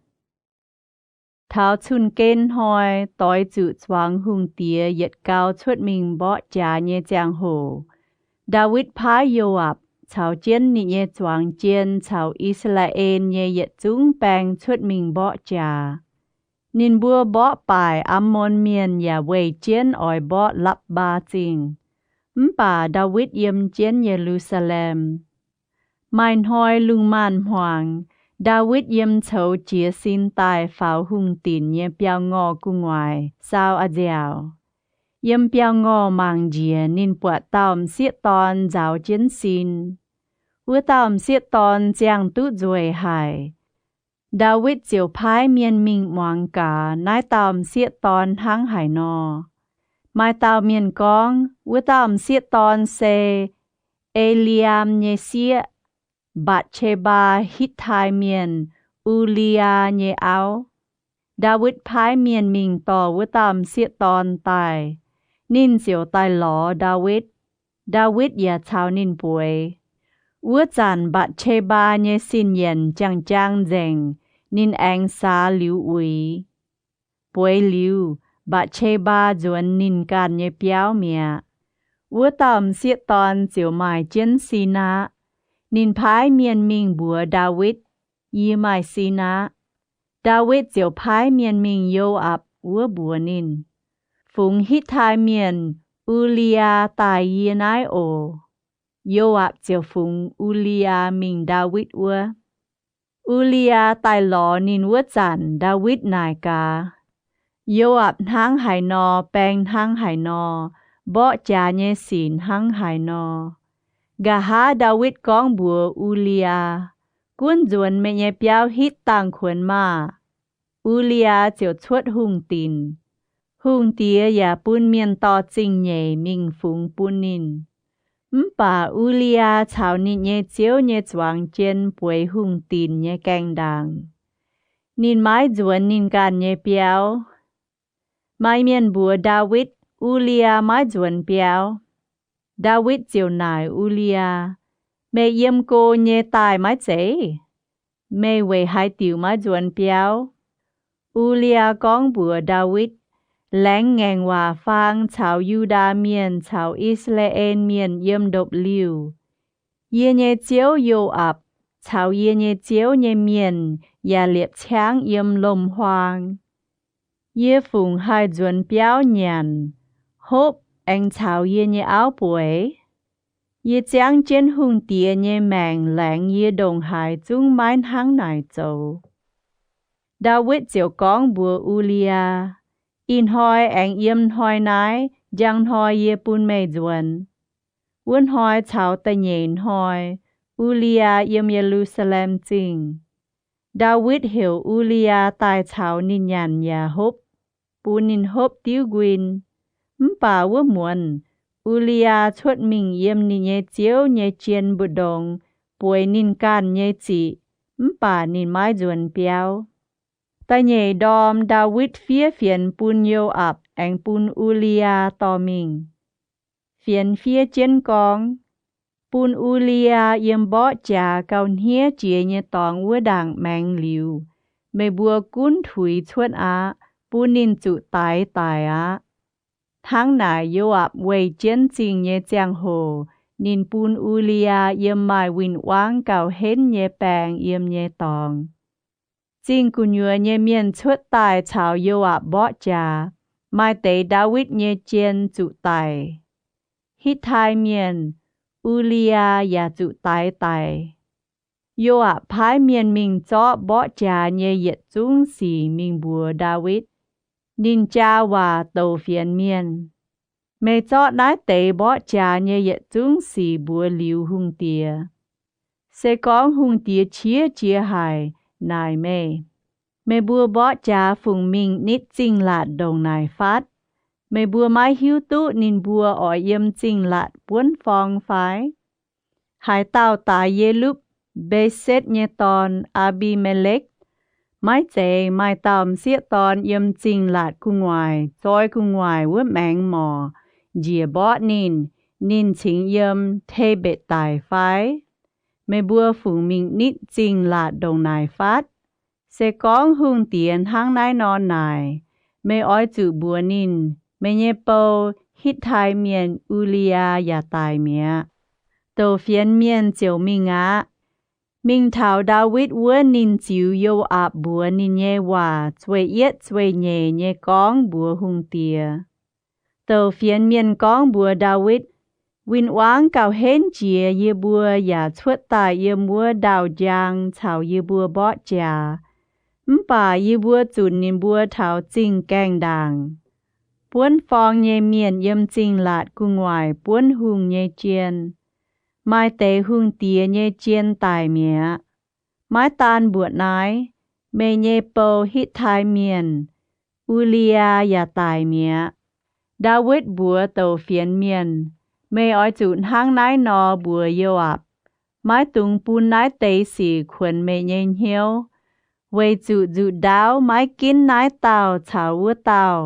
Taux cun-gen hnoi doix zuqc zuangx hungh diex yietc gau cuotv mingh mborqv jaax nyei ziangh hoc, Ndaawitv paaiv Yo^aapc caux jienv ninh nyei zuangx jien caux I^saa^laa^en nyei yietc zungv baeng cuotv mingh mborqv jaax. Ninh mbuo mborqv baaic Ammon Mienh yaac weic jienv oix mborqv Lapv^mbaa Zingh. Mv baac Ndaawitv yiem jienv Ye^lu^saa^lem. Maaih hnoi lungh maanz-hmuangx, Ndaawitv yiem coux jiez sin daaih faaux hungh dinc nyei biauv-ngorh gu'nguaaic saau a'nziaauc. Yiem biauv-ngorh mangc njiec ninh buatc dauh m'sieqv dorn nzaaux jienv sin. Wuov dauh m'sieqv dorn ziangh duqv nzueic haic. Ndaawitv ziouc paaiv mienh mingh muangx gaax naaiv dauh m'sieqv dorn hnangv haaix nor. Maaih dauh mienh gorngv, Wuov dauh m'sieqv dorn se E^li^yaam nyei sieqv, Mbatc^qe^mbaa, Hitv^tai Mienh, U^li^yaa nyei auv. Ndaawitv paaiv mienh mingh dorh wuov dauh m'sieqv dorn daaih. Ninh ziouc daaih lorz Ndaawitv. Ndaawitv yaac caux ninh bueix. Wuov zanc Mbatc^qe^mbaa nyei sin yienc jangx-jangx nzengc, ninh aengx saax liuz uix. Bueix liuz, Mbatc^qe^mbaa nzuonx ninh ganh nyei biauv mi'aqv. Wuov dauh m'sieqv dorn ziouc maaih jienv sin aqv. Ninh paaiv mienh mingh mbuox Ndaawitv, Yie maaih sin aqv. Ndaawitv ziouc paaiv mienh mingh Yo^aapc wuov mbuox ninh, Fungx Hitv^tai Mienh, U^li^yaa daaih yie naaiv oc. Yo^aapc ziouc fungx U^li^yaa mingh Ndaawitv wuov. U^li^yaa daaih lorz ninh wuov zanc, Ndaawitv naaic gaax, Yo^aapc hnangv haaix nor, baeng hnangv haaix nor, mborqv jaax nyei sic hnangv haaix nor. Nqa'haav Ndaawitv gorngv mbuox U^li^yaa, Gunv nzuonx meih nyei biauv hitv dangh kuonx maah! U^li^yaa ziouc cuotv hungh dinc. Hungh diex yaac bun mienh dorh zingh nyeic mingh fungx bun ninh. Mv baac U^li^yaa caux ninh nyei ziouv nyei zuangx jien bueix hungh dinc nyei gaengh ndaangc. Ninh maiv nzuonx ninh ganh nyei biauv. Maaih mienh mbuox Ndaawitv, U^li^yaa maiv nzuonx biauv. Ndaawitv ziouc naaic U^li^yaa, Meih yiem go nyei daaih maiv zeiz? Meih weic haaix diuc maiv nzuonx biauv? U^li^yaa gorngv mbuox Ndaawitv, Laengz ngaengc waac faang caux Yu^ndaa Mienh caux I^saa^laa^en Mienh yiem ndopv-liuh. Yie nyei ziouv, Yo^aapc, caux yie nyei ziouv nyei mienh yaac liepc ciangv yiem lomc-huaang. Yie fungc haih nzuonx biauv nyanc, hopv, aengx caux yie nyei auv bueix? Yie ziangv jienv hungh diex nyei maengc laengz yie ndongc haaix zungv maiv hnangv naaic zoux. Ndaawitv ziouc gorngv mbuox U^li^yaa, Ih hnoi aengx yiem hnoi naaiv njang hnoi yie bun meih nzuonx. Wuov hnoi caux da'nyeic hnoi, U^li^yaa yiem Ye^lu^saa^lem Zingh. Ndaawitv heuc U^li^yaa daaih caux ninh nyanc yaac hopv, bun ninh hopv diuv nquin. Mv baac wuov muonz, U^li^yaa cuotv mingh yiem ninh nyei ziouv nyei jien mbu'ndongx bueix ninh ganh nyei ziqc, mv baac ninh maiv nzuonx biauv. Da'nyeic ndorm Ndaawitv fiev fienx bun Yo^aapc aengx bun U^li^yaa dorh mingh. Fienx fiev jienv gorngv, Bun U^li^yaa yiem mborqv jaax gauh hniev jiex nyei dorngx wuov ndaangc maengx liuz, meih mbuo gunv tuix cuotv aqv. Bun ninh zuqc daix daic aqv. Hnangv naaic Yo^aapc weih jienv zingh nyei ziangh hoc ninh bun U^li^yaa yiem maaih win-wangv gauh henv nyei baeng yiem nyei dorngx. Zingh gu'nyuoz nyei mienh cuotv daaih caux Yo^aapc mborqv jaax. Maaih deix Ndaawitv nyei jien zuqc daic. Hitv^tai Mienh, U^li^yaa yaac zuqc daix daic. Yo^aapc paaiv mienh mingh zorqv mborqv jaax nyei yietc zungv sic mingh mbuox Ndaawitv. Ninh jaa waac douc fienx mienh, Meih zorqv naaiv deix mborqv jaax nyei yietc zungv sic mbuox liuz hungh diex. Se gorngv hungh diex qiex jiez haic naaic meih, Meih mbuo mborqv jaax fungc mingh nitv zingh laatc ndongc naaic fatv? Meih mbuo maiv hiuv duqv ninh mbuo oix yiem zingh laatc buonv forng fai? Haaix dauh daix Ye^lupv, Mbe^setv nyei dorn, Aa^mbi^me^lekv? Maiv zeiz maaih dauh m'sieqv dorn yiem zingh laatc gu'nguaaic zoi gu'nguaaic wuov maengx morc njiec mborqv ninh, ninh cingx yiem Te^mbetc daic fai? Meih mbuo fungc mingh nitv zingh laatc ndongc naaic fatv? Se gorngv hungh diex hnangv naaiv nor naaic, meih oix zuqc mbuox ninh, Meih nyei bou, Hitv^tai Mienh, U^li^yaa, yaac daic mi'aqv. Douc fienx mienh ziouc mingh aqv. Mingh taux Ndaawitv wuov, ninh ziux Yo^aapc mbuox ninh nyei waac zueih yietv zueih nyeic nyei gorngv mbuox hungh diex. Douc fienx mienh gorngv mbuox Ndaawitv, Win-wangv gauh henv jiex yie mbuo yaac cuotv daaih yiem wuov ndaauh njang caux yie mbuo mborqv jaax. Mv baac yie mbuo zunc ninh mbuo taux zingh gaengh ndaangc. Buonv forng nyei mienh yiem zingh laatc gu'nguaaic buonv hungh nyei jien. Maaih deix hungh diex nyei jien daic mi'aqv. Maiv daan mbuoqc naaiv, meih nyei bou, Hitv^tai Mienh, U^li^yaa, yaac daic mi'aqv. Ndaawitv mbuox douc fienx mienh, Meih oix zuqc hnangv naaiv nor mbuox Yo^aapc, Maiv dungx bun naaiv deix sic kuonx meih nyei hnyouv, weic zuqc nzuqc ndaauv maiv ginv naaiv dauh caux wuov dauh.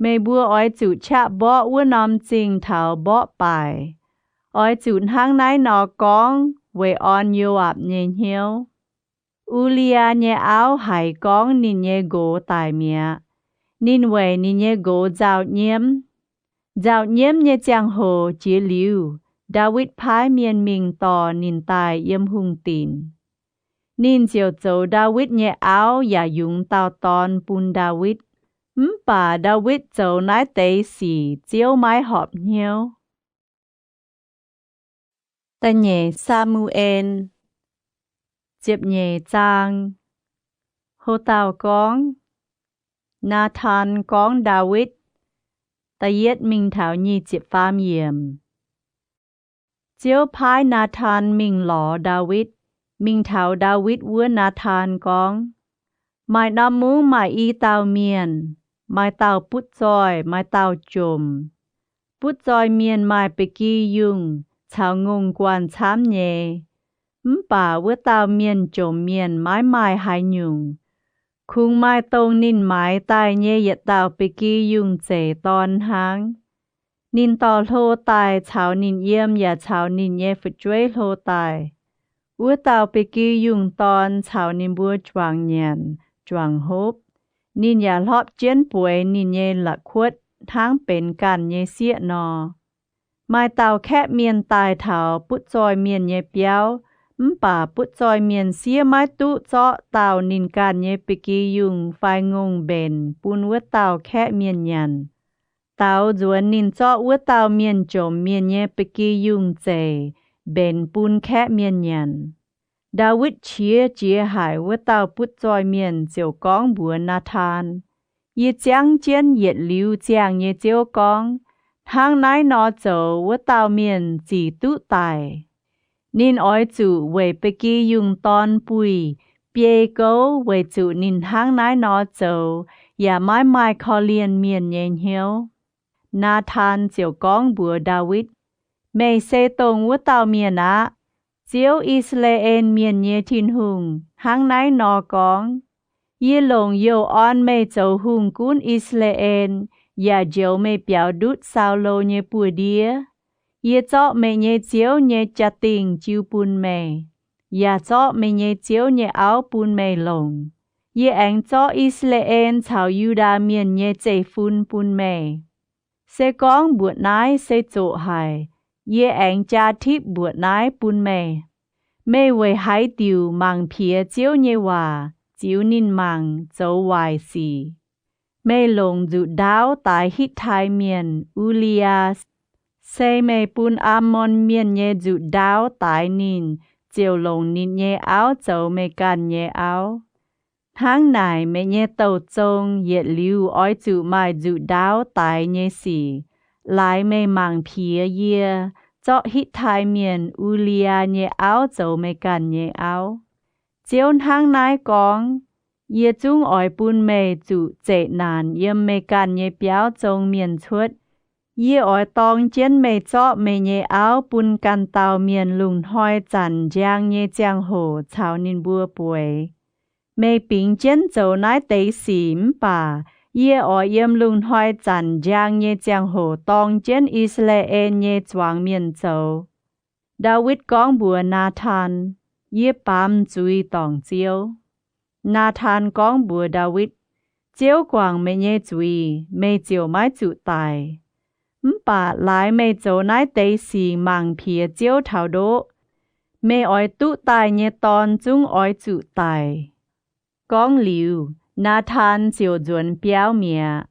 Meih mbuo oix zuqc qaqv mborqv wuov norm zingh taux mborqv baaic. Oix zuqc hnangv naaiv nor gorngv weic orn Yo^aapc nyei hnyouv. U^li^yaa nyei auv haiz gorngv ninh nyei nqox daic mi'aqv. Ninh weic ninh nyei nqox nzauh nyiemv. Nzauh nyiemv nyei ziangh hoc jiex liuz, Ndaawitv paaiv mienh mingh dorh ninh daaih yiem hungh dinc. Ninh ziouc zoux Ndaawitv nyei auv yaac yungz dauh dorn bun Ndaawitv. Mv baac Ndaawitv zoux naaiv deix sic Ziouv maiv horpc hnyouv. Da'nyeic Saa^mu^en, ziepc nyeic zaang. Hlo dauh gorngv, Naatan gorngv Ndaawitv. Da'yietv mingh taux nyic ziepc faam yiemc. Ziouv paaiv Naatan mingh lorz Ndaawitv. Mingh taux Ndaawitv wuov, Naatan gorngv, Maaih norm mungv maaih i dauh mienh, maaih dauh butv zoih, maaih dauh jomc. Butv zoih mienh maaih ba'gi yungh caux ngongh guanh camv nyei. Mv baac wuov dauh mienh jomc mienh maiv maaih haaix nyungc. Kungx maaih dongh ninh maaiz daaih nyei yietc dauh ba'gi yungh zeic dorn hnangv. Ninh dorh hlo daaih caux ninh yiem yaac caux ninh nyei fu'jueiv hlo daaih. Wuov dauh ba'gi yungh dorn caux ninh mbuo juangc nyanc, juangc hopv. Ninh yaac hlorpv jienv bueix ninh nyei la'kuotv hnangv benx ganh nyei sieqv nor. Maaih dauh kaeqv mienh daaih taux butv zoih mienh nyei biauv, mv baac butv zoih mienh siev maiv duqv zorqv dauh ninh ganh nyei ba'gi yungh fai ngongh mbenc bun wuov dauh kaeqv mienh nyanc. Daaux nzuonx ninh zorqv wuov dauh mienh jomc mienh nyei ba'gi yungh zeic mbenc bun kaeqv mienh nyanc. Ndaawitv qiex jiez haic wuov dauh butv zoih mienh ziouc gorngv mbuox Naatan, Yie ziangv jienv yietc liuz ziangh nyei Ziouv gorngv, hnangv naaiv nor zoux wuov dauh mienh zic duqv daic. Ninh oix zuqc weic ba'gi yungh dorn buih biei gouv weic zuqc ninh hnangv naaiv nor zoux yaac maiv maaih korv-lienh mienh nyei hnyouv. Naatan ziouc gorngv mbuox Ndaawitv, Meih se dongh wuov dauh mienh aqv. Ziouv, I^saa^laa^en Mienh nyei Tin-Hungh, hnangv naaiv nor gorngv, Yie longc youh orn meih zoux hungh gunv I^saa^laa^en, yaac njoux meih biaux ndutv Saulo nyei buoz-ndiev. Yie zorqv meih nyei ziouv nyei jaa-dingh jiu bun meih, yaac zorqv meih nyei ziouv nyei auv bun meih longc. Yie aengx zorqv I^saa^laa^en caux Yu^ndaa Mienh nyei zeiv-fun bun meih. Se gorngv mbuoqc naaiv se zoqc haic, yie aengx jaa tipv mbuoqc naaiv bun meih. Meih weic haaix diuc mangc piex Ziouv nyei waac, ziux ninh mangc, zoux waaic sic? Meih longc nzuqc ndaauv daix Hitv^tai Mienh, U^li^yaa. Se meih bun Aamon Mienh nyei nzuqc ndaauv daix ninh, ziouc longc ninh nyei auv zoux meih ganh nyei auv. Hnangv naaic, meih nyei douh zong yietc liuz oix zuqc maaih nzuqc ndaauv daix nyei sic. Laaix meih mangc piex yie, zorqv Hitv^tai Mienh, U^li^yaa, nyei auv zoux meih ganh nyei auv. Ziouv hnangv naaiv gorngv, Yie zungv oix bun meih zuqc zeqc naanc yiem meih ganh nyei biauv zong mienh cuotv. Yie oix dorng jienv meih zorqv meih nyei auv bun ganh dauh mienh lungh hnoi zanc njang nyei ziangh hoc caux ninh mbuo bueix. Meih bingx jienv zoux naaiv deix sic mv baac yie oix yiem lungh hnoi zanc njang nyei ziangh hoc dorng jienv I^saa^laa^en nyei zuangx mienh zoux. Ndaawitv gorngv mbuox Naatan, Yie baamz zuiz dorngc Ziouv. Naatan gorngv mbuox Ndaawitv, Ziouv guangc meih nyei zuiz, meih ziouc maiv zuqc daic. Mv baac laaix meih zoux naaiv deix sic mangc piex Ziouv taux ndoqv. Meih oix duqv daaih nyei dorn zungv oix zuqc daic. Gorngv liuz, Naataan ziouc nzuonx biauv mi'aqv.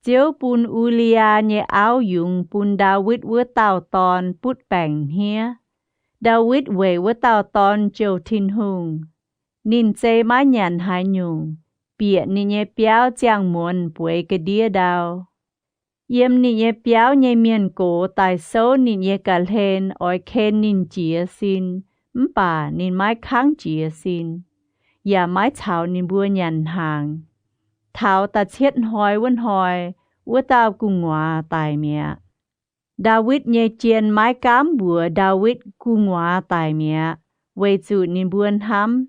Ziouv bun U^li^yaa nyei auv yungz bun Ndaawitv wuov dauh dorn butv baengc hniev. Ndaawitv weic wuov dauh dorn jouh Tin-Hungh. Ninh zei maiv nyanc haaix nyungc, bieqc ninh nyei biauv ziangh muonz bueix ga'ndiev ndau. Yiem ninh nyei biauv nyei mienh gox daaih souv ninh nyei ga'hlen oix ken ninh jiez sin, mv baac ninh maiv kangv jiez sin, yaac maiv caux ninh mbuo nyanc hnaangx. Taux da'cietv hnoi wuov hnoi, wuov dauh gu'nguaaz daic mi'aqv. Ndaawitv nyei jien maiv gaamv mbuox Ndaawitv gu'nguaaz daic mi'aqv, weic zuqc ninh mbuo hnamv,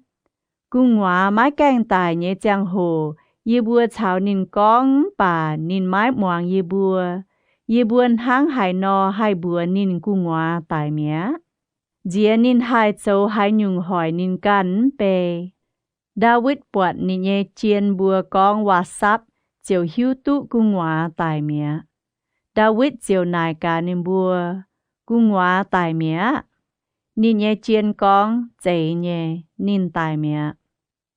gu'nguaaz maiv gaengh daic nyei ziangh hoc yie mbuo caux ninh gorngv mv baac ninh maiv muangx yie mbuo. Yie mbuo hnangv haaix nor haih mbuox ninh gu'nguaaz daic mi'aqv? Nziex ninh haih zoux haaix nyungc hoic ninh ganh mv bei? Ndaawitv buatc ninh nyei jien mbuo gorngv waac-sapv ziouc hiuv duqv gu'nguaaz daic mi'aqv. Ndaawitv ziouc naaic gaax ninh mbuo, Gu'nguaaz daic mi'aqv? Ninh nyei jien gorngv, Zeiz nyei, ninh daic mi'aqv.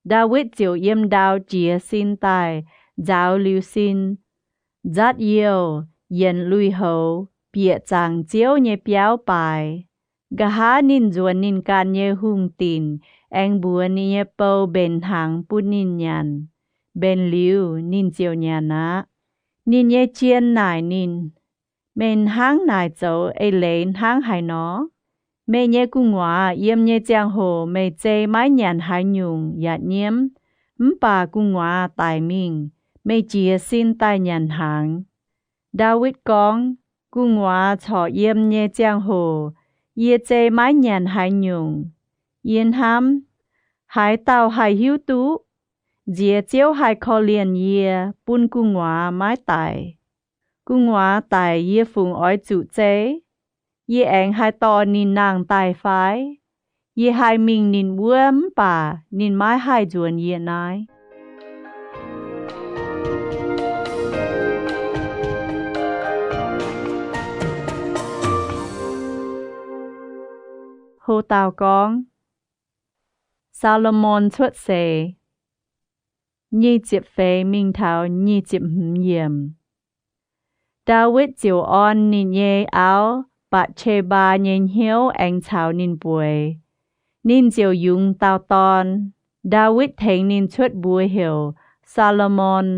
Ndaawitv ziouc yiem ndau jiez sin daaih, nzaaux liuz sin, nzaatv youh, yienc lui-houx, bieqc zaangc Ziouv nyei biauv baaix. Nqa'haav ninh nzuonx ninh ganh nyei hungh dinc aengx mbuox ninh nyei bou mbenc hnaangx bun ninh nyanc. Mbenc liuz ninh ziouc nyanc aqv. Ninh nyei jien naaic ninh, Meih hnangv naaic zoux eix leiz hnangv haaix nor? Meih nyei gu'nguaaz yiem nyei ziangh hoc meih zei maiv nyanc haaix nyungc yaac nyiemv, mv baac gu'nguaaz daic mingh, meih jiez sin daaih nyanc hnaangx. Ndaawitv gorngv, Gu'nguaaz corc yiem nyei ziangh hoc yie zei maiv nyanc haaix nyungc. Yie hnamv, Haaix dauh haih hiuv duqv? Nziex Ziouv haih korv-lienh yie, bun gu'nguaaz maiv daic. Gu'nguaaz daic yie fungc oix zuqc zei? Yie aengx haih dorh ninh nangh daaih fai? Yie haih mingh ninh wuov mv baac ninh maiv haih nzuonx yie naaiv. Ho dauh gorngv, Saa^lo^morn Cuotv Seix, nyic ziepc feix mingh taux nyic ziepc hmz yiemc. Ndaawitv ziouc orn ninh nyei auv, Mbatc^se^mbaa, nyei hnyouv aengx caux ninh bueix. Ninh ziouc yungz dauh dorn. Ndaawitv tengx ninh cuotv mbuox heuc Saa^lo^morn.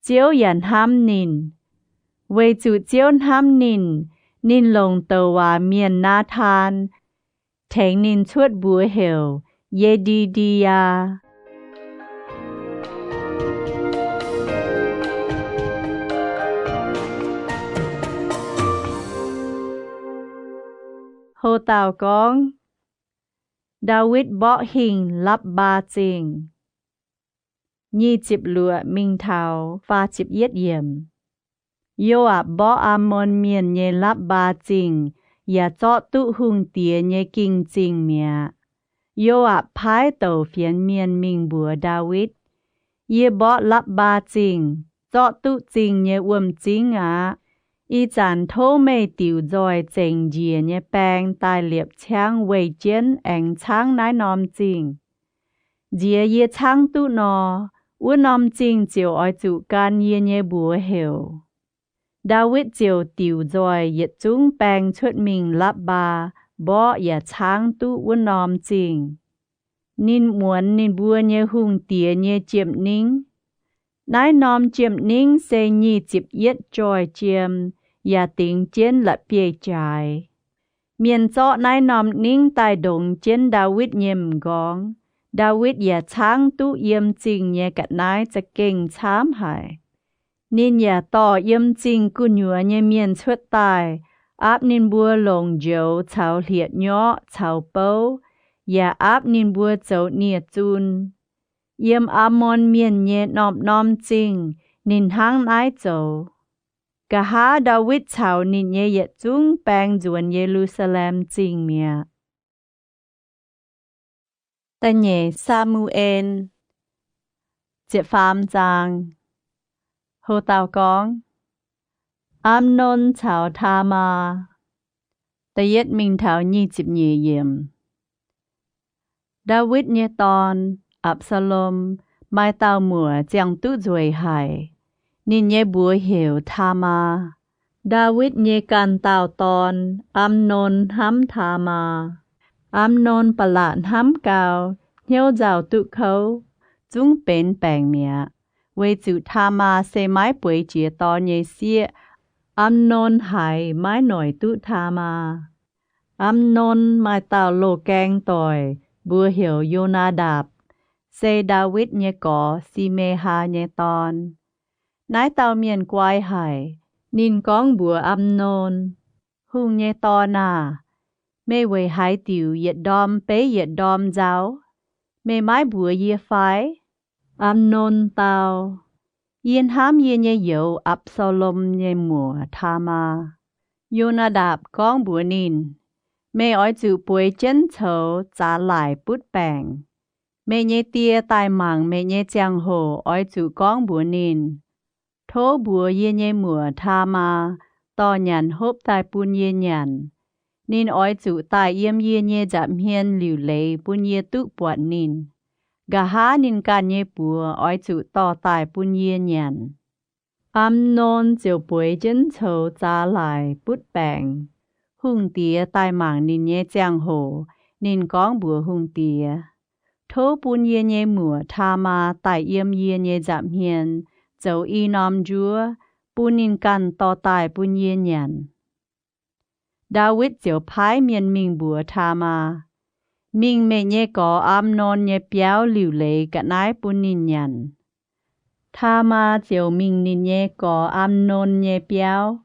Ziouv yaac hnamv ninh. Weic zuqc Ziouv hnamv ninh, ninh longc douc waac mienh Naataan tengx ninh cuotv mbuox heuc Ye^ndi^ndi^yaa. Ho dauh gorngv, Ndaawitv Mborqv Hingh Lapv^mbaa Zingh. Nyic ziepc luoqc mingh taux faah ziepc yietv yiemc. Yo^aapc mborqv Aamon Mienh nyei Lapv^mbaa Zingh yaac zorqv duqv hungh diex nyei Ging-Zingh mi'aqv. Yo^aapc paaiv douc fienx mienh mingh mbuox Ndaawitv, Yie mborqv Lapv^mbaa Zingh, zorqv duqv zingh nyei wuom-zingv aqv. Ih zanc tov meih diuc nzoih zengc njiec nyei baeng daaih liepc ciangv weih jienv aengx caangv naaiv norm zingh. Nziex yie caangv duqv nor, wuov norm zingh ziouc oix zuqc gan yie nyei mbuox heuc. Ndaawitv ziouc diuc nzoih yietc zungv baeng cuotv mingh Lapv^mbaa, mborqv yaac caangv duqv wuov norm zingh. Ninh muonz ninh mbuo nyei hungh diex nyei jiem-ningv. Naaiv norm jiem-ningv se nyic ziepc yietv joih jiem yaac dingx jienv la'bieiv-jaaix. Mienh zorqv naaiv norm ningv daaih ndongx jienv Ndaawitv nyei m'nqorngv. Ndaawitv yaac caangv duqv yiem zingh nyei ga'naaiv za'gengh camv haic. Ninh yaac dorh yiem zingh gu'nyuoz nyei mienh cuotv daaih, aapv ninh mbuo longc njoux caux hlieqv-nyorqv caux bouv, yaac aapv ninh mbuo zoux nie-zun. Yiem Aamon Mienh nyei norm-norm zingh ninh hnangv naaiv zoux. Nqa'haav Ndaawitv caux ninh nyei yietc zungv baeng nzuonx Ye^lu^saa^lem Zingh mi'aqv. Da'nyeic Saa^mu^en, ziepc faam zaang. Ho dauh gorngv, Aamnon caux Taamaa. Da'yietv mingh taux nyic ziepc nyeic yiemc. Ndaawitv nyei dorn, Apc^saa^lom, maaih dauh muoc ziangh duqv nzueic haic. Ninh nyei mbuox heuc Taamaa. Ndaawitv nyei ganh dauh dorn, Amnon, hnamv Taamaa. Amnon ba'laqc hnamv gau, hnyouv nzauh duqv kouv, zungv benx baengc mi'aqv, weic zuqc Taamaa se maiv bueix jiex dorn nyei sieqv. Amnon haiz maiv noic duqv Taamaa. Amnon maaih dauh loz-gaeng doic, mbuox heuc Yo^naa^ndapc, se Ndaawitv nyei gorx, Si^me^haa, nyei dorn. Naaiv dauh mienh guai haic. Ninh gorngv mbuox Amnon, Hungh nyei dorn aah! Meih weic haaix diuc yietc ndorm beiv yietc ndorm nzauh? Meih maiv mbuox yie fai? Amnon dau, Yie hnamv yie nyei youz, Apc^saa^lom, nyei muoc, Taamaa. Yo^naa^ndapc gorngv mbuox ninh, Meih oix zuqc bueix jienv coux zaax laaic butv baengc. Meih nyei die daaih mangc meih nyei ziangh hoc oix zuqc gorngv mbuox ninh, Tov mbuox yie nyei muoc, Taamaa, dorh nyanc hopv daaih bun yie nyanc. Ninh oix zuqc daaih yiem yie nyei nza'hmien liuc leiz bun yie duqv buatc ninh. Nqa'haav ninh ganh nyei buoz oix zuqc dorh daaih bun yie nyanc. Amnon ziouc bueix jienv coux zaax laaic butv baengc. Hungh diex daaih mangc ninh nyei ziangh hoc, ninh gorngv mbuox hungh diex, Tov bun yie nyei muoc, Taamaa, daaih yiem yie nyei nza'hmien zoux i norm njuov, bun ninh ganh dorh daaih bun yie nyanc. Ndaawitv ziouc paaiv mienh mingh mbuox Taamaa, Mingh meih nyei gorx, Amnon, nyei biauv liuc leiz ga'naaiv bun ninh nyanc. Taamaa ziouc mingh ninh nyei gorx, Amnon, nyei biauv.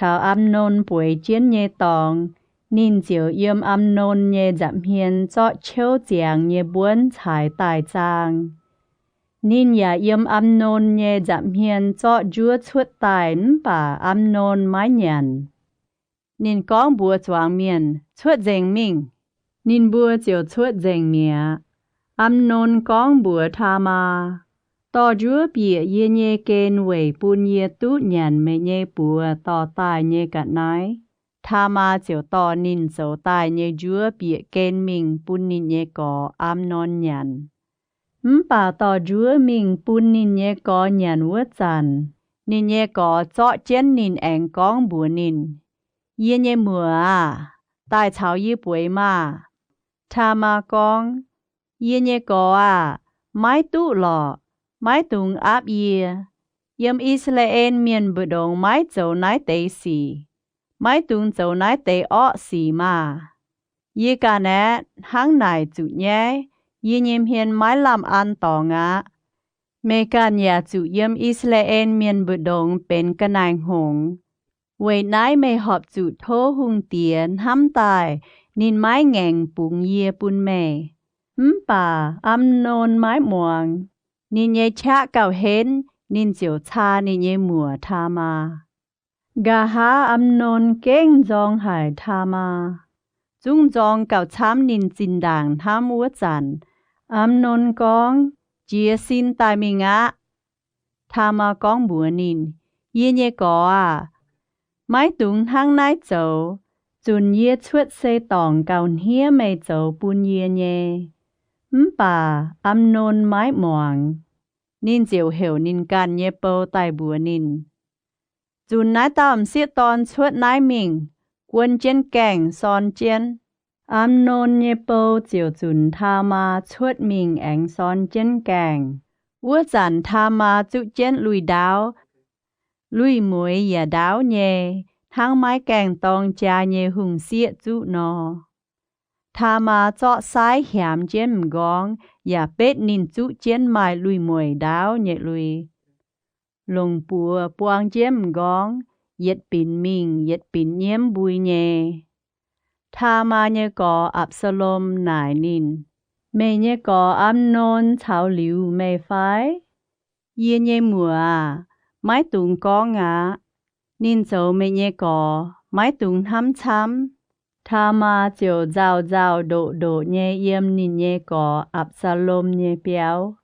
Taux Amnon bueix jienv nyei dorngx, ninh ziouc yiem Amnon nyei nza'hmien zorqv ciouv ziangx nyei mbuonv caaix daaih zaang. Ninh yaac yiem Amnon nyei nza'hmien zorqv njuov cuotv daaih, mv baac Amnon maiv nyanc. Ninh gorngv mbuox zuangx mienh, Cuotv nzengc mingh! Ninh mbuo ziouc cuotv nzengc mi'aqv. Amnon gorngv mbuox Taamaa, Dorh njuov bieqc yie nyei gen weic bun yie duqv nyanc meih nyei buoz dorh daaih nyei ga'naaiv. Taamaa ziouc dorh ninh zoux daaih nyei njuov bieqc gen mingh bun ninh nyei gorx, Amnon, nyanc. Mv baac dorh njuov mingh bun ninh nyei gorx nyanc wuov zanc, ninh nyei gorx zorqv jienv ninh aengx gorngv mbuox ninh, Yie nyei muoc aah! Daaih caux yie bueix maah! Taamaa gorngv, Yie nyei gorx aah! Maiv duqv lorqc. Maiv dungx aapv yie. Yiem I^saa^laa^en Mienh mbu'ndongx maiv zoux naaiv deix sic. Maiv dungx zoux naaiv deix orqv sic maah! Yie ganh aeqv, hnangv naaic zuqc nyaiv. Yie nyei hmien maiv lamh an dorngx aqv. Meih ganh yaac zuqc yiem I^saa^laa^en Mienh mbu'ndongx benx ga'naaiv-hngongx. Weic naaiv meih horpc zuqc tov hungh diex hnamv daaih, ninh maiv ngaengc bungx yie bun meih. Mv baac Amnon maiv muangx. Ninh nyei qaqv gauh henv, ninh ziouc caa ninh nyei muoc, Taamaa. Nqa'haav Amnon gengh nzorng haic Taamaa, zungv nzorng gauh camv ninh zinh ndaangc hnamv wuov zanc. Amnon gorngv, Jiez sin daaih mingh aqv. Taamaa gorngv mbuox ninh, Yie nyei gorx aah! Maiv dungx hnangv naaiv zoux. Zunc yie cuotv se dorngc gauh hniev meih zoux bun yie nyei. Mv baac Amnon maiv muangx. Ninh ziouc heuc ninh ganh nyei bou daaih mbuox ninh, Zunc naaiv dauh m'sieqv dorn cuotv naaiv mingh, guon jienv gaengh sorn jienv. Amnon nyei bou ziouc zunc Taamaa cuotv mingh aengx sorn jienv gaengh. Wuov zanc Taamaa zuqv jienv lui-ndaauv, lui-mueiz yaac ndaauv nyei, hnangv maiv gaengh dorng jaa nyei hungh sieqv zuqv nor. Taamaa zorqv saaiv hiaamx jienv m'nqorngv yaac betv ninh zuqv jienv maaih lui-mueiz ndaauv nyei lui. Longc buoz buang jienv m'nqorngv, yietc binc mingh yietc binc nyiemv mbui nyei. Taamaa nyei gorx, Apc^saa^lom, naaic ninh, Meih nyei gorx, Amnon, caux liuz meih fai? Yie nyei muoc aah! Maiv dungx gorngv aqv. Ninh zoux meih nyei gorx, maiv dungx hnamv camv. Taamaa ziouc nzauh nzauh ndoqc ndoqc nyei yiem ninh nyei gorx, Apc^saa^lom, nyei biauv.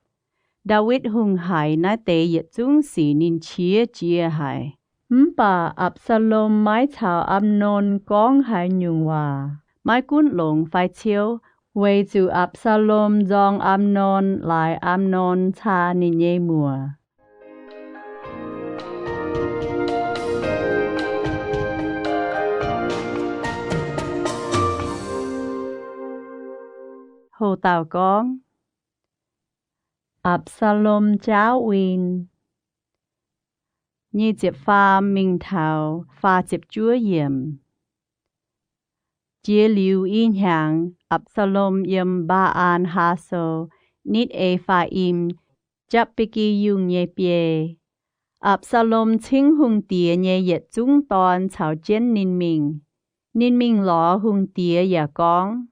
Ndaawitv Hungh haiz naaiv deix yietc zungv sic ninh qiex jiez haic. Mv baac Apc^saa^lom maiv caux Amnon gorngv haaix nyungc waac, maiv gunv longx fai ciouv. Weic zuqc Apc^saa^lom nzorng Amv^non laaix Amv^non caa ninh nyei muoc. Ho dauh gorngv, Apc^saa^lom jaauv win. Nyic ziepc faam mingh taux faah ziepc juov yiemc. Jiex liuz i hnyangx, Apc^saa^lom yiem Mbaa^an Haa^so, nitv E^faa^im, japv Bi^gi Yungh nyei biei. Apc^saa^lom cingv hungh diex nyei yietc zungv dorn caux jienv ninh mingh. Ninh mingh lorz hungh diex yaac gorngv,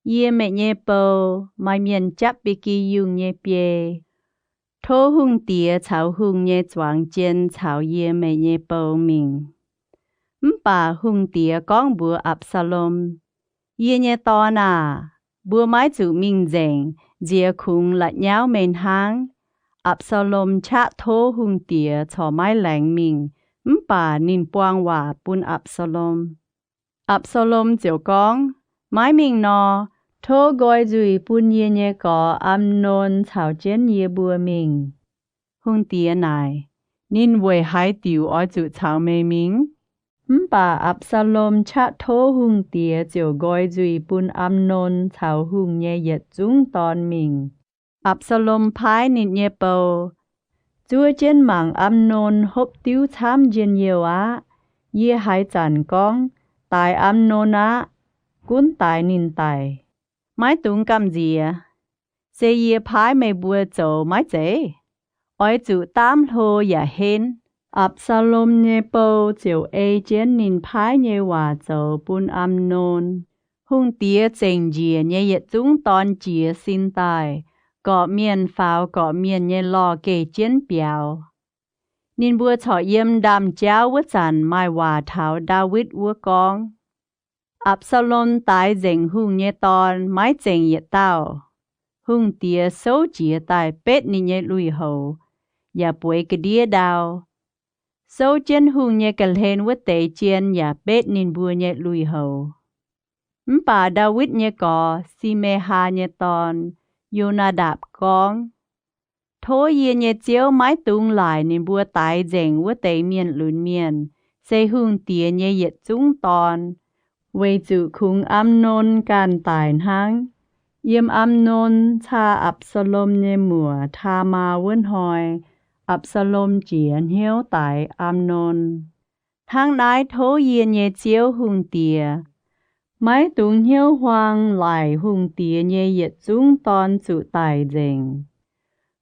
Yie meih nyei bou, maaih mienh japv Bi^gi Yungh nyei biei. Tov hungh diex caux hungh nyei zuangx jien caux yie meih nyei bou mingh. Mv baac hungh diex gorngv mbuox Apc^saa^lom, Yie nyei dorn aac, mbuo maiv zuqc mingh nzengc, nziex kungx la'nyauv meih hnangv. Apc^saa^lom qaqv tov hungh diex corc maiv laengz mingh, mv baac ninh buang waac bun Apc^saa^lom. Apc^saa^lom ziouc gorngv, Maiv mingh nor, tov nqoi nzuih bun yie nyei gorx Amv^non caux jienv yie mbuo mingh. Hungh diex naaic, Ninh weic haaix diuc oix zuqc caux meih mingh? Mv baac Apc^saa^lom qaqv tov hungh diex ziouc nqoi nzuih bun Amv^non caux hungh nyei yietc zungv dorn mingh. Apc^saa^lom paaiv ninh nyei bou, Zuov jienv mangc Amv^non hopv diuv camv njien-youh aqv. Yie haaix zanc gorngv, Daix Amv^non aqv, gunv daix ninh daic. Maiv dungx gamh nziex. Se yie paaiv meih mbuo zoux maiv zeiz? Oix zuqc daamv hlo yaac henv. Apc^saa^lom nyei bou ziouc ei jienv ninh paaiv nyei waac zoux bun Amv^non. Hungh diex zengc njiec nyei yietc zungv dorn jiez sin daaih, gorqv-mienh faaux gorqv-mienh nyei lorh geh jienv biaux. Ninh mbuo corc yiem ndaamv-jauv wuov zanc maaih waac taux Ndaawitv wuov gorngv, Apc^saa^lom daix nzengc hungh nyei dorn maiv zengc yietc dauh. Hungh diex souv jiez daaih betv ninh nyei lui-houx, yaac bueix ga'ndiev ndau. Souv jienv hungh nyei ga'hlen wuov deix jien yaac betv ninh mbuo nyei lui-houx. Mv baac Ndaawitv nyei gorx Si^me^haa nyei dorn, Yo^naa^ndapc, gorngv, Tov yie nyei ziouv maiv dungx laaic ninh mbuo daix nzengc wuov deix mienh lunx mienh, se hungh diex nyei yietc zungv dorn, weic zuqc kungx Amv^non ganh daic hnangv. Yiem Amv^non caa Apc^saa^lom nyei muoc, Taa^maa, wuov hnoi, Apc^saa^lom jiez hnyouv daix Amv^non. Hnangv naaiv tov yie nyei ziouv hungh diex maiv dungx hnyouv huaang laaic hungh diex nyei yietc zungv dorn zuqc daic nzengc.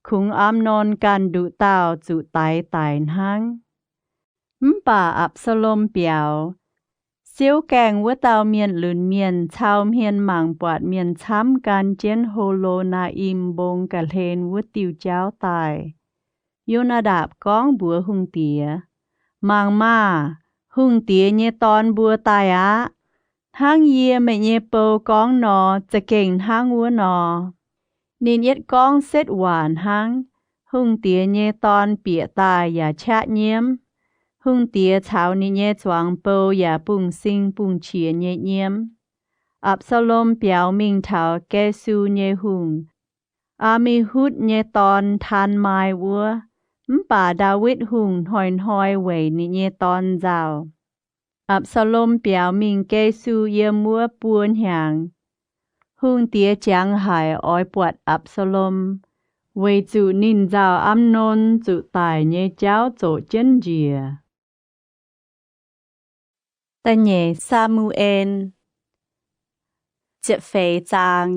Kungx Amv^non ganh nduqc dauh zuqc daix daic hnangv. Mv baac Apc^saa^lom biaux, Siouv gaengh wuov dauh mienh lunx mienh cau hmien mangc buatc mienh camv gan jienv Ho^lo^naa^im Mbong ga'hlen wuov diuh jauv daaih. Yo^naa^ndapc gorngv mbuox hungh diex, Mangc maah! Hungh diex nyei dorn mbuo daaih aqv. Hnangv yie, meih nyei bou, gorngv nor, za'gengh hnangv wuov nor. Ninh yietv gorngv setv waac hnangv, hungh diex nyei dorn bieqc daaih yaac qaqv nyiemv. Hungh diex caux ninh nyei zuangx bou yaac bungx-sing bungx-qiex nyei nyiemv. Apc^saa^lom biaux mingh taux Ge^su nyei hungh, Aa^mi^hutv nyei dorn, Taan^mai wuov. Mv baac Ndaawitv Hungh hnoi-hnoi weic ninh nyei dorn nzauh. Apc^saa^lom biaux mingh Ge^su yiem wuov buo hnyangx. Hungh diex jangx haic oix buatc Apc^saa^lom, weic zuqc ninh nzauh Amv^non zuqc daic nyei jauv zoqc jienv njiec. Da'nyeic Saa^mu^en, ziepc feix zaang.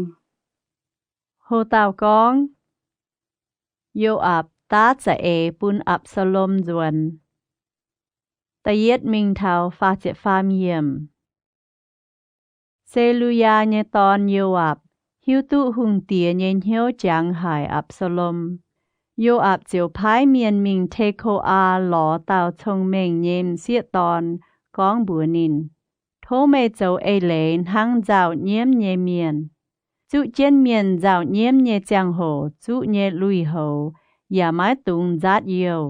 Ho dauh gorngv, Yo^apc daav za'eix bun Apc^saa^lom nzuonx. Da'yietv mingh taux faah ziepc faam yiemc. Se^lu^yaa nyei dorn, Yo^apc, hiuv duqv hungh diex nyei hnyouv jangx haic Apc^saa^lom. Yo^apc ziouc paaiv mienh mingh Teko^aa lorz dauh cong-mengh nyei m'sieqv dorn, gorngv mbuox ninh, Tov meih zoux eix leiz hnangv nzauh nyiemv nyei mienh. Zuqv jienv mienh nzauh nyiemv nyei ziangh hoc zuqv nyei lui-houx yaac maiv dungx nzaatv youh.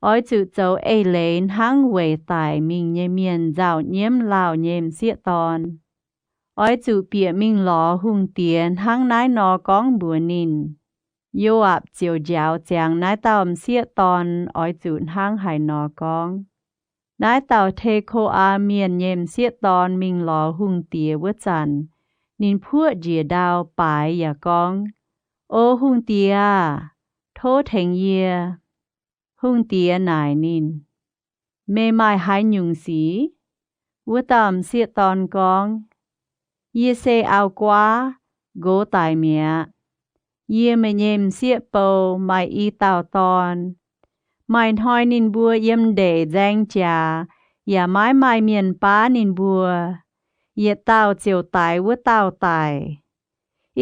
Oix zuqc zoux eix leiz hnangv weic daic mingh nyei mienh nzauh nyiemv lauh nyei m'sieqv dorn. Oix zuqc bieqc mingh lorz hungh diex hnangv naaiv nor gorngv mbuox ninh. Yo^aapc ziouc njaaux ziangx naaiv dauh m'sieqv dorn oix zuqc hnangv haaix nor gorngv. Naaiv dauh Te^ko^aa Mienh nyei m'sieqv dorn mingh lorz hungh diex wuov zanc, ninh puoqv njiec ndau baaix yaac gorngv, O hungh diex aah! Tov tengx yie. Hungh diex naaic ninh, Meih maaih haaix nyungc sic? Wuov dauh m'sieqv dorn gorngv, Yie se auv-guaav, nqox daic mi'aqv. Yie, meih nyei m'sieqv bou, maaih i dauh dorn. Maaih hnoi ninh mbuo yiem ndeic nzaeng jaax, yaac maiv maaih mienh baav ninh mbuo. Yietc dauh ziouc daix wuov dauh daic.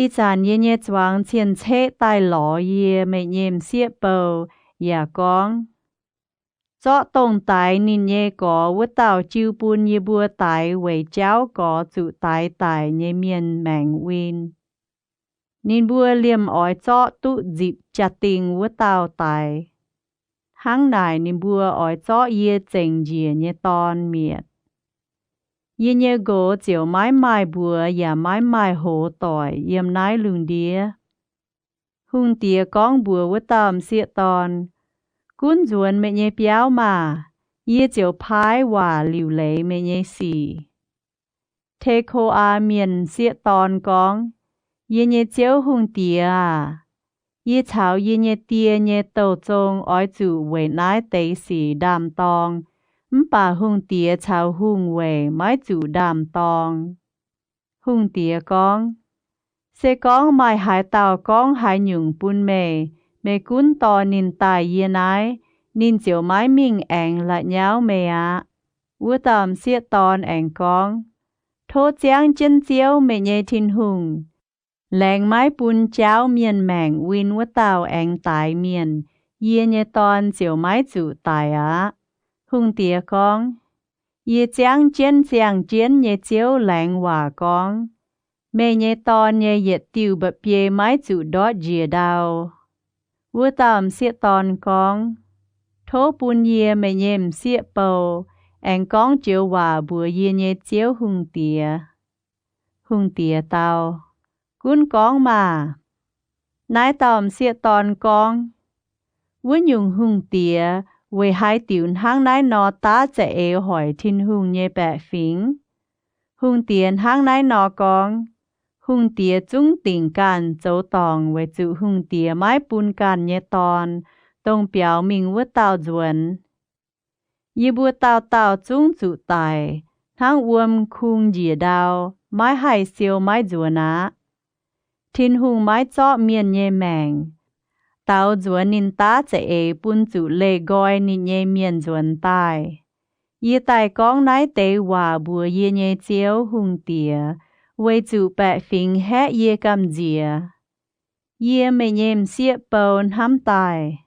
Ih zanc yie nyei zuangx cien-ceqv daaih lorz yie, meih nyei m'sieqv bou, yaac gorngv, Zorqv dongh daix ninh nyei gorx wuov dauh jiu bun yie mbuo daix weic jauv gorx zuqc daix daic nyei mienh maengc win. Ninh mbuo liemh oix zorqv duqv nzipc jaa-dingh wuov dauh daix. Hnangv naaic ninh mbuo oix zorqv yie zengc njiec nyei dorn mietc. Yie nyei nqox ziouc maiv maaih mbuox yaac maiv maaih hoz doic yiem naaiv lungh ndiev. Hungh diex gorngv mbuox wuov dauh m'sieqv dorn, Gunv nzuonx meih nyei biauv maah! Yie ziouc paaiv waac liuc leiz meih nyei sic. Te^ko^aa Mienh m'sieqv dorn gorngv, Yie nyei ziouv hungh diex aah! Yie caux yie nyei die nyei douh zong oix zuqc weic naaiv deix sic ndaam-dorng, mv baac hungh diex caux hungh weic maiv zuqc ndaam-dorng. Hungh diex gorngv, Se gorngv maaih haaix dauh gorngv haaix nyungc bun meih, meih gunv dorh ninh daaih yie naaiv, ninh ziouc maiv mingh aengx la'nyauv meih aqv. Wuov dauh m'sieqv dorn aengx gorngv, Tov ziangv jienv Ziouv, meih nyei Tin-Hungh, laengz maiv bun jaauv mienh maengc win wuov dauh aengx daix mienh, yie nyei dorn ziouc maiv zuqc daic aqv. Hungh diex gorngv, Yie ziangv jienv ziangh jienv nyei Ziouv laengz waac gorngv, Meih nyei dorn nyei yietc diuh mba'biei maiv zuqc ndortv njiec ndau. Wuov dauh m'sieqv dorn gorngv, Tov bun yie, meih nyei m'sieqv bou, aengx gorngv joux waac mbuox yie nyei ziouv hungh diex. Hungh diex dau, Gunv gorngv maah! Naaiv dauh m'sieqv dorn gorngv, Wuov nyungc hungh diex weic haaix diuc hnangv naaiv nor daav za'eix hoic Tin-Hungh nyei baeqc fingx? Hungh diex hnangv naaiv nor gorngv, Hungh diex zungv dingc ganh zoux dorngc weic zuqc hungh diex maiv bun ganh nyei dorn, dongh biaux mingh wuov dauh nzuonx. Yie mbuo dauh dauh zungv zuqc daic, hnangv wuom kungx njiec ndau, maiv haih siou maiv nzuonx aqv. Tin-Hungh maiv zorqv mienh nyei maengc, daaux nzuonx ninh daav za'eix bun zuqc leih nqoi ninh nyei mienh nzuonx daaih. Yie daaih gorngv naaiv deix waac mbuox yie nyei ziouv hungh diex, weic zuqc baeqc fingx haeqv yie gamh nziex. Yie, meih nyei m'sieqv bou, hnamv daaih.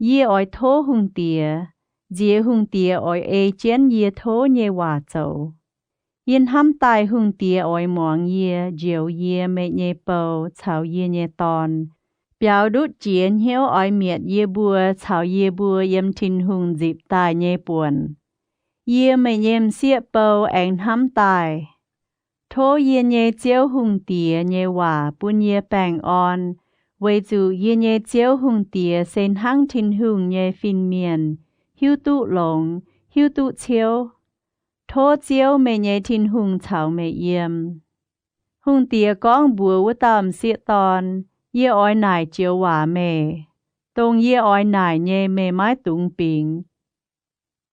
Yie oix tov hungh diex, nziex hungh diex oix ei jienv yie tov nyei waac zoux. Yie hnamv daaih hungh diex oix muangx yie, njoux yie, meih nyei bou, caux yie nyei dorn, biaux ndutv jiex hnyouv oix mietc yie mbuo caux yie mbuo yiem Tin-Hungh nzipc daaih nyei buonc. Yie, meih nyei m'sieqv bou, aengx hnamv daaih. Tov yie nyei ziouv hungh diex nyei waac bun yie baengh orn, weic zuqc yie nyei ziouv hungh diex se hnangv Tin-Hungh nyei fin-mienh, hiuv duqv longx, hiuv duqv ciouv. Tov Ziouv, meih nyei Tin-Hungh caux meih yiem. Hungh diex gorngv mbuox wuov dauh m'sieqv dorn, Yie oix naaic joux waac meih. Dongh yie oix naaic nyei meih maiv dungx bingx.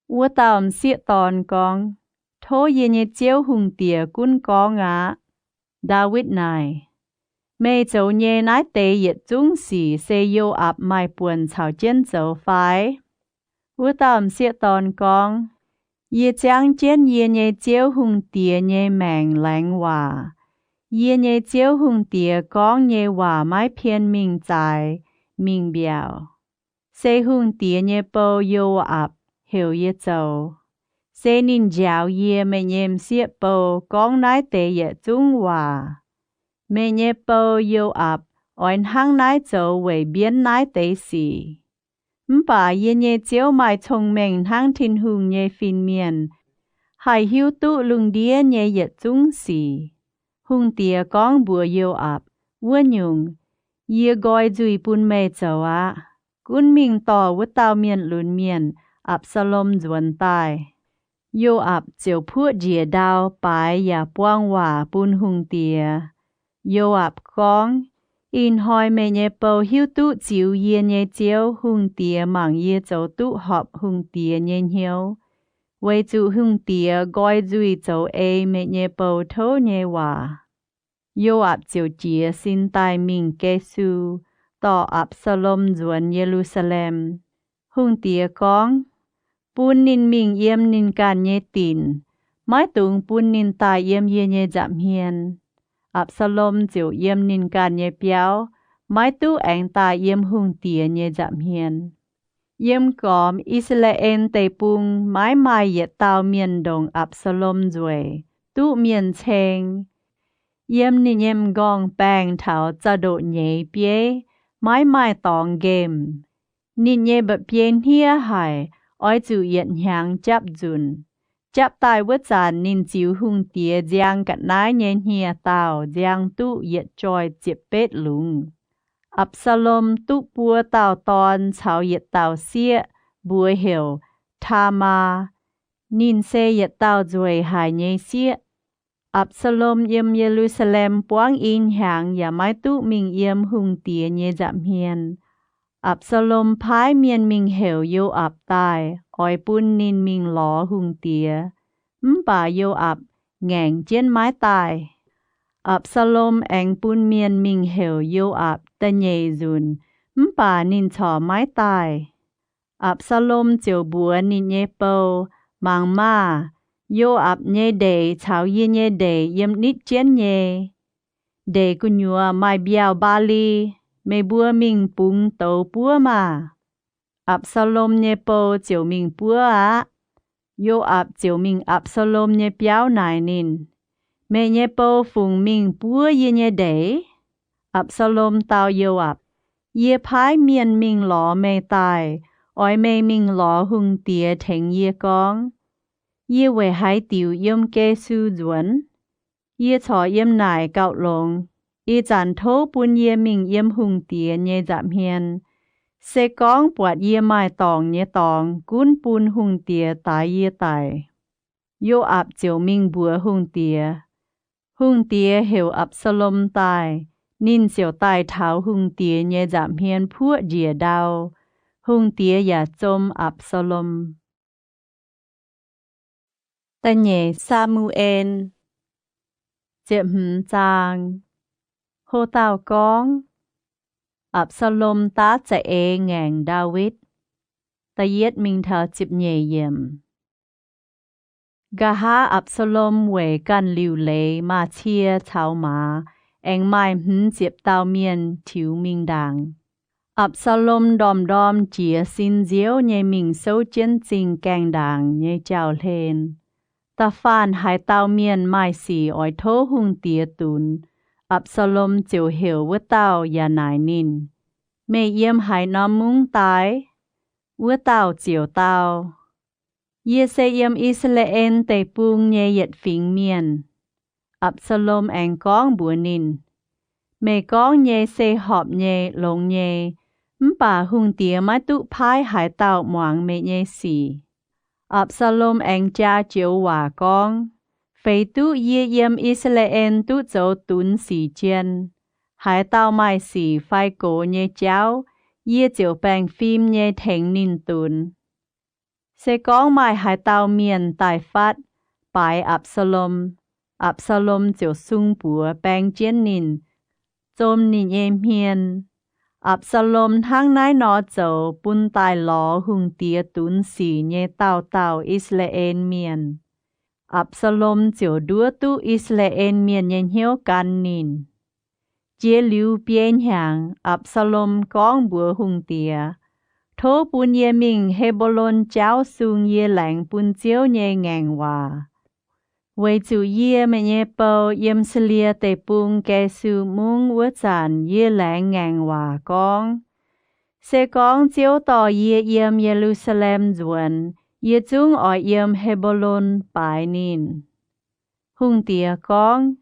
Wuov dauh m'sieqv dorn gorngv, Tov yie nyei ziouv hungh diex gunv gorngv aqv. Ndaawitv naaic, Meih zoux nyei naaiv deix yietc zungv sic se Yo^aapc maaih buonc caux jienv zoux fai? Wuov dauh m'sieqv dorn gorngv, Yie ziangv jienv yie nyei ziouv hungh diex nyei maengc laengz waac. Yie nyei ziouv hungh diex gorngv nyei waac maiv pien mingh zaaix, mingh mbiaauc. Se hungh diex nyei bou, Yo^aapc, heuc yie zoux. Se ninh njaaux yie, meih nyei m'sieqv bou, gorngv naaiv deix yietc zungv waac. Meih nyei bou, Yo^aapc, oix hnangv naaiv zoux weic mbienv naaiv deix sic. Mv baac yie nyei ziouv maaih cong-mengh hnangv Tin-Hungh nyei fin-mienh, haih hiuv duqv lungh ndiev nyei yietc zungv sic. Hungh diex gorngv mbuox Yo^aapc, Wuov nyungc, yie nqoi nzuih bun meih zoux aqv. Gunv mingh dorh wuov dauh mienh lunx mienh, Apc^saa^lom, nzuonx daaih. Yo^aapc ziouc puoqv njiec ndau, baaix yaac buang waac bun hungh diex. Yo^aapc gorngv, Ih hnoi meih nyei bou hiuv duqv ziux yie nyei ziouv, hungh diex mangc yie zoux duqv horpc hungh diex nyei hnyouv, weic zuqc hungh diex nqoi nzuih zoux ei meih nyei bou touv nyei waac. Yo^aapc ziouc jiez sin daaih mingh Gesu, dorh Apc^saa^lom nzuonx Ye^lu^saa^lem. Hungh diex gorngv, Bun ninh mingh yiem ninh ganh nyei dinc. Maiv dungx bun ninh daaih yiem yie nyei nza'hmien. Apc^saa^lom ziouc yiem ninh ganh nyei biauv, maiv duqv aengx daaih yiem hungh diex nyei nza'hmien. Yiem gormx I^saa^laa^en Deic-Bung maiv maaih yietc dauh mienh ndongc Apc^saa^lom nzueic, duqv mienh ceng. Yiem ninh nyei m'nqorngv-baengh taux za'ndoqc nyeiz bieiv maiv maaih dorngx nqemh. Ninh nyei mba'biei hniev haic, oix zuqc yietc hnyangx japv nzunc. Japv daaih wuov zanc ninh ziux hungh diex nziang ga'naaiv nyei hnyiex dauh nziang duqv yietc joih ziepc betv lungz. Apc^saa^lom duqv buo dauh dorn caux yietc dauh sieqv, mbuox heuc Taamaa. Ninh se yietc dauh nzueic haic nyei sieqv. Apc^saa^lom yiem Ye^lu^saa^lem buangv i hnyangx yaac maiv duqv mingh yiem hungh diex nyei nza'hmien. Apc^saa^lom paaiv mienh mingh heuc Yo^aapc daaih, oix bun ninh mingh lorz hungh diex. Mv baac Yo^aapc ngaengc jienv maiv daaih. Apc^saa^lom aengx bun mienh mingh heuc Yo^aapc da'nyeic nzunc, mv baac ninh corc maiv daaih. Apc^saa^lom ziouc mbuox ninh nyei bou, Mangc maah! Yo^aapc nyei ndeic caux yie nyei ndeic yiem nitv jienv nyei. Ndeic gu'nyuoz maaih mbiauh mbaali. Meih mbuo mingh bungx douz buov maah! Apc^saa^lom nyei bou ziouc mingh buov aqv. Yo^aapc ziouc mingh Apc^saa^lom nyei biauv naaic ninh, Meih nyei bou fungc mingh buov yie nyei ndeic? Apc^saa^lom dau Yo^aapc, Yie paaiv mienh mingh lorz meih daaih, oix meih mingh lorz hungh diex tengx yie gorngv, Yie weic haaix diuc yiem Gesu nzuonx? Yie corc yiem naaic gauh longx. Ih zanc tov bun yie mingh yiem hungh diex nyei nza'hmien. Se gorngv buatc yie maaih dorngc nyei dorngx, gunv bun hungh diex daix yie daic. Yo^aapc ziouc mingh mbuox hungh diex. Hungh diex heuc Apc^saa^lom daaih. Ninh ziouc daaih taux hungh diex nyei nza'hmien puoqv njiec ndau. Hungh diex yaac zom Apc^saa^lom. Da'nyeic Saa^mu^en, ziepc hmz zaang. Hlo dauh gorngv, Apc^saa^lom daav za'eix ngaengc Ndaawitv. Da'yietv mingh taux ziepc nyeic yiemc. Nqa'haav Apc^saa^lom weic ganh liuc leiz maaz-cie caux maaz, aengx maaih hmz ziepc dauh mienh tiux mingh ndaangc. Apc^saa^lom ndorm-ndorm jiez sin nziouv nyei mingh souv jienv zingh gaengh ndaangc nyei jauv-hlen. Da'faanh haaix dauh mienh maaih sic oix tov hungh diex dunx, Apc^saa^lom ziouc heuc wuov dauh yaac naaic ninh, Meih yiem haaix norm mungv daaih? Wuov dauh ziouc dau, Yie se yiem I^saa^laa^en Deic-Bung nyei yietc fingx mienh. Apc^saa^lom aengx gorngv mbuox ninh, Meih gorngv nyei se horpc nyei, longx nyei. Mv baac hungh diex maiv duqv paaiv haaix dauh muangx meih nyei sic. Apc^saa^lom aengx jaa joux waac gorngv, Feix duqv yie yiem I^saa^laa^en duqv zoux dunx sic jien. Haaix dauh maaih sic fai gox nyei jauv, yie ziouc baengh fim nyei tengx ninh dunx. Se gorngv maaih haaix dauh mienh daaih fatv, baaix Apc^saa^lom, Apc^saa^lom ziouc sung buoz baeng jienv ninh, zom ninh nyei hmien. Apc^saa^lom hnangv naaiv nor zoux bun daaih lorz hungh diex dunx sic nyei dauh dauh I^saa^laa^en Mienh. Apc^saa^lom ziouc nduov duqv I^saa^laa^en Mienh nyei hnyouv gan ninh. Jiex liuz biei hnyangx, Apc^saa^lom gorngv mbuox hungh diex, Tov bun yie mingh He^mbo^lon jauv sung yie laengz bun Ziouv nyei ngaengc waac. Weic zuqc yie, meih nyei bou, yiem Silie Deic-Bung Gesu Mungv wuov zanc yie laengz ngaengc waac gorngv, Se gorngv Ziouv dorh yie yiem Ye^lu^saa^lem nzuonx, yie zungv oix yiem He^mbo^lon baaix ninh. Hungh diex gorngv,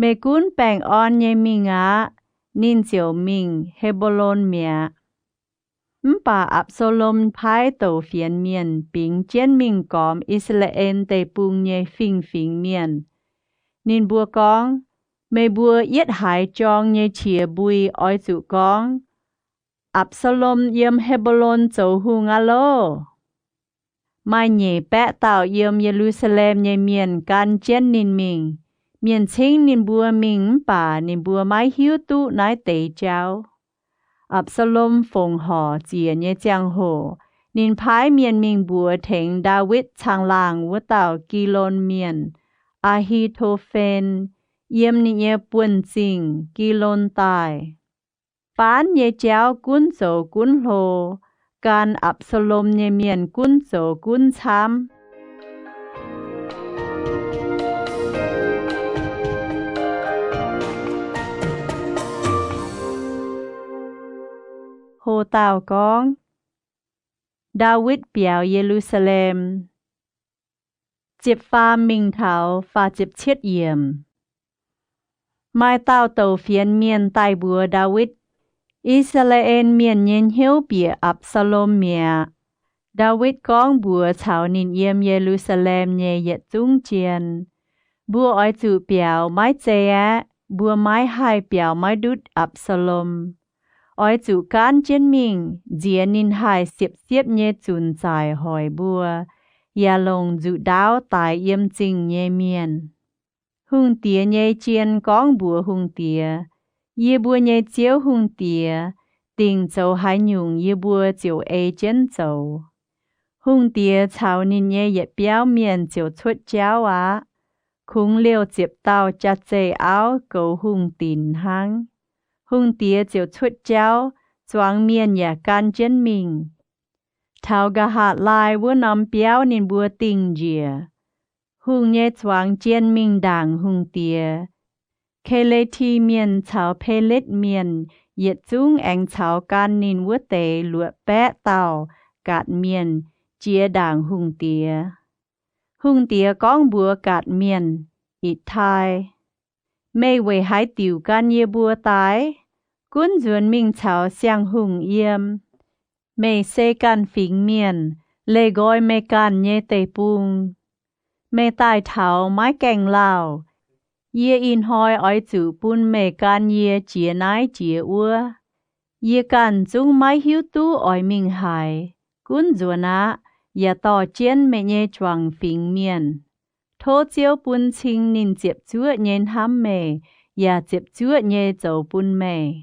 Meih gunv baengh orn nyei mingh aqv. Ninh ziouc mingh He^mbo^lon mi'aqv. Mv baac Apc^saa^lom paaiv douc fienx mienh bingx jienv mingh gormx I^saa^laa^en Deic-Bung nyei fingx-fingx mienh. Ninh mbuo gorngv, Meih mbuo yietv haaix jorng nyei qiex mbui oix zuqc gorngv, Apc^saa^lom yiem He^mbo^lon zoux hungh aqv loh! Maaih nyeic baeqv dauh yiem Ye^lu^saa^lem nyei mienh gan jienv ninh mingh. Mienh cingv ninh mbuo mingh mv baac ninh mbuo maiv hiuv duqv naaiv deix jauv. Apc^saa^lom fongc horc ziec nyei ziangh hoc, ninh paaiv mienh mingh mbuox tengx Ndaawitv caangh laangh wuov dauh Gilon Mienh, Aa^hi^to^fen, yiem ninh nyei buonv-zingh, Gilon Daaih. Faanv nyei jauv gunv zoux gunv hlo, gan Apc^saa^lom nyei mienh gunv zoux gunv camv. Ho dauh gorngv, Ndaawitv biaux Ye^lu^saa^lem. Ziepc faam mingh taux faah ziepc cietv yiemc. Maaih dauh douc fienx mienh daaih mbuox Ndaawitv, I^saa^laa^en Mienh nyei hnyouv bieqc Apc^saa^lom mi'aqv. Ndaawitv gorngv mbuox caux ninh yiem Ye^lu^saa^lem nyei yietc zungv jien, Mbuo oix zuqc biaux maiv zei aeqv, mbuo maiv haih biaux maiv ndutv Apc^saa^lom. Oix zuqc gaanv jienv mingh, nziex ninh haih siepv-siepv nyei zunc zaaic hoic mbuo, yaac longc nzuqc ndaauv daix yiem zingh nyei mienh. Hungh diex nyei jien gorngv mbuox hungh diex, Yie mbuo nyei ziouv hungh diex, dingc zoux haaix nyungc yie mbuo ziouc ei jienv zoux. Hungh diex caux ninh nyei yietc biauv mienh ziouc cuotv jauv aqv. Kungx liouh ziepc dauh jaax-zeih auv goux hungh dinc hnangv. Hungh diex ziouc cuotv jauv, zuangx mienh yaac gan jienv mingh. Taux nqa'haav laai wuov norm biauv ninh mbuo dingh njiec. Hungh nyei zuangx jien mingh ndaangc hungh diex. Ke^le^ti Mienh caux Peletv Mienh yietc zungv aengx caux gan ninh wuov deix luoqc baeqv dauh Gaatc Mienh jiex ndaangc hungh diex. Hungh diex gorngv mbuox Gaatc Mienh, Itc^tai, Meih weic haaix diuc gan yie mbuo daaih? Gunv nzuonx mingh caux siang-hungh yiem. Meih se ganh fingx mienh, leih nqoi meih ganh nyei deic-bung. Meih daaih taux maiv gaengh lauh. Yie ih hnoi oix zuqc bun meih gan yie jiex naaiv jiex wuov. Yie ganh zungv maiv hiuv duqv oix mingh haaix. Gunv nzuonx aqv, yaac dorh jienv meih nyei juangc fingx mienh. Tov Ziouv bun cing ninh ziepc zuoqv nyei hnamv meih, yaac ziepc zuoqv nyei zoux bun meih.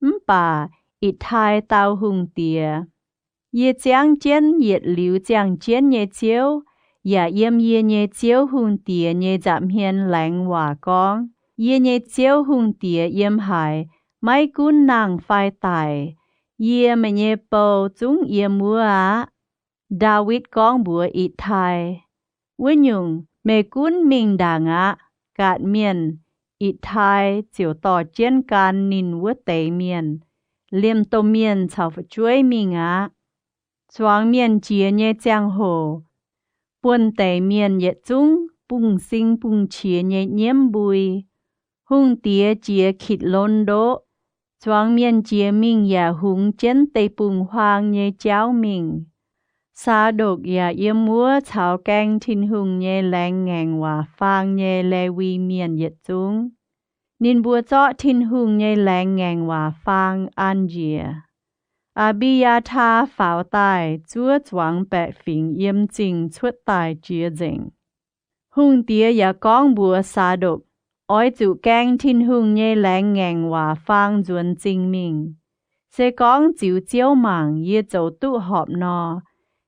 Mv baac Itc^tai dau hungh diex, Yie ziangv jienv yietc liuz ziangh jienv nyei Ziouv, yaac yiem yie nyei ziouv hungh diex nyei nza'hmien laengz waac gorngv, Yie nyei ziouv hungh diex yiem haaix, maiv gunv nangh fai daic, yie, meih nyei bou, zungv yiem wuov aqv. Ndaawitv gorngv mbuox Itc^tai, Wuov nyungc, meih gunv mingh ndaangc aqv. Gaatc Mienh, Itc^tai, ziouc dorh jienv gan ninh wuov deix mienh, liemh domh mienh caux fu'jueiv mingh aqv. Zuangx mienh jiex nyei ziangh hoc, buonv-deic mienh yietc zungv bungx-sing bungx-qiex nyei nyiemv mbui. Hungh diex jiex Kitc^lon Ndoqv. Zuangx mienh jiex mingh yaac hungx jienv deic-bung-huaang nyei jauv mingh. Saa^ndokc yaac yiem wuov caux gaeng Tin-Hungh nyei laengz ngaengc waac faang nyei Lewi Mienh yietc zungv. Ninh mbuo zorqv Tin-Hungh nyei laengz ngaengc waac faang an njiec. Aa^mbi^yaa^taa faaux daaih zuov zuangx baeqc fingx yiem zingh cuotv daaih jiex nzengc. Hungh diex yaac gorngv mbuox Saa^ndokc, Oix zuqc gaeng Tin-Hungh nyei laengz ngaengc waac faang nzuonx zingh mingh. Se gorngv ziux Ziouv mangc yie zoux duqv horpc nor,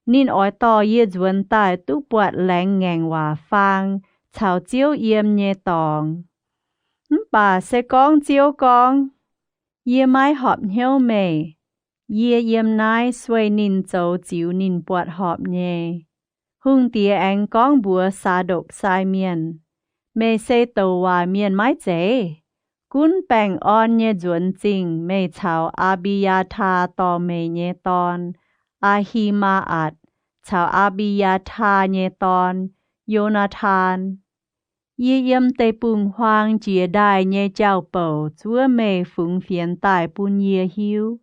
ninh oix dorh yie nzuonx daaih duqv buatc laengz ngaengc waac faang caux Ziouv yiem nyei dorngx. Mv baac se gorngv Ziouv gorngv, Yie maiv horpc hnyouv meih, yie yiem naaiv sueih ninh zoux ziux ninh buatc horpc nyei. Hungh diex aengx gorngv mbuox Saa^ndokc sai mienh, Meih se douc waac mienh maiv zeiz? Gunv baengh orn nyei nzuonx zingh meih caux Aa^mbi^yaa^taa dorh meih nyei dorn, Aa^hi^maa^atc, caux Aa^mbi^yaa^taa nyei dorn, Yo^naa^taan. Yie yiem deic-bung-huaang jiex ndaaih nyei jauv-bouc zuov meih fungx fienx daaih bun yie hiuv.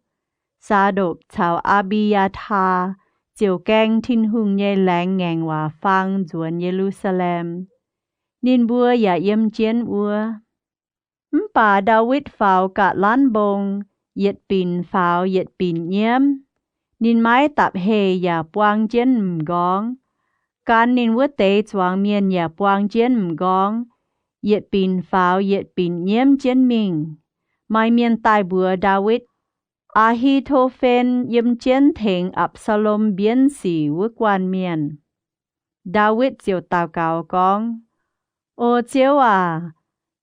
Saa^ndokc caux Aa^mbi^yaa^taa ziouc gaeng Tin-Hungh nyei laengz ngaengc waac fang nzuonx Ye^lu^saa^lem. Ninh mbuo yaac yiem jienv wuov. Mv baac Ndaawitv faaux ga'lanv mbong, yietc binc faaux yietc binc nyiemv. Ninh maiv dapc heh yaac buang jienv m'nqorngv. Gan ninh wuov deix zuangx mienh yaac buang jienv m'nqorngv, yietc binc faaux yietc binc nyiemv jienv mingh. Maaih mienh daaih mbuox Ndaawitv, Aa^hi^to^fen yiem jienv tengx Apc^saa^lom mbienv sic wuov guanh mienh. Ndaawitv ziouc daux gaux gorngv, O Ziouv aac,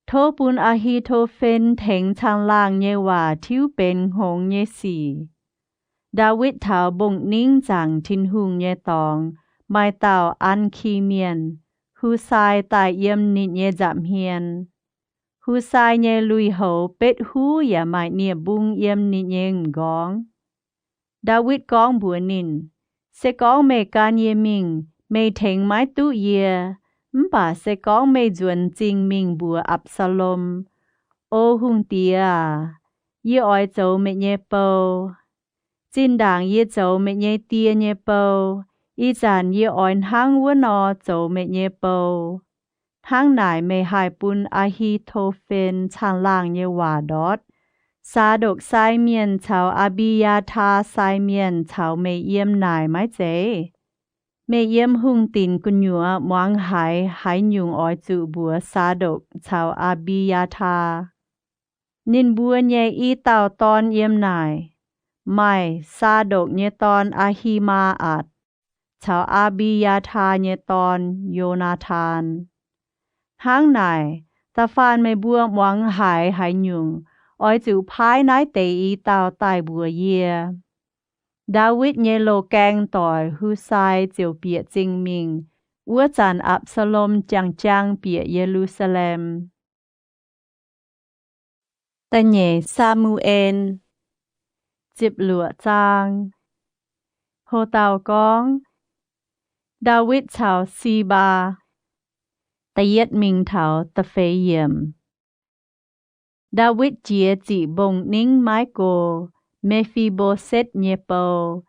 tov bun Aa^hi^to^fen tengx caangh laangh nyei waac tiuv benx hngongx nyei sic. Ndaawitv taux mbong-ningv zaangc Tin-Hungh nyei dorngx, maaih dauh An^ki Mienh, Hu^sai, daaih yiem ninh nyei nza'hmien. Hu^sai nyei lui-houx betv huv yaac maaih nie-mbung yiem ninh nyei m'nqorngv. Ndaawitv gorngv mbuox ninh, Se gorngv meih gan yie mingh, meih tengx maiv duqv yie. Mv baac se gorngv meih nzuonx zingh mingh mbuox Apc^saa^lom, O hungh diex aac, yie oix zoux meih nyei bou. Zinh ndaangc yie zoux meih nyei die nyei bou, ih zanc yie oix hnangv wuov nor zoux meih nyei bou. Hnangv naaic meih haih bun Aa^hi^to^fen caangh laangh nyei waac ndortv Saa^ndokc sai mienh caux Aa^mbi^yaa^taa sai mienh caux meih yiem naaic maiv zeiz? Meih yiem hungh dinc gu'nyuoz muangx haiz haaix nyungc oix zuqc mbuox Saa^ndokc caux Aa^mbi^yaa^taa. Ninh mbuo nyei i dauh dorn yiem naaic, maaih Saa^ndokc nyei dorn, Aa^hi^maa^atc, caux Aa^mbi^yaa^taa nyei dorn, Yo^naa^taan. Hnangv naaic, da'faanh meih mbuo muangx haiz haaix nyungc, oix zuqc paaiv naaiv deix i dauh daaih mbuox yie. Ndaawitv nyei loz-gaeng doic, Hu^sai, ziouc bieqc zingh mingh. Wuov zanc Apc^saa^lom jangx-jangx bieqc Ye^lu^saa^lem. Da'nyeic Saa^mu^en, ziepc luoqc zaang. Ho dauh gorngv, Ndaawitv caux Simbaa. Da'yietv mingh taux da'feix yiemc. Ndaawitv jiex ziqc mbong-ningv maiv go, Me^fi^mbo^setv nyei bou,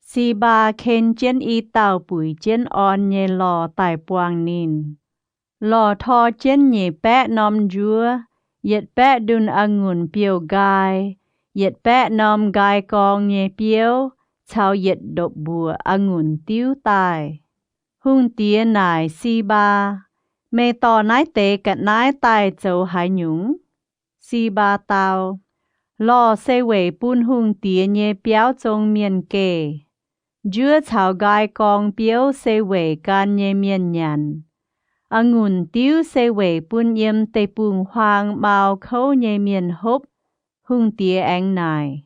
Simbaa ken jienv i dauh buic jienv orn nyei lorh daaih buangh ninh. Lorh tor jienv nyic baeqv norm njuov, yietc baeqv ndunh a'ngunc biouv-nqaai, yietc baeqv norm nqaai gorng nyei biouv caux yietc ndopv-mbuoqc a'ngunc diuv daaih. Hungh diex naaic Simbaa, Meih dorh naaiv deix ga'naaiv daaih zoux haaix nyungc? Simbaa dau, Lorh se weic bun hungh diex nyei biauv zong mienh geh. Njuov caux nqaai gorng biouv se weic gan nyei mienh nyanc. A'ngunc diuv se weic bun yiem deic-bung-huaang mau kouv nyei mienh hopv. Hungh diex aengx naaic,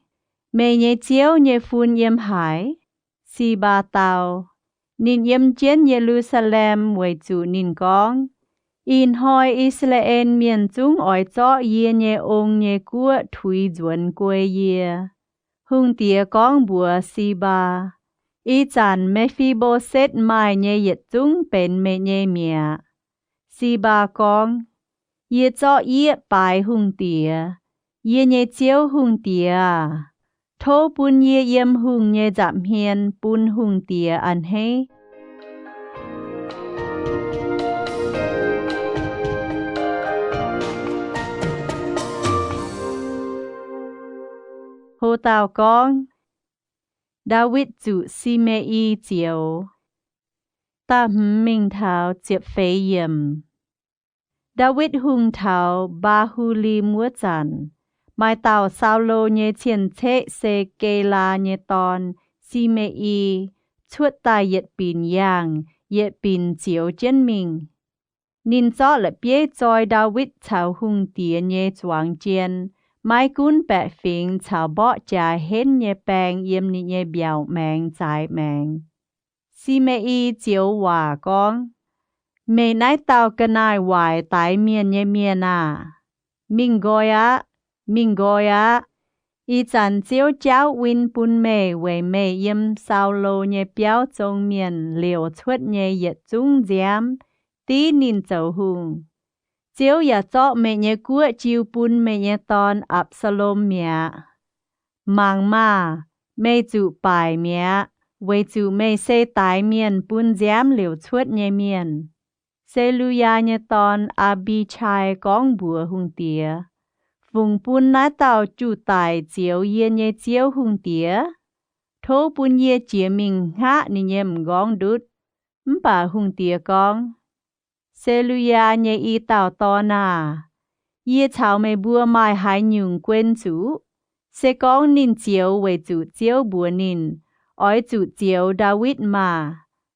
Meih nyei ziouv nyei fun yiem haaix? Simbaa dau, Ninh yiem jienv Ye^lu^saa^lem weic zuqc ninh gorngv, Ih hnoi I^saa^laa^en Mienh zungv oix zorqv yie nyei ong nyei guoqv tuix nzuonx guei yie. Hungh diex gorngv mbuox Simbaa, Ih zanc Me^fi^mbo^setv maaih nyei yietc zungv benx meih nyei mi'aqv. Simbaa gorngv, Yie zorqv yieqv baaix hungh diex. Yie nyei ziouv hungh diex aah! Tov bun yie yiem hungh nyei nza'hmien bun hungh diex a'hneiv. Ho dauh gorngv, Ndaawitv zuqc Si^me^i zioux. Da'hmz mingh taux ziepc feix yiemc. Ndaawitv hungh taux Mbaa^hu^lim wuov zanc, maaih dauh Saulo nyei cien-ceqv se Gelaa nyei dorn, Si^me^i, cuotv daaih yietc binc yaangh yietc binc zioux jienv mingh. Ninh zorqv la'bieiv zoi Ndaawitv caux hungh diex nyei zuangx jien, maiv gunv baeqc fingx caux mborqv jaax henv nyei baeng yiem ninh nyei mbiaauc maengx zaaix maengx. Si^me^i zioux waac gorngv, Meih naaiv dauh ga'naaiv waaic daix mienh nyei mienh aah! Mingh nqoi aqv. Mingh nqoi aqv. Ih zanc Ziouv jaauv win bun meih weic meih yiem Saulo nyei biauv zong mienh liouc cuotv nyei yietc zungv nziaamv div ninh zoux hungh. Ziouv yaac zorqv meih nyei guoqv jiu bun meih nyei dorn, Apc^saa^lom, mi'aqv. Mangc maah! Meih zuqc baaic mi'aqv, weic zuqc meih se daix mienh bun nziaamv liouc cuotv nyei mienh. Se^lu^yaa nyei dorn, Aa^mbi^qai, gorngv mbuox hungh diex, Fungx bun naaiv dauh juv-daic zioux yie nyei ziouv hungh diex. Tov bun yie jiex mingh hngaqv ninh nyei m'nqorngv ndutv. Mv baac hungh diex gorngv, Se^lu^yaa nyei i dauh dorn aah! Yie caux meih mbuo maaih haaix nyungc guen zuqc? Se gorngv ninh zioux weic zuqc Ziouv mbuox ninh, Oix zuqc zioux Ndaawitv maah!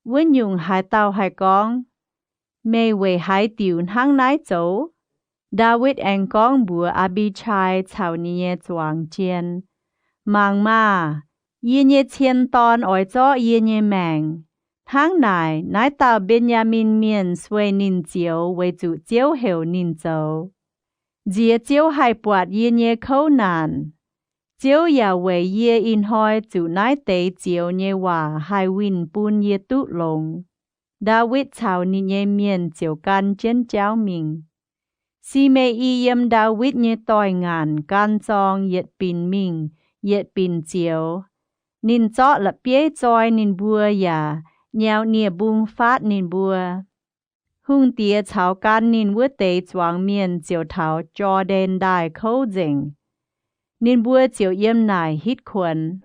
Wuov nyungc haaix dauh haih gorngv, Meih weic haaix diuc hnangv naaiv zoux? Ndaawitv aengx gorngv mbuox Aa^mbi^qai caux ninh nyei zuangx jien, Mangc maah! Yie nyei cien dorn oix zorqv yie nyei maengc. Hnangv naaic, naaiv dauh Mben^yaa^min Mienh sueih ninh zioux weic zuqc Ziouv heuc ninh zoux. Nziex Ziouv haih buatc yie nyei kouv naanc. Ziouv yaac weic yie ih hnoi zuqc naaiv deix zioux nyei waac haih winh bun yie duqv longx. Ndaawitv caux ninh nyei mienh ziouc gan jienv jauv mingh. Si^me^i yiem Ndaawitv nyei doix-ngaanc gan zorng yietc binc mingh yietc binc zioux. Ninh zorqv la'bieiv zoi ninh mbuo yaac nyau nie-mbung faatv ninh mbuo. Hungh diex caux gan ninh wuov deix zuangx mienh ziouc taux Jor^ndaen Ndaaih kouv nzengc. Ninh mbuo ziouc yiem naaic hitv kuonx.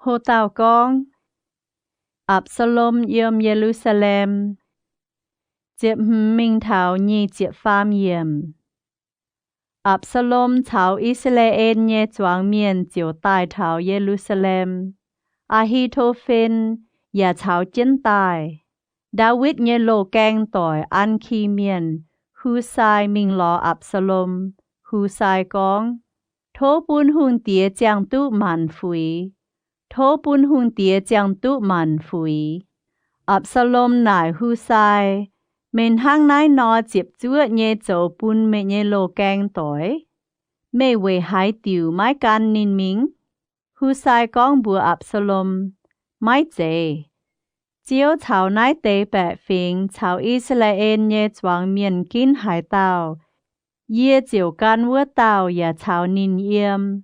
Ho dauh gorngv, Apc^saa^lom Yiem Ye^lu^saa^lem. Ziepc hmz mingh taux nyic ziepc faam yiemc. Apc^saa^lom caux I^saa^laa^en nyei zuangx mienh ziouc daaih taux Ye^lu^saa^lem. Aa^hi^to^fen yaac caux jienv daaih. Ndaawitv nyei loz-gaeng doic, An^ki mienh, Hu^sai, mingh lorz Apc^saa^lom. Hu^sai gorngv, Tov bun hungh diex ziangh duqv maanc fuix. Tov bun hungh diex ziangh duqv maanc fuix. Apc^saa^lom naaic Hu^sai, Meih hnangv naaiv nor ziepc zuoqv nyei zoux bun meih nyei loz-gaeng doic? Meih weic haaix diuc maiv gan ninh mingh? Hu^sai gorngv mbuox Apc^saa^lom, Maiv zeiz. Ziouv caux naaiv deix baeqc fingx caux I^saa^laa^en nyei zuangx mienh ginv haaix dauh, yie ziouc gan wuov dauh yaac caux ninh yiem.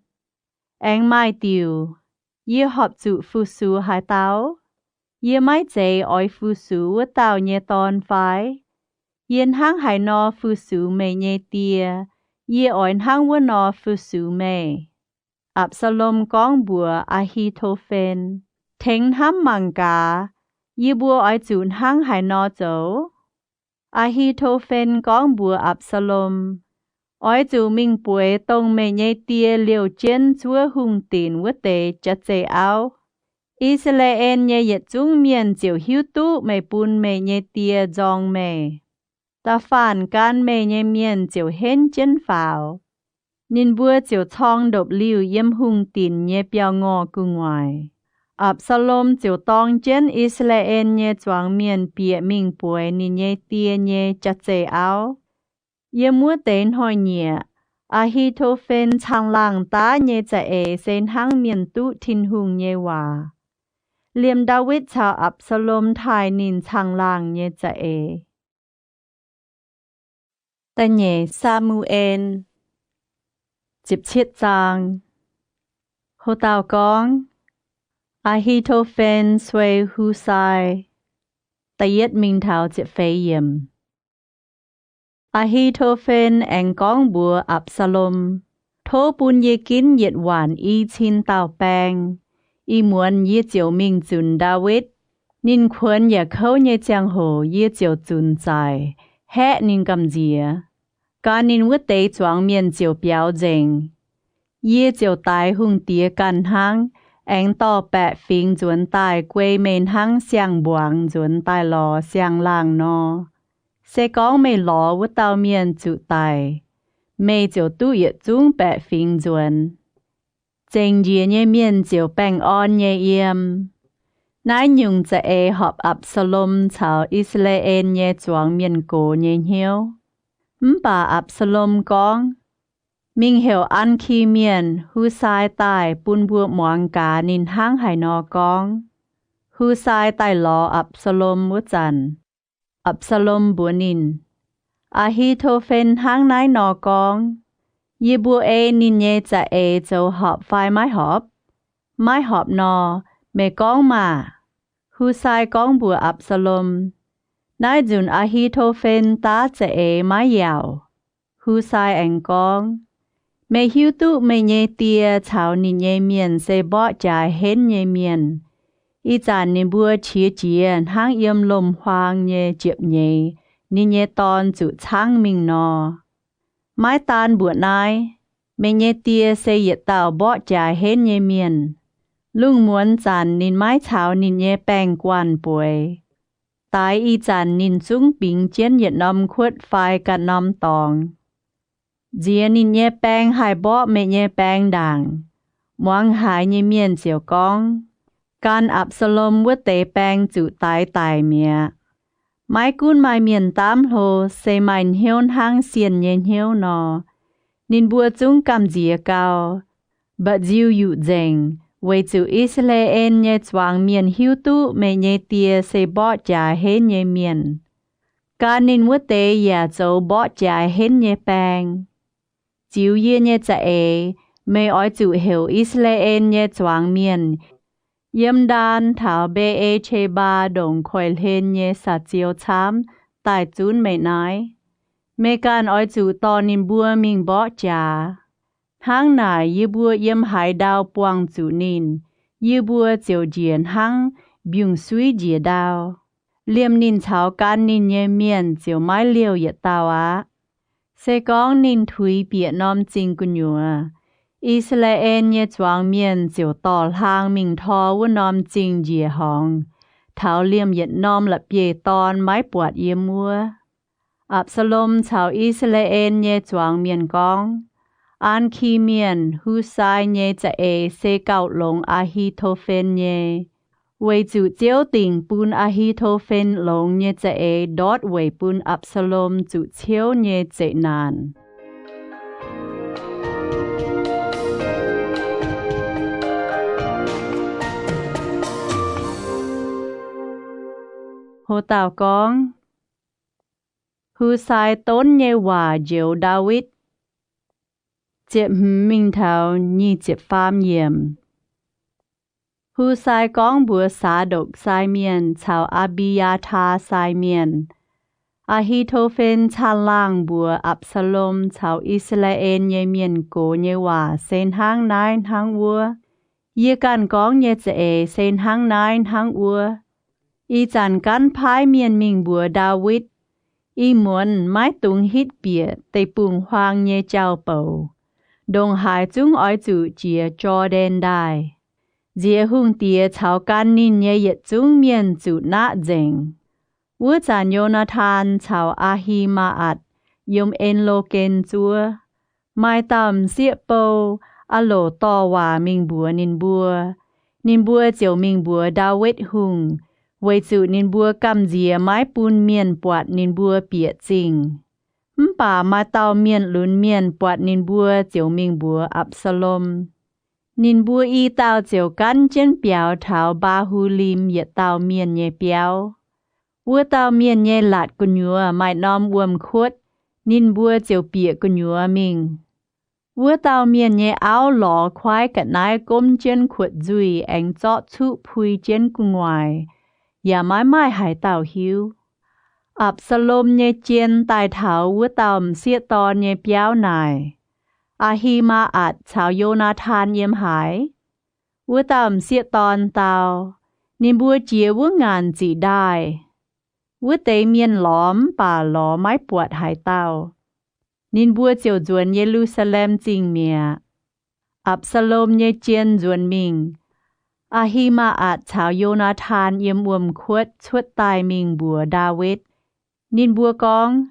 Aengx maaih diuc, yie horpc zuqc fu-sux haaix dauh? Yie maiv zeiz oix fu-sux wuov dauh nyei dorn fai? Yie hnangv haaix nor fu-sux meih nyei die, yie oix hnangv wuov nor fu-sux meih. Apc^saa^lom gorngv mbuox Aa^hi^to^fen, Tengx hnamv mangc gaax, yie mbuo oix zuqc hnangv haaix nor zoux? Aa^hi^to^fen gorngv mbuox Apc^saa^lom, Oix zuqc mingh bueix dongh meih nyei die liouh jienv zuov hungh dinc wuov deix jaav-zeih auv. I^saa^laa^en nyei yietc zungv mienh ziouc hiuv duqv meih bun meih nyei die nzorng meih. Da'faanh gan meih nyei mienh ziouc henv jienv faaux. Ninh mbuo ziouc corng ndopv-liuh yiem hungh dinc nyei biauv-ngorh gu'nguaaic. Apc^saa^lom ziouc dorng jienv I^saa^laa^en nyei zuangx mienh bieqc mingh bueix ninh nyei die nyei jaav-zeih auv. Yiem wuov deix hnoi-nyieqc, Aa^hi^to^fen caangh laangh daav nyei za'eix se hnangv mienh duqv Tin-Hungh nyei waac. Liemh Ndaawitv caux Apc^saa^lom taaih ninh caangh laangh nyei za'eix. Da'nyeic Saa^mu^en, ziepc cietv zaang. Ho dauh gorngv, Aa^hi^to^fen suei Hu^sai. Da'yietv mingh taux ziepc feix yiemc. Aa^hi^to^fen aengx gorngv mbuox Apc^saa^lom, Tov bun yie ginv yietc waanc i cin dauh baeng. Ih muonz yie ziouc mingh zunc Ndaawitv. Ninh kuonx yaac kouv nyei ziangh hoc yie ziouc zunc zaaic, haeqv ninh gamh nziex. Gan ninh wuov deix zuangx mienh ziouc biaux nzengc. Yie ziouc daix hungh diex ganh hnangv, aengx dorh baeqc fingx nzuonx daaih guei meih hnangv siang-mbuangz nzuonx daaih lorz siang-laangh nor. Se gorngv meih lorz wuov dauh mienh zuqc daic, meih ziouc duqv yietc zungv baeqc fingx nzuonx. Zengc njiec nyei mienh ziouc baengh orn nyei yiem. Naaiv nyungc za'eix horpc Apc^saa^lom caux I^saa^laa^en nyei zuangx mienh gox nyei hnyouv. Mv baac Apc^saa^lom gorngv, Mingh heuc An^ki Mienh, Husai, daaih bun mbuo muangx gaax ninh hnangv haaix nor gorngv. Husai daaih lorz Apc^saa^lom wuov zanc, Apc^saa^lom mbuox ninh, Aa^hi^to^fen hnangv naaiv nor gorngv. Yie mbuo ei ninh nyei za'eix zoux horpc fai maiv horpc? Maiv horpc nor, meih gorngv maah! Husai gorngv mbuox Apc^saa^lom, Naaiv nzunc Aa^hi^to^fen daav za'eix maiv yaauc. Husai aengx gorngv, Meih hiuv duqv meih nyei die caux ninh nyei mienh se mborqv jaaix henv nyei mienh. Ih zanc ninh mbuo qiex jiez hnangv yiem lomc-huaang nyei ziepc nyeiz ninh nyei dorn zuqc caangv mingh nor. Maiv daan mbuoqc naaiv, meih nyei die se yietc dauh mborqv jaaix henv nyei mienh. Lungh muonz zanc ninh maiv caux ninh nyei baengh guanh bueix. Daix ih zanc ninh zungv bingx jienv yietc norm kuotv fai ganh norm dorngx. Nziex ninh nyei baeng haih mborqv meih nyei baeng ndaangc. Muangx haaix nyei mienh ziouc gorngv, Gan Apc^saa^lom wuov deix baeng zuqc daix daic mi'aqv. Maiv gunv maaih mienh daamv hlo, se maaih hnyouv hnangv sienh nyei hnyouv nor, ninh mbuo zungv gamh nziex gau, mba'nziu yuqc nzengc, weic zuqc I^saa^laa^en nyei zuangx mienh hiuv duqv meih nyei die se mborqv jaaix henv nyei mienh. Gan ninh wuov deix yaac zoux mborqv jaaix henv nyei baeng. Ziux yie nyei za'eix, meih oix zuqc heuc I^saa^laa^en nyei zuangx mienh yiem ndaan taux Mbe^e^qe^mbaa ndongc koiv-hlen nyei saa-ziou camv daaih zunv meih naaiv. Meih ganh oix zuqc dorh ninh mbuo mingh mborqv jaax. Hnangv naaic yie mbuo yiem haaix ndau buangh zuqc ninh, yie mbuo ziouc njiec hnangv mbiungc-suiv njiec ndau. Liemh ninh caux gan ninh nyei mienh ziouc maiv liouh yietc dauh aqv. Se gorngv ninh tuix bieqc norm zingh gu'nyuoz, I^saa^laa^en nyei zuangx mienh ziouc dorh hlaang mingh tor wuov norm zingh njiec horngz, taux liemh yietc norm la'bieiv-dorn maiv buatc yiem wuov. Apc^saa^lom caux I^saa^laa^en nyei zuangx mienh gorngv, An^ki Mienh, Husai, nyei za'eix se gauh longx Aa^hi^to^fen nyei, weic zuqc Ziouv dingc bun Aa^hi^to^fen longx nyei za'eix ndortv weic bun Apc^saa^lom zuqc ciouv nyei zeqc naanc. Ho dauh gorngv, Husai donv nyei waac njoux Ndaawitv. Ziepc hmz mingh taux nyic ziepc faam yiemc. Husai gorngv mbuox Saadokc sai mienh caux Aa^mbi^yaa^taa sai mienh, Aa^hi^to^fen caangh laangh mbuox Apc^saa^lom caux I^saa^laa^en nyei mienh gox nyei waac se hnangv naaiv hnangv wuov. Yie ganh gorngv nyei za'eix se hnangv naaiv hnangv wuov. Ih zanc gaanv paaiv mienh mingh mbuox Ndaawitv, Ih muonz maiv dungx hitv bieqc deic-bung-huaang nyei jauv-bouc. Ndongc haaix zungv oix zuqc jiex Jor^ndaen Ndaaih. Nziex hungh diex caux gan ninh nyei yietc zungv mienh zuqc naqv nzengc. Wuov zanc Yo^naa^tan caux Aa^hi^maa^atc yiem En^lo^gen zuov. Maaih dauh m'sieqv bou, Aa^loc, dorh waac mingh mbuox ninh mbuo. Ninh mbuo ziouc mingh mbuox Ndaawitv Hungh, weic zuqc ninh mbuo gamh nziex maiv bun mienh buatc ninh mbuo bieqc zingh. Mv baac maaih dauh mienh lunx mienh buatc ninh mbuo ziouc mingh mbuox Apc^saa^lom. Ninh mbuo i dauh ziouc gaanv jienv biaux taux Mbaa^hu^lim yietc dauh mienh nyei biauv. Wuov dauh mienh nyei laatc gu'nyuoz maaih norm wuom-kuotv, ninh mbuo ziouc bieqc gu'nyuoz mingh. Wuov dauh mienh nyei auv lorz kuaaiv ga'naaiv gomv jienv kuotv nzuih aengx zorqv cuqv pui jienv gu'nguaaic, yaac maiv maaih haaix dauh hiuv. Apc^saa^lom nyei jien daaih taux wuov dauh m'sieqv dorn nyei biauv naaic, Aa^hi^maa^atc caux Yo^naa^tan yiem haaix? Wuov dauh m'sieqv dorn dau, Ninh mbuo jiex wuov ngaanc ziqc ndaaih. Wuov deix mienh lorz mv baac lorz maiv buatc haaix dauh. Ninh mbuo ziouc nzuonx Ye^lu^saa^lem Zingh mi'aqv. Apc^saa^lom nyei jien nzuonx mingh. Aa^hi^maa^atc caux Yo^naa^tan yiem wuom-kuotv cuotv daaih mingh mbuox Ndaawitv. Ninh mbuo gorngv,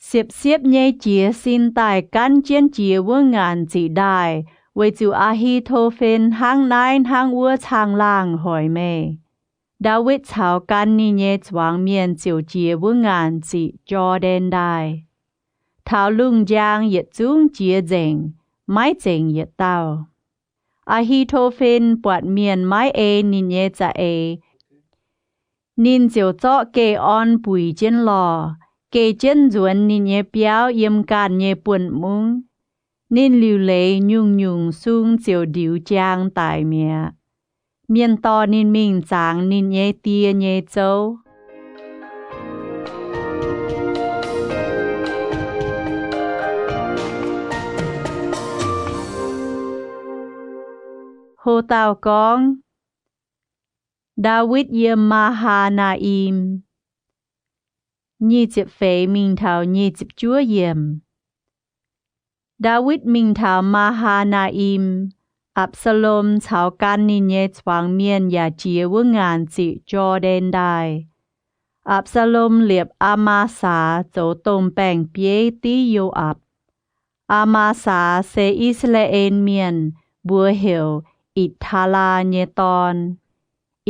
Siepv-siepv nyei jiez sin daaih gaanv jienv jiex wuov ngaanc ziqc ndaaih, weic zuqc Aa^hi^to^fen hnangv naaiv hnangv wuov caangh laangh hoic meih. Ndaawitv caux gan ninh nyei zuangx mienh ziouc jiex wuov ngaanc ziqc Jor^ndaen Ndaaih. taux lungh njang yietc zungv jiex nzengc, maiv zengc yietc dauh. Aa^hi^to^fen buatc mienh maiv ei ninh nyei za'eix, ninh ziouc zorqv geh orn buic jienv lorh, geh jienv nzuonx ninh nyei biauv yiem ganh nyei buonv-mungv. Ninh liuc leiz nyungc-nyungc sung ziouc ndiux jaang daic mi'aqv. Mienh dorh ninh mingh zaangx ninh nyei die nyei zouv. Ho dauh gorngv, Ndaawitv yiem Maa^haa^naa^im. Nyic ziepc feix mingh taux nyic ziepc juov yiemc. Ndaawitv mingh taux Maa^haa^naa^im, Apc^saa^lom caux gan ninh nyei zuangx mienh yaac jiex wuov ngaanc ziqc Jor^ndaen Ndaaih. Apc^saa^lom liepc Aa^maa^saa zoux domh baeng-bieiv div Yo^apc. Aa^maa^saa se I^saa^laa^en Mienh, mbuox heuc Itc^taa^laa nyei dorn.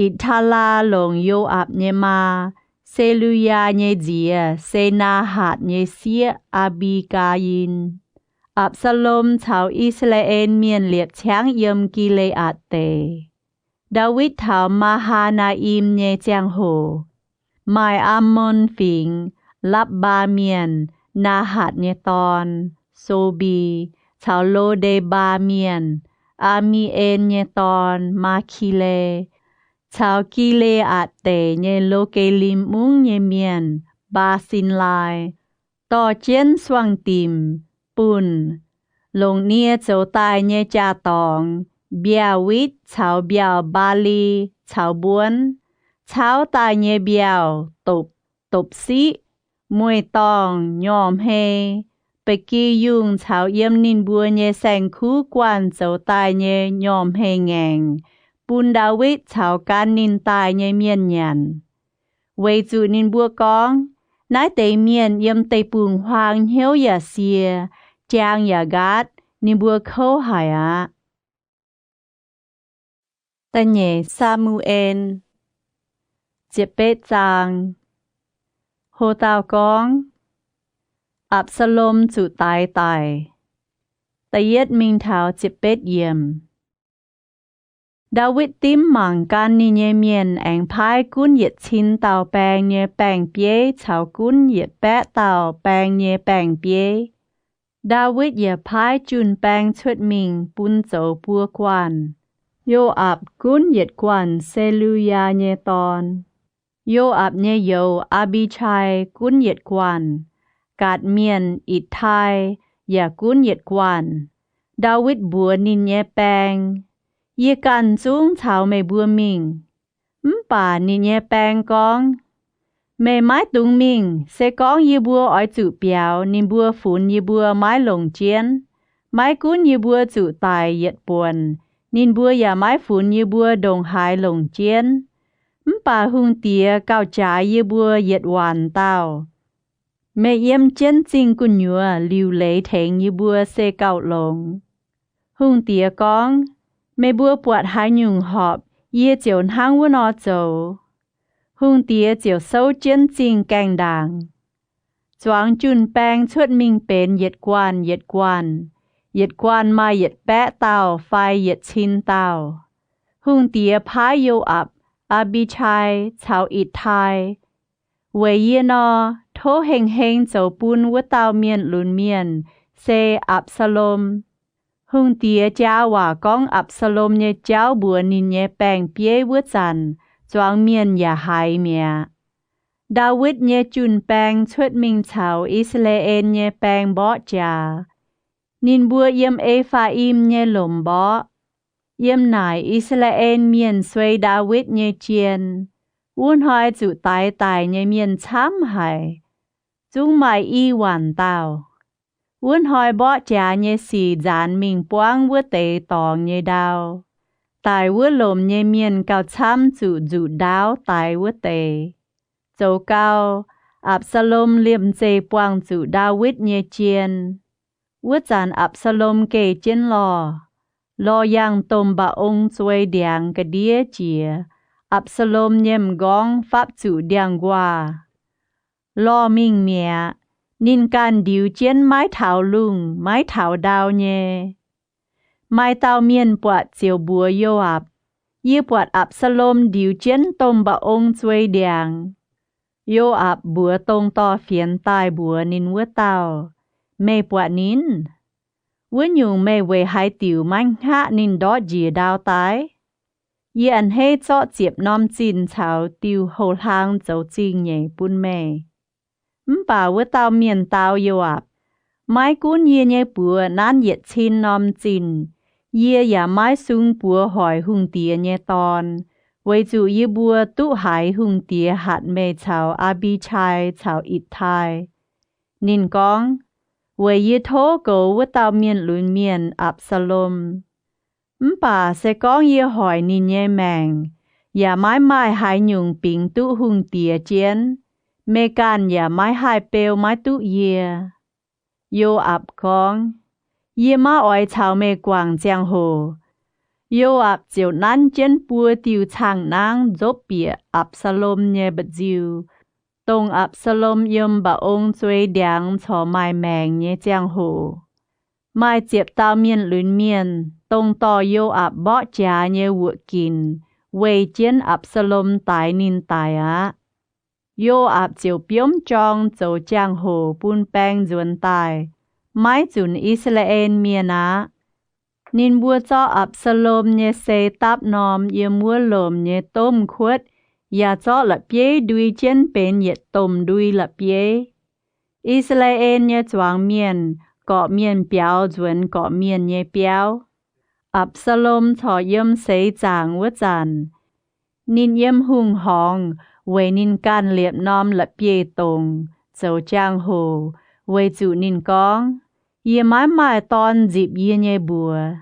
Itc^taa^laa longc Yo^apc nyei maa, Se^lu^yaa nyei nziex, se Naa^hatc nyei sieqv, Aa^mbi^gaa^in. Apc^saa^lom caux I^saa^laa^en Mienh liepc ciangv yiem Gi^le^aatc Deic. Ndaawitv taux Maa^haa^naa^im nyei ziangh hoc, maaih Aa^mon Fingx, Lapv^mbaa Mienh, Naa^hatc nyei dorn, So^mbi, caux Lo^nde^mbaa Mienh, Aa^mi^en nyei dorn, Maa^ki^le, caux Gi^le^aatc Deic nyei Lo^ge^lim Mungv nyei mienh, Mbaa^sin^lai, dorh jienv suangx-dimc, bunh, longc nie zoux daaih nyei jaa-dorngx, mbiauh witv caux mbiauh mbaali caux mbuonv, cauv daaih nyei mbiauh, dopc, dopc-siqv, mueiz-dorngh, nyorh-hmei, ba'gi yungh caux yiem ninh mbuo nyei saeng-kuv guanh zoux daaih nyei nyorh-hmei ngaengc, bun Ndaawitv caux gan ninh daaih nyei mienh nyanc. Weic zuqc ninh mbuo gorngv, Naaiv deix mienh yiem deic-bung-huaang hnyouv yaac sie, jaang yaac nqaatv, ninh mbuo kouv haic aqv. Da'nyeic Saa^mu^en, ziepc betv zaang. Ho dauh gorngv, Apc^saa^lom zuqc daix daic. Da'yietv mingh taux ziepc betv yiemc. Ndaawitv dimv mangc gan ninh nyei mienh aengx paaiv gunv yietc cin dauh baeng nyei baeng-bieiv caux gunv yietc baeqv dauh baeng nyei baeng-bieiv. Ndaawitv yaac paaiv jun-baeng cuotv mingh bun zoux buo guanh. Yo^apc gunv yietc guanh Se^lu^yaa nyei dorn. Yo^apc nyei youz, Aa^mbi^qai, gunv yietc guanh. Gatc Mienh, Itc^tai, yaac gunv yietc guanh. Ndaawitv mbuox ninh nyei baeng, Yie ganh zungv caux meih mbuo mingh. Mv baac ninh nyei baeng gorngv, Meih maiv dungx mingh. Se gorngv yie mbuo oix zuqc biaux, ninh mbuo funx yie mbuo maiv longc jienv. Maiv gunv yie mbuo zuqc daic yietc buonc, ninh mbuo yaac maiv funx yie mbuo ndongc haaix longc jienv. Mv baac hungh diex gauh jaaix yie mbuo yietc waanc dauh. Meih yiem jienv zingh gu'nyuoz liuc leiz tengx yie mbuo se gauh longx. Hungh diex gorngv, Meih mbuo buatc haaix nyungc horpc, yie ziouc hnangv wuov nor zoux. Hungh diex ziouc souv jienv zingh gaengh ndaangc. Zuangx jun-baeng cuotv mingh benx yietc guanh yietc guanh. Yietc guanh maaih yietc baeqv dauh fai yietc cin dauh. Hungh diex paaiv Yo^apc, Aa^mbi^qai caux Itc^tai, Weic yie nor, tov heng-heng zoux bun wuov dauh mienh lunx mienh, se Apc^saa^lom. Hungh diex jaa waac gorngv Apc^saa^lom nyei jauv mbuox ninh nyei baeng-bieiv wuov zanc, zuangx mienh yaac haiz mi'aqv. Ndaawitv nyei jun-baeng cuotv mingh caux I^saa^laa^en nyei baeng mborqv jaax. Ninh mbuo yiem E^faa^im nyei lomc mborqv, yiem naaic I^saa^laa^en Mienh suei Ndaawitv nyei jien. Wuov hnoi zuqc daix daic nyei mienh camv haic, zungv maaih i waanc dauh. Wuov hnoi mborqv jaax nyei sic nzaanx mingh buangv wuov deix dorngx nyei ndau. Daic wuov lomc nyei mienh gauh camv zuqc nzuqc ndaauv daix wuov deix. Zoux gau, Apc^saa^lom liemh zeih buangh zuqc Ndaawitv nyei jien. Wuov zanc Apc^saa^lom geh jienv lorh. Lorh yangh domh mba'ong zuei ndiangx ga'ndiev jiex, Apc^saa^lom nyei m'nqorngv fapv zuqc ndiangx-nquaah. Lorh mingh mi'aqv. Ninh ganh ndiux jienv maiv taux lungh maiv taux ndau nyei. Maaih dauh mienh buatc ziouc mbuox Yo^aapc, Yie buatc Apc^saa^lom ndiux jienv domh mba'ong zuei ndiangx. Yo^aapc mbuox dongh dorh fienx daaih mbuox ninh wuov dauh, Meih buatc ninh? Wuov nyungc meih weic haaix diuc maiv hngaqv ninh ndortv njiec ndau daaih? Yie a'hneiv zorqv ziepc norm zinh caux diuh houx-hlaang zoux zingh nyeic bun meih. Mv baac wuov dauh mienh dau Yo^aapc, Maiv gunv yie nyei buoz nanv yietc cin norm zinh, yie yaac maiv sung buoz hoic hungh diex nyei dorn, weic zuqc yie mbuo duqv haiz hungh diex hatc meih caux Aa^mbi^qai caux Itc^tai. Ninh gorngv, Weic yie tov goux wuov dauh mienh lunx mienh Apc^saa^lom. Mv baac se gorngv yie hoic ninh nyei maengc, yaac maiv maaih haaix nyungc bingx duqv hungh diex jienv, meih ganh yaac maiv haih beu maiv duqv yie. Yo^aapc gorngv, Yie maiv oix caux meih guangc ziangh hoc. Yo^aapc ziouc nanv jienv buo diuh caangh nangv nzopv bieqc Apc^saa^lom nyei mba'nziu, dongh Apc^saa^lom yiem mba'ong zuei ndiangx corc maaih maengc nyei ziangh hoc. Maaih ziepc dauh mienh lunx mienh, dongh dorh Yo^aapc mborqv jaax nyei wuoqc ginc, weih jienv Apc^saa^lom daix ninh daic aqv. Yo^aapc ziouc biomv jorng zoux jangx hoc bun baeng nzuonx daaih, maiv zunc I^saa^laa^en Mienh aqv. Ninh mbuo zorqv Apc^saa^lom nyei sei dapv norm yiem wuov lomc nyei domh kuotv, yaac zorqv la'bieiv ndui jienv benx yietc domh ndui la'bieiv. I^saa^laa^en nyei zuangx mienh, gorqv-mienh biaux nzuonx gorqv-mienh nyei biauv. Apc^saa^lom corc yiem seix zaangc wuov zanc, ninh yiem hungh horngz weic ninh ganh liepc norm la'bieiv-dongc zoux jangx-hoc, weic zuqc ninh gorngv, Yie maiv maaih dorn nzipc yie nyei mbuox.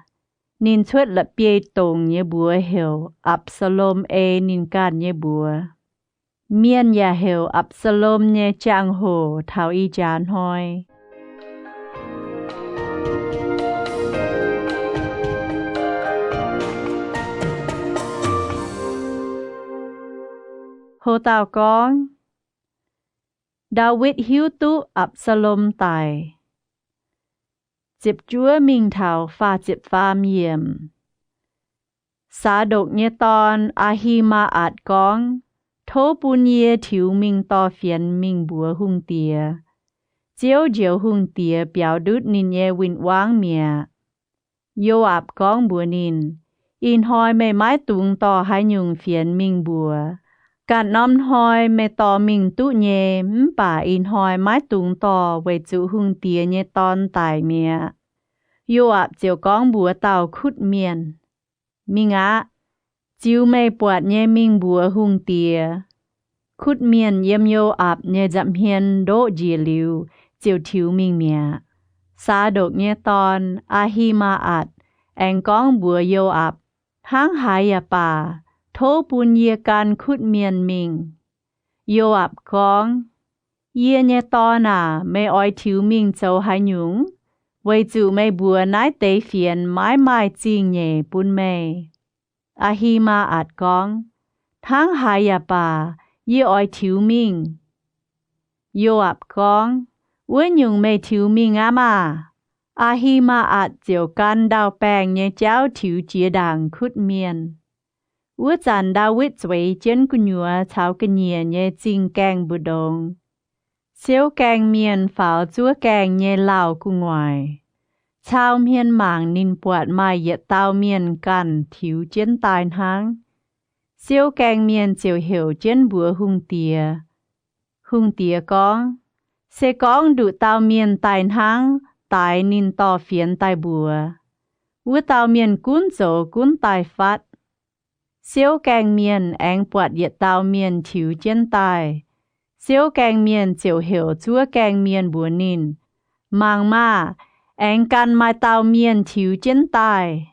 Ninh cuotv la'bieiv-dongc nyei mbuox heuc Apc^saa^lom ei ninh ganh nyei mbuox. Mienh yaac heuc Apc^saa^lom nyei jangx-hoc taux ih jaax hnoi. Ho dauh gorngv, Ndaawitv hiuv duqv Apc^saa^lom daic. Ziepc juov mingh taux faah ziepc faam yiemc. Saa^ndokc nyei dorn, Aa^hi^maa^atc, gorngv, Tov bun yie tiux mingh dorh fienx mingh mbuox hungh diex. Ziouv njoux hungh diex biaux ndutv ninh nyei win-wangv mi'aqv. Yo^aapc gorngv mbuox ninh, Ih hnoi meih maiv dungx dorh haaix nyungc fienx mingh mbuox. Ganh norm hnoi meih dorh mingh duqv nyei, mv baac ih hnoi maiv dungx dorh weic zuqc hungh diex nyei dorn daic mi'aqv. Yo^aapc ziouc gorngv mbuox dauh kutv mienh, Mingh aqv. Ziux meih buatc nyei mingh mbuox hungh diex. Kutv mienh yiem Yo^aapc nyei nza'hmien ndoqv njiec liuz, ziouc tiux mingh mi'aqv. Saa^ndokc nyei dorn, Aa^hi^maa^atc, aengx gorngv mbuox Yo^aapc, Hnangv haaix yaac baac, tov bun yie gan kutv mienh mingh. Yo^aapc gorngv, Yie nyei dorn aac, meih oix tiux mingh zoux haaix nyungc? Weic zuqc meih mbuox naaiv deix fienx maiv maaih zingh nyeic bun meih. Aa^hi^maa^atc gorngv, Hnangv haaix yaac baac, yie oix tiux mingh. Yo^aapc gorngv, Wuov nyungc meih tiux mingh aqv maah! Aa^hi^maa^atc ziouc gan ndau-baengh nyei jauv tiux jiex ndaangc kutv mienh. Wuov zanc Ndaawitv zueiz jienv gu'nyuoz caux ga'nyiec nyei zingh gaengh mbu'ndongx. Siouv gaengh mienh faaux zuov gaengh nyei lauh gu'nguaaic. Cau hmien mangc ninh buatc maaih yietc dauh mienh ganh tiux jienv daaih hnangv. Siouv gaengh mienh ziouc heuc jienv mbuox hungh diex. Hungh diex gorngv, Se gorngv nduqc dauh mienh daaih hnangv, daix ninh dorh fienx daaih mbuox. Wuov dauh mienh gunv zoux gunv daaih fatv. Siouv gaengh mienh aengx buatc yietc dauh mienh tiux jienv daaih. Siouv gaengh mienh ziouc heuc zuov gaengh mienh mbuox ninh, Mangc maah! Aengx gan maaih dauh mienh tiux jienv daaih.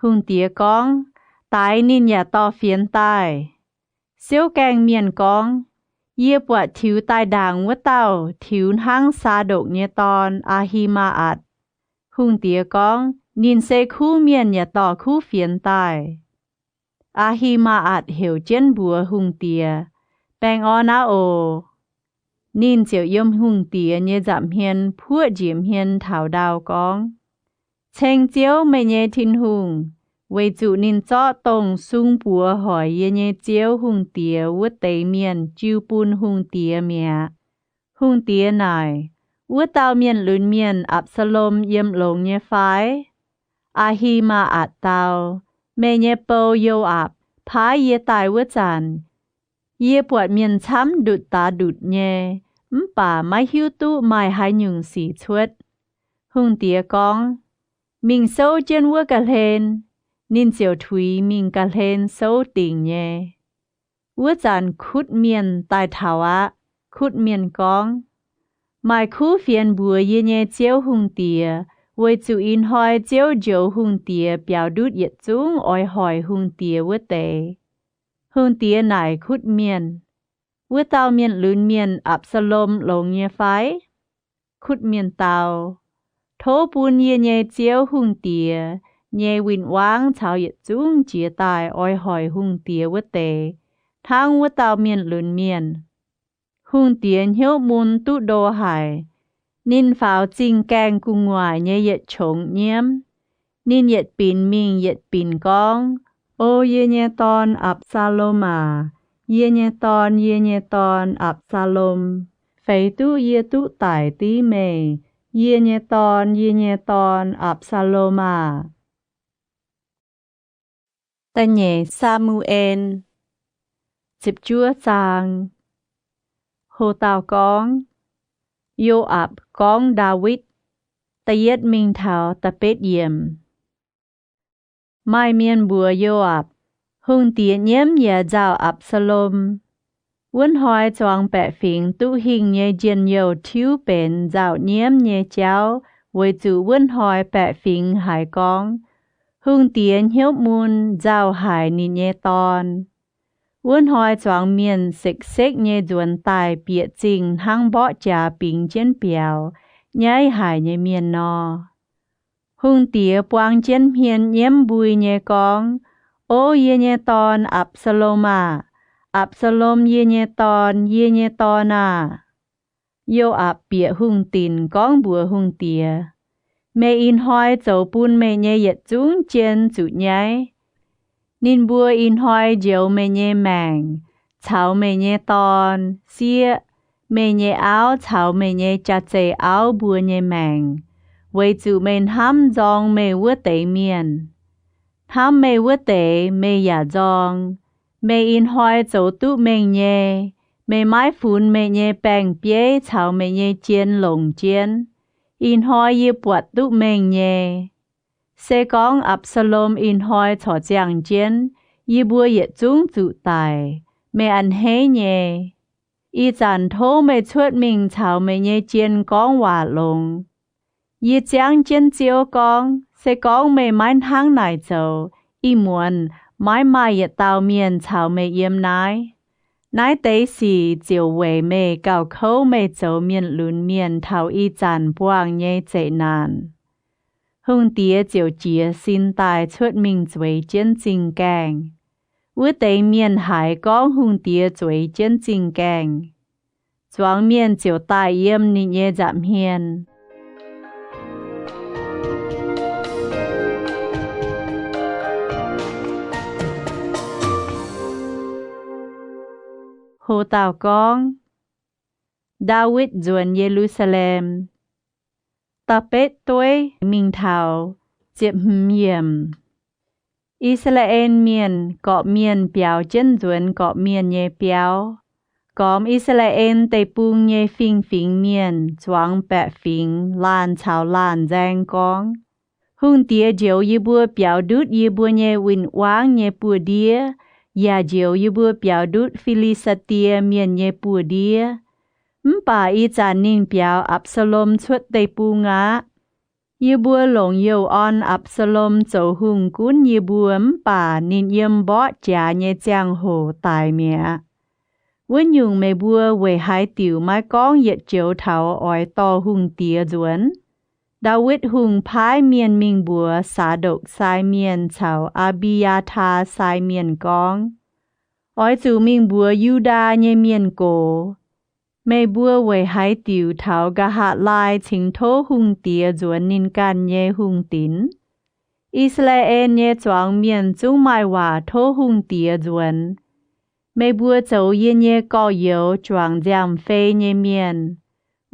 Hungh diex gorngv, Daix ninh yaac dorh fienx daaih. Siouv gaengh mienh gorngv, Yie buatc tiux daaih ndaangc wuov dauh tiux hnangv Saa^ndokc nyei dorn, Aa^hi^maa^atc. Hungh diex gorngv, Ninh se kuv mienh yaac dorh kuv fienx daaih. Aa^hi^maa^atc heuc jienv mbuox hungh diex, Baengh orn aqv oc. Ninh ziouc yiem hungh diex nyei nza'hmien puoqv njiec hmien taux ndau gorngv, Ceng Ziouv, meih nyei Tin-Hungh, weic zuqc ninh zorqv dongh sung buoz hoic yie nyei ziouv hungh diex wuov deix mienh jiu bun hungh diex mi'aqv. Hungh diex naaic, Wuov dauh mienh lunx mienh, Apc^saa^lom, yiem longx nyei fai? Aa^hi^maa^atc dau, Meih nyei bou, Yo^aapc, paaiv yie daaih wuov zanc, yie buatc mienh camv ndutc daaix ndutc nyei, mv baac maiv hiuv duqv maaih haaix nyungc sic cuotv. Hungh diex gorngv, Mingh souv jienv wuov ga'hlen. Ninh ziouc tuix mingh ga'hlen souv dingc nyei. Wuov zanc kutv mienh daaih taux aqv. Kutv mienh gorngv, Maaih kuv fienx mbuox yie nyei ziouv hungh diex, weic zuqc ih hnoi ziouv njoux hungh diex biaux ndutv yietc zungv oix hoic hungh diex wuov deix. Hungh diex naaic kutv mienh, Wuov dauh mienh lunx mienh, Apc^saa^lom, longx nyei fai? Kutv mienh dau, Tov bun yie nyei ziouv hungh diex nyei win-wangv caux yietc zungv jiez daaih oix hoic hungh diex wuov deix hnangv wuov dauh mienh lunx mienh. Hungh diex hnyouv mun duqv ndo haic. Ninh faaux zingh gaengh gu'nguaaic nyei yietc qongx nyiemv. Ninh yietc binc mingh yietc binc gorngv, O yie nyei dorn, Apc^saa^lom aac! Yie nyei dorn, yie nyei dorn, Apc^saa^lom! Feix duqv yie duqv daic div meih, yie nyei dorn, yie nyei dorn, Apc^saa^lom aah! Da'nyeic Saa^mu^en, ziepc juov zaang. Ho dauh gorngv, Yo^aapc gorngv Ndaawitv. Da'yietv mingh taux da'betv yiemc. Maaih mienh mbuox Yo^aapc, Hungh diex nyiemv yaac nzauh Apc^saa^lom. Wuov hnoi zuangx baeqc fingx duqv hingh nyei njien-youh tiuv benx nzauh nyiemv nyei jauv, weic zuqc wuov hnoi baeqc fingx haiz gorngv, Hungh diex hnyouv mun nzauh haic ninh nyei dorn. Wuov hnoi zuangx mienh sekv-sekv nyei nzuonx daaih bieqc zingh hnangv mborqv jaax bingx jienv biaux, nyaiv haic nyei mienh nor. Hungh diex buang jienv hmien nyiemv mbui nyei gorngv, O yie nyei dorn, Apc^saa^lom aah! Apc^saa^lom, yie nyei dorn, yie nyei dorn aah! Yo^aapc bieqc hungh dinc gorngv mbuox hungh diex, Meih ih hnoi zoux bun meih nyei yietc zungv jien zuqc nyaiv. Ninh mbuo ih hnoi njoux meih nyei maengc caux meih nyei dorn, sieqv, meih nyei auv caux meih nyei jaa-zeih auv mbuo nyei maengc, weic zuqc meih hnamv nzorng meih wuov deix mienh. Hnamv meih wuov deix meih yaac nzorng. Meih ih hnoi zoux duqv mengh nyei. Meih maiv funx meih nyei baeng-bieiv caux meih nyei jien longc jienv. Ih hnoi yie buatc duqv mengh nyei. Se gorngv Apc^saa^lom ih hnoi corc ziangh jienv, yie mbuo yietc zungv zuqc daic. Meih a'hneiv nyei. Ih zanc tov meih cuotv mingh caux meih nyei jien gorngv waac longx. Yie ziangv jienv Ziouv gorngv, Se gorngv meih maiv hnangv naaic zoux, ih muonz maiv maaih yietc dauh mienh caux meih yiem naaiv. Naaiv deix sic ziouc weic meih gauh kouv meih zoux mienh lunx mienh taux ih zanc buangh nyei zeqc naanc. Hungh diex ziouc jiez sin daaih cuotv mingh zueiz jienv zingh gaengh. Wuov deix mienh haiz gorngv hungh diex zueiz jienv zingh gaengh, zuangx mienh ziouc daaih yiem ninh nyei nza'hmien. Ho dauh gorngv, Ndaawitv Nzuonx Ye^lu^saa^lem. Da'betv dueiv mingh taux ziepc hmz yiemc. I^saa^laa^en Mienh gorqv-mienh biaux jienv nzuonx gorqv-mienh nyei biauv. Gormx I^saa^laa^en Deic-Bung nyei fingx-fingx mienh zuangx baeqc fingx laanh caux laanh nzaeng gorngv, Hungh diex njoux yie mbuo biaux ndutv yie mbuo nyei win-wangv nyei buoz-ndiev, yaac njoux yie mbuo biaux ndutv Fi^li^saa^die Mienh nyei buoz-ndiev. Mv baac ih zanc ninh biaux Apc^saa^lom cuotv deic-bung aqv. Yie mbuo longc youh orn Apc^saa^lom zoux hungh gunv yie mbuo mv baac ninh yiem mborqv jaax nyei ziangh hoc daic mi'aqv. Wuov nyungc, meih mbuo weic haaix diuc maiv gorngv yietc joux taux oix dorh hungh diex nzuonx? Ndaawitv Hungh paaiv mienh mingh mbuox Saa^ndokc sai mienh caux Aa^mbi^yaa^taa sai mienh gorngv, Oix zuqc mingh mbuox Yu^ndaa nyei mienh gox, Meih mbuo weic haaix diuc taux nqa'haav laai cingx tov hungh diex nzuonx ninh ganh nyei hungh dinx? I^saa^laa^en nyei zuangx mienh zungv maaih waac tov hungh diex nzuonx. Meih mbuo zoux yie nyei gorx-youz juangc nziaamv-fei nyei mienh.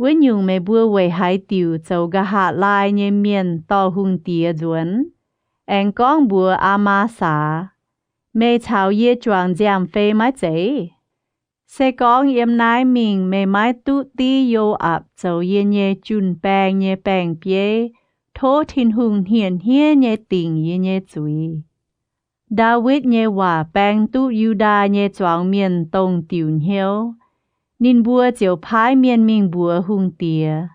Wuov nyungc, meih mbuo weic haaix diuc zoux nqa'haav laai nyei mienh dorh hungh diex nzuonx, aengx gorngv mbuox Aa^maa^saax, Meih caux yie juangc nziaamv-fei maiv zeiz? Se gorngv yiem naaiv mingh meih maiv duqv div Yo^aapc zoux yie nyei jun-baeng nyei baeng-bieiv, tov Tin-Hungh hniev-hniev nyei dingc yie nyei zuiz. Ndaawitv nyei waac baeng duqv Yu^ndaa nyei zuangx mienh dongh diuc hnyouv. Ninh mbuo ziouc paaiv mienh mingh mbuox hungh diex.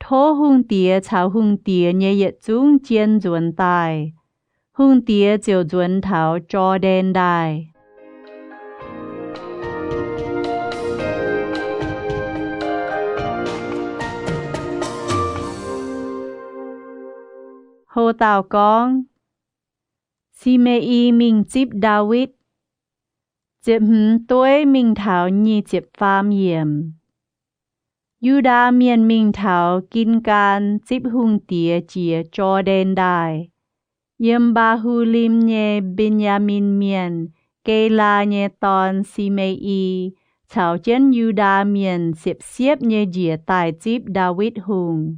Tov hungh diex caux hungh diex nyei yietc zungv jien nzuonx daaih. Hungh diex ziouc nzuonx taux Jor^ndaen Ndaaih. Ho dauh gorngv, Si^me^i Mingh Zipv Ndaawitv. Ziepc hmz dueiv mingh taux nyic ziepc faam yiemc. Yu^ndaa Mienh mingh taux Gin^gaan zipv hungh diex jiex Jor^ndaen Ndaaih. Yiem Mbaa^hu^lim nyei Mben^yaa^min Mienh, Gelaa nyei dorn, Si^me^i, caux jienv Yu^ndaa Mienh siepv-siepv nyei njiec daaih zipv Ndaawitv Hungh.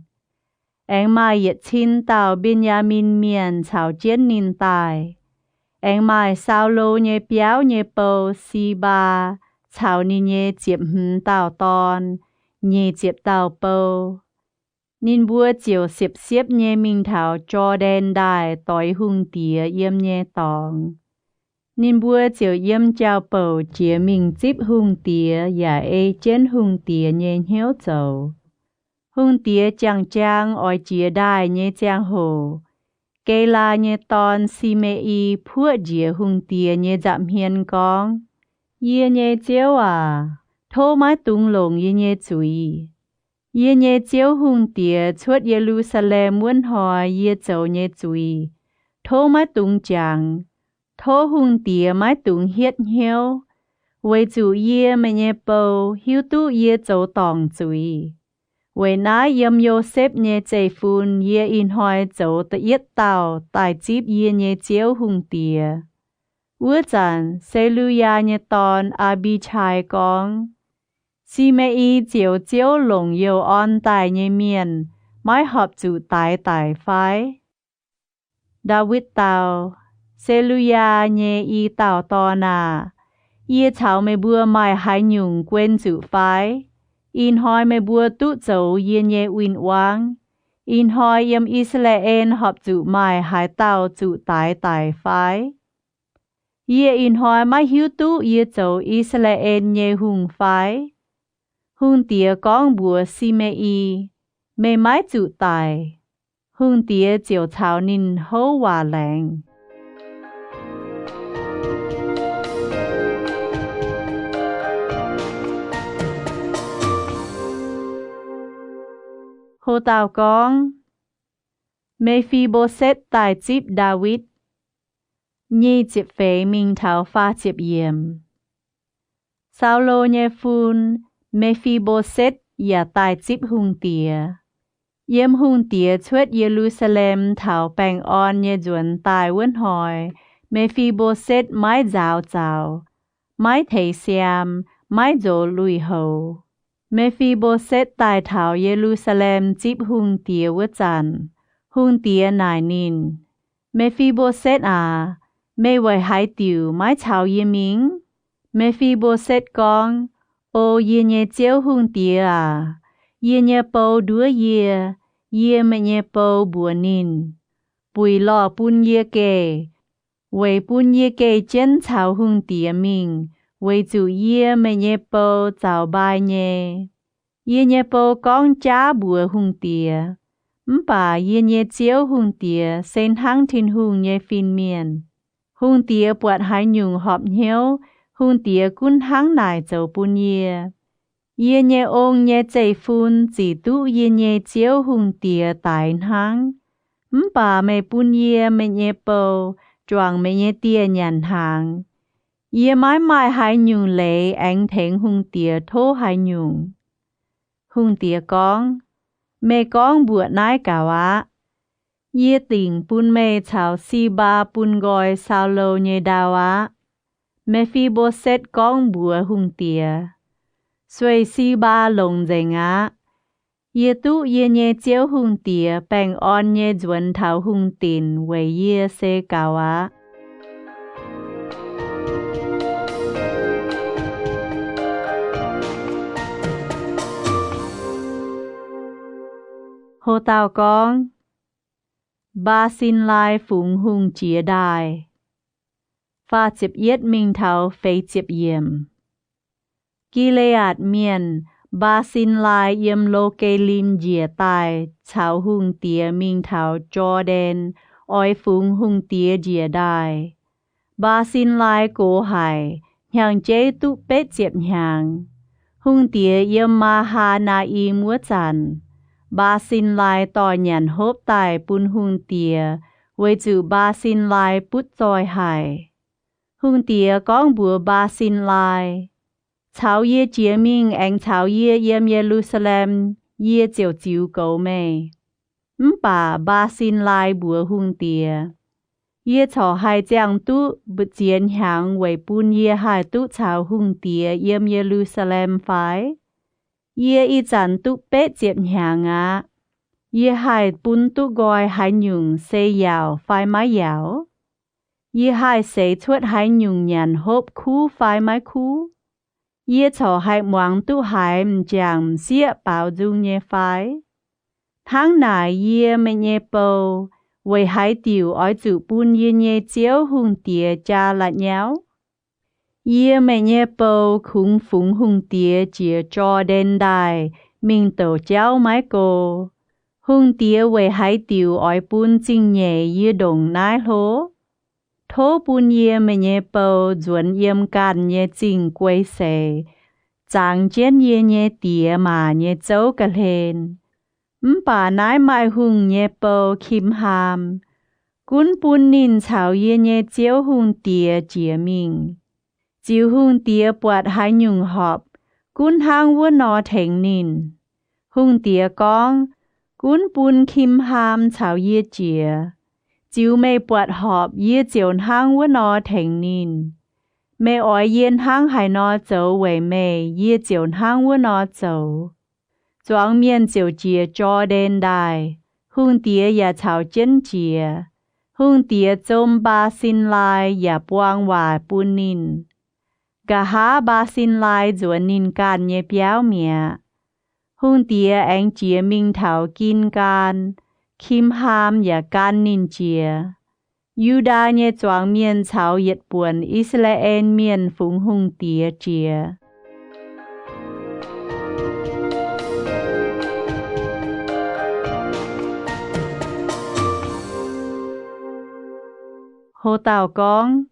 Aengx maaih yietc cin dauh Mben^yaa^min Mienh caux jienv ninh daaih. Aengx maaih Saulo nyei biauv nyei bou, Si^mbaa, caux ninh nyei ziepc hmz dauh dorn, nyic ziepc dauh bou. Ninh mbuo ziouc siepv-siepv nyei mingh taux Jor^ndaen Ndaaih doix hungh diex yiem nyei dorngx. Ninh mbuo ziouc yiem jauv-bouc jiex mingh zipv hungh diex yaac ei jienv hungh diex nyei hnyouv zoux. Hungh diex jangx-jangx oix jiez ndaaih nyei ziangh hoc, Gelaa nyei dorn, Si^me^i, puoqv njiec hungh diex nyei nza'hmien gorngv, Yie nyei ziouv aac, tov maiv dungx longc yie nyei zuiz. Yie nyei ziouv hungh diex cuotv Ye^lu^saa^lem wuov hnoi yie zoux nyei zuiz, tov maiv dungx jangx. Tov hungh diex maiv dungx hietv hnyouv, weic zuqc yie, meih nyei bou, hiuv duqv yie zoux dorngc zuiz. Weic naaiv yiem Yosepv nyei zeiv-fun yie ih hnoi zoux da'yietv dauh daaih zipv yie nyei ziouv hungh diex. Wuov zanc Se^lu^yaa nyei dorn, Aa^mbi^qai, gorngv, Si^me^i zioux Ziouv longc youh orn daaih nyei mienh maiv horpc zuqc daix daic fai? Ndaawitv dau, Se^lu^yaa nyei i dauh dorn aah! Yie caux meih mbuo maaih haaix nyungc guen zuqc fai? Ih hnoi meih mbuo duqv zoux yie nyei win-wangv. Ih hnoi yiem I^saa^laa^en horpc zuqc maaih haaix dauh zuqc daix daic fai? Yie ih hnoi maiv hiuv duqv yie zoux I^saa^laa^en nyei hungh fai? Hungh diex gorngv mbuox Si^me^i, Meih maiv zuqc daic. Hungh diex ziouc caux ninh houv waac laengz. Ho dauh gorngv, Me^fi^mbo^setv daaih zipv Ndaawitv. Nyic ziepc feix mingh taux faah ziepc yiemc. Saulo nyei fun, Me^fi^mbo^setv, yaac daaih zipv hungh diex. Yiem hungh diex cuotv Ye^lu^saa^lem taux baengh orn nyei nzuonx daaih wuov hnoi, Me^fi^mbo^setv maiv nzaaux zaux, maiv teix siaam, maiv nzox lui-houx. Me^fi^mbo^setv daaih taux Ye^lu^saa^lem zipv hungh diex wuov zanc, hungh diex naaic ninh, Me^fi^mbo^setv aac, meih weic haaix diuc maiv caux yie mingh? Me^fi^mbo^setv gorngv, O yie nyei ziouv hungh diex aac, yie nyei bou nduov yie. Yie, meih nyei bou, mbuox ninh, Buic lorh bun yie geh, weic bun yie geh jienv caux hungh diex mingh, weic zuqc yie, meih nyei bou, zaux mbai nyei. Yie nyei bou gorngv jaav mbuox hungh diex, mv baac yie nyei ziouv hungh diex se hnangv Tin-Hungh nyei fin-mienh. Hungh diex buatc haaix nyungc horpc hnyouv, hungh diex gunv hnangv naaic zoux bun yie. Yie nyei ong nyei zeiv-fun zic duqv yie nyei ziouv hungh diex daix hnangv. Mv baac meih bun yie, meih nyei bou, juangc meih nyei dieh nyanc hnaangx. Yie maiv maaih haaix nyungc leiz aengx tengx hungh diex tov haaix nyungc. Hungh diex gorngv, Meih gorngv mbuoqc naaiv gaux aqv. Yie dingc bun meih caux Si^mbaa bun nqoi Saulo nyei ndau aqv. Me^fi^mbo^setv gorngv mbuox hungh diex, Sueih Si^mbaa longc nzengc aqv. Yie duqv yie nyei ziouv hungh diex baengh orn nyei nzuonx taux hungh dinc weic yie se gaux aqv. Ho dauh gorngv, Mbaa^sin^laa fungx hungh jiex ndaaih. Faah ziepc yietv mingh taux feix ziepc yiemc. Gi^le^aatc Mienh, Mbaa^sin^laa yiem Lo^ge^lim njiec daaih caux hungh diex mingh taux Jor^ndaen, oix fungx hungh diex njiec ndaaih. Mbaa^sin^laa gox haic, hnyangx-jeiv duqv betv ziepc hnyangx. Hungh diex yiem Maa^haa^naa^im wuov zanc, Mbaa^sin^laa dorh nyanc hopv daaih bun hungh diex, weic zuqc Mbaa^sin^laa butv zoih haic. Hungh diex gorngv mbuox Mbaa^sin^laa, Caux yie jiex mingh aengx caux yie yiem Ye^lu^saa^lem, yie ziouc ziux goux meih. Mv baac Mbaa^sin^laa mbuox hungh diex, Yie corc haih ziangh duqv mbu'ziex hnyangx weic bun yie haih duqv caux hungh diex yiem Ye^lu^saa^lem fai? Yie ih zanc duqv betv ziepc hnyangx aqv. Yie haih bun duqv nqoi haaix nyungc se yaauc fai maiv yaauc? Yie haih seix cuotv haaix nyungc nyanc hopv kuv fai maiv kuv? Yie corc haih muangx duqv haaix m'jangc m'sieqv baaux nzung nyei fai? Hnangv naaic yie, meih nyei bou, weic haaix diuc oix zuqc bun yie nyei ziouv hungh diex jaa la'nyauv? Yie, meih nyei bou, kungx fungx hungh diex jiex Jor^ndaen Ndaaih mingh douc jauv maiv go. Hungh diex weic haaix diuc oix bun zingh nyeic yie ndongc naaiv hlo? Tov bun yie, meih nyei bou, nzuonx yiem ganh nyei zingh guei seix, zangx jienv yie nyei diex maac nyei zouv ga'hlen. Mv baac naaiv maaih hungh nyei bou, Kimhaam, gunv bun ninh caux yie nyei ziouv hungh diex jiex mingh. Ziux hungh diex buatc haaix nyungc horpc, gunv hnangv wuov nor tengx ninh. Hungh diex gorngv, Gunv bun Kimhaam caux yie jiex. Ziux meih buatc horpc, yie ziouc hnangv wuov nor tengx ninh. Meih oix yie hnangv haaix nor zoux weic meih, yie ziouc hnangv wuov nor zoux. Zuangx mienh ziouc jiex Jor^ndaen Ndaaih. Hungh diex yaac caux jienv jiex. Hungh diex zom Mbaa^sin^laa yaac buang waac bun ninh. Nqa'haav Mbaa^sin^laa nzuonx ninh ganh nyei biauv mi'aqv. Hungh diex aengx jiex mingh taux Gin^gaan. Kimhaam yaac gan ninh jiex. Yu^ndaa nyei zuangx mienh caux yietc buonc I^saa^laa^en Mienh fungx hungh diex jiex. Ho dauh gorngv,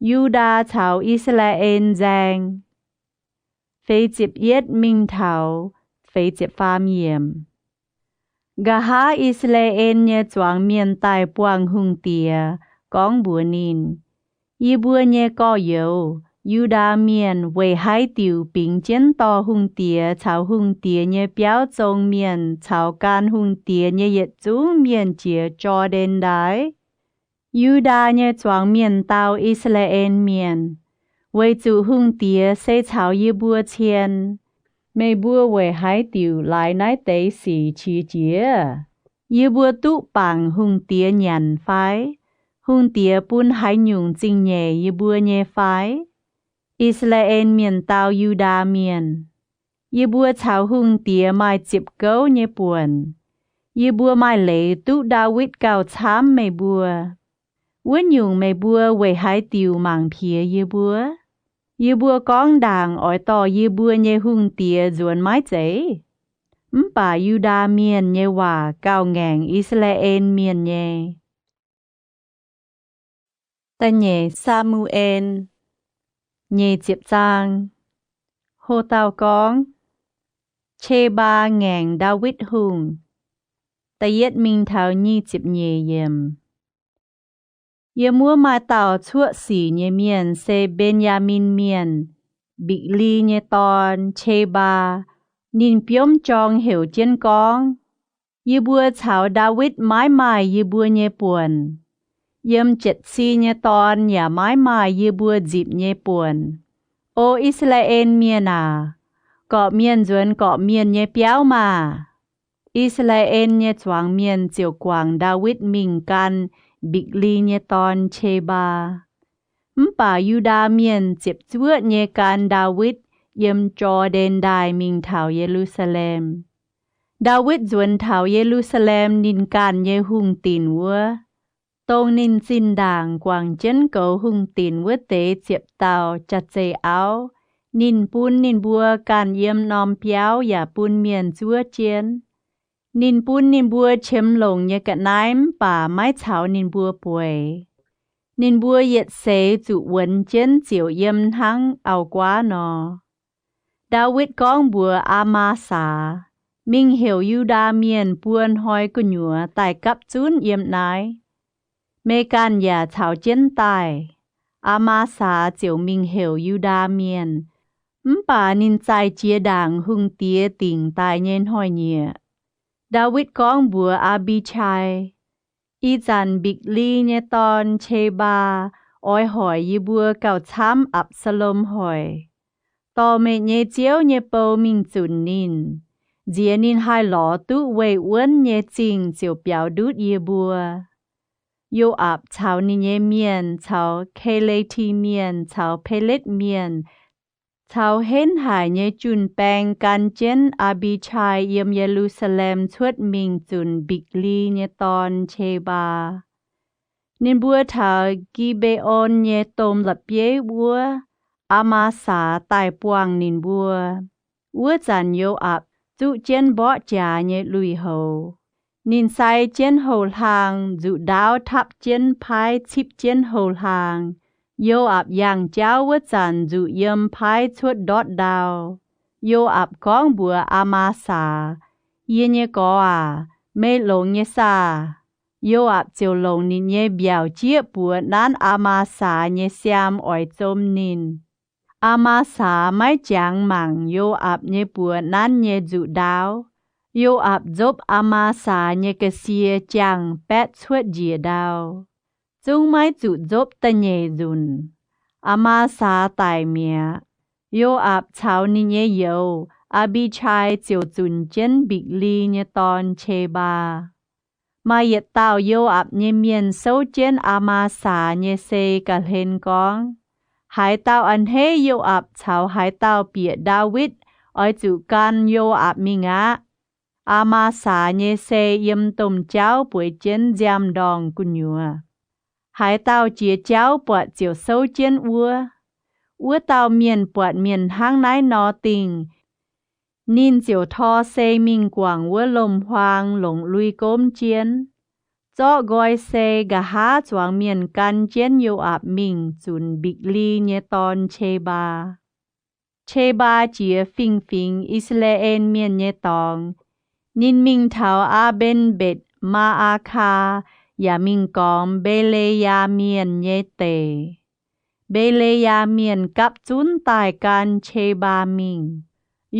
Yu^ndaa caux I^saa^laa^en Nzaeng. Feix ziepc yietv mingh taux feix ziepc faam yiemc. Nqa'haav I^saa^laa^en nyei zuangx mienh daaih buangh hungh diex, gorngv mbuox ninh, Yie mbuo nyei gorx-youz, Yu^ndaa Mienh, weic haaix diuc bingx jienv dorh hungh diex caux hungh diex nyei biauv zong mienh caux gan hungh diex nyei yietc zungv mienh jiex Jor^ndaen Ndaaih? Yu^ndaa nyei zuangx mienh dau I^saa^laa^en Mienh, Weic zuqc hungh diex se caux yie mbuo cien, meih mbuo weic haaix diuc laaix naaiv deix sic qiex jiez? Yie mbuo duqv bangc hungh diex nyanc fai? Hungh diex bun haaix nyungc zingh nyeic yie mbuo nyei fai? I^saa^laa^en Mienh dau Yu^ndaa Mienh, Yie mbuo caux hungh diex maaih ziepc gouv nyei buonc. Yie mbuo maaih leiz duqv Ndaawitv gauh camv meih mbuo. Wuov nyungc, meih mbuo weic haaix diuc mangc piex yie mbuo? Yie mbuo gorngv ndaangc oix dorh yie mbuo nyei hungh diex nzuonx maiv zeiz? Mv baac Yu^ndaa Mienh nyei waac gauh ngaengc I^saa^laa^en Mienh nyei. Da'nyeic Saa^mu^en, nyeic ziepc zaang. Ho dauh gorngv, Qe^mbaa Ngaengc Ndaawitv Hungh. Da'yietv mingh taux nyic ziepc nyeic yiemc. Yiem wuov maaih dauh cuoqv sic nyei mienh se Mben^yaa^min Mienh, Mbikc^li nyei dorn, Qe^mbaa. Ninh biomv jorng heuc jienv gorngv, Yie mbuo caux Ndaawitv maiv maaih yie mbuo nyei buonc. Yiem Jatc^si nyei dorn yaac maiv maaih yie mbuo nzipc nyei buonc. O I^saa^laa^en Mienh aac, gorqv-mienh nzuonx gorqv-mienh nyei biauv maah! I^saa^laa^en nyei zuangx mienh ziouc guangc Ndaawitv mingh gan Mbikc^li nyei dorn, Qe^mbaa. Mv baac Yu^ndaa Mienh ziepc zuoqv nyei gan Ndaawitv yiem Jor^ndaen Ndaaih mingh taux Ye^lu^saa^lem. Ndaawitv nzuonx taux Ye^lu^saa^lem ninh ganh nyei hungh dinc wuov, dongh ninh zinh ndaangc guangc jienv goux hungh dinc wuov deix ziepc dauh jaax-zeih auv. Ninh bun ninh mbuo ganh yiem norm biauv yaac bun mienh zuov jienv. Ninh bun ninh mbuo qiemx longc nyei ga'naaiv mv baac maiv caux ninh mbuo bueix. Ninh mbuo yietc seix zuqc wuonx jienv ziouc yiem hnangv auv-guaav nor. Ndaawitv gorngv mbuox Aa^maa^saa, Mingh heuc Yu^ndaa Mienh buo hnoi gu'nyuoz daaih gapv zunv yiem naaiv. Meih ganh yaac caux jienv daaih. Aa^maa^saa ziouc mingh heuc Yu^ndaa Mienh, mv baac ninh zaih jiex ndaangc hungh diex dingc daaih nyei hnoi-nyieqc. Ndaawitv gorngv mbuox Aa^mbi^qai, Ih zanc Mbikc^li nyei dorn, Qe^mbaa, oix hoic yie mbuo gauh camv Apc^saa^lom hoic. Dorh meih nyei ziouv nyei bou mingh zunc ninh, nziex ninh haih lorz duqv weih wuonv nyei zingh ziouc biaux ndutv yie mbuo. Yo^aapc caux ninh nyei mienh caux Ke^le^ti Mienh caux Peletv Mienh caux henv haic nyei jun-baeng gan jienv Aa^mbi^qai yiem Ye^lu^saa^lem cuotv mingh zunc Mbikc^li nyei dorn, Qe^mbaa. Ninh mbuo taux Gi^mbe^on nyei domh la'bieiv wuov, Aa^maa^saa daaih buangh ninh mbuo. Wuov zanc Yo^aapc zuqv jienv mborqv jaax nyei lui-houx. Ninh sai jienv houx-hlaang, nzuqc ndaauv tapv jienv paaiv cipv jienv houx-hlaang. Yo^aapc yangh jauv wuov zanc nzuqc yiem paaiv cuotv ndortv ndau. Yo^aapc gorngv mbuox Aa^maa^saa, Yie nyei gorx aac, meih longx nyei saah? Yo^aapc ziouc longc ninh nyei mbiaauc jieqv buoz nanv Aa^maa^saa nyei siaam oix zom ninh. Aa^maa^saa maiv jangx mangc Yo^aapc nyei buoz nanv nyei nzuqc ndaauv. Yo^aapc nzopv Aa^maa^saa nyei ga'sie jangh baetv cuotv njiec ndau, zungv maiv zuqc nzopv da'nyeic nzunc. Aa^maa^saa daic mi'aqv. Yo^aapc caux ninh nyei youz, Aa^mbi^qai, ziouc zunc jienv Mbikc^li nyei dorn, Qe^mbaa. Maaih yietc dauh Yo^aapc nyei mienh souv jienv Aa^maa^saa nyei sei ga'hlen gorngv, Haaix dauh a'hneiv Yo^aapc caux haaix dauh bieqc Ndaawitv, oix zuqc gan Yo^aapc mingh aqv. Aa^maa^saa nyei sei yiem domh jauv bueix jienv nziaamv-ndorngh gu'nyuoz. Haaix dauh jiex jauv buatc ziouc souv jienv wuov. Wuov dauh mienh buatc mienh hnangv naaiv nor dingh, ninh ziouc tor sei mingh guangc wuov lomc-huaang longc lui-gomv jienv, zorqv nqoi sei nqa'haav zuangx mienh gan jienv Yo^aapc mingh zunc Mbikc^li nyei dorn, Qe^mbaa. Qe^mbaa jiex fingx-fingx I^saa^laa^en Mienh nyei dorngx. Ninh mingh taux Aa^mben Mbetc Maa^aa^kaa, yaac mingh gormx Mbe^le^yaa Mienh nyei deic. Mbe^le^yaa Mienh gapv zunv daaih gan Qe^mbaa mingh.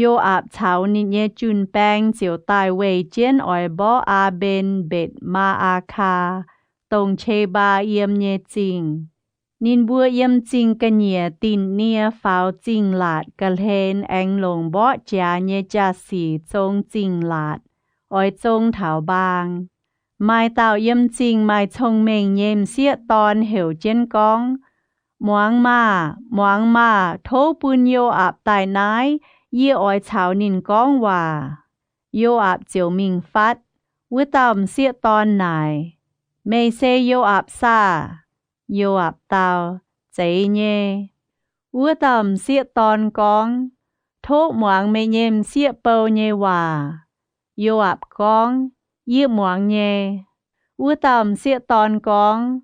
Yo^aapc caux ninh nyei jun-baeng ziouc daaih weih jienv oix mborqv Aa^mben Mbetc Maa^aa^kaa, dongh Qe^mbaa yiem nyei zingh. Ninh mbuo yiem zingh ga'nyiec dinh nie faaux zingh laatc ga'hlen aengx longc mborqv jaax nyei jaa-sic zong zingh laatc, oix zong taux mbaang. Maaih dauh yiem zingh maaih cong-mengh nyei m'sieqv dorn heuc jienv gorngv, Muangx maah! Muangx maah! Tov bun Yo^aapc daaih naaiv. Yie oix caux ninh gorngv waac. Yo^aapc ziouc mingh fatv. Wuov dauh m'sieqv dorn naaic, Meih se Yo^aapc saah? Yo^aapc dau, Zeiz nyei. Wuov dauh m'sieqv dorn gorngv, Tov muangx meih nyei m'sieqv bou nyei waac. Yo^aapc gorngv, Yie muangx nyei. Wuov dauh m'sieqv dorn gorngv,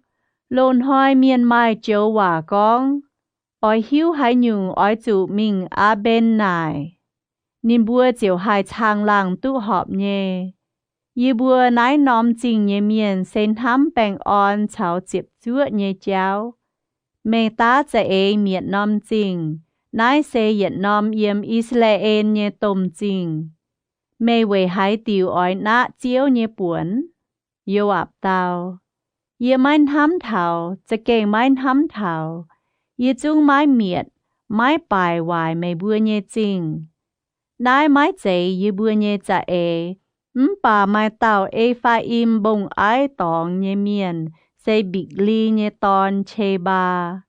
Loz-hnoi mienh maaih joux waac gorngv, Oix hiuv haaix nyungc oix zuqc mingh Aa^mben naaic. Ninh mbuo ziouc haih caangh laangh duqv horpc nyei. Yie mbuo naaiv norm zingh nyei mienh se hnamv baengh orn caux ziepc zuoqv nyei jauv. Meih daav za'eix mietc norm zingh. Naaiv se yietc norm yiem I^saa^laa^en nyei domh zingh. Meih weic haaix diuc oix naqv Ziouv nyei buonc? Yo^aapc dau, Yie maiv hnamv taux, za'gengh maiv hnamv taux. Yie zungv maiv mietc, maiv baaic waaic meih mbuo nyei zingh. Naaiv maiv zeiz yie mbuo nyei za'eix, mv baac maaih dauh E^faa^im Mbong-Aiv dorngx nyei mienh, se Mbikc^li nyei dorn, Qe^mbaa.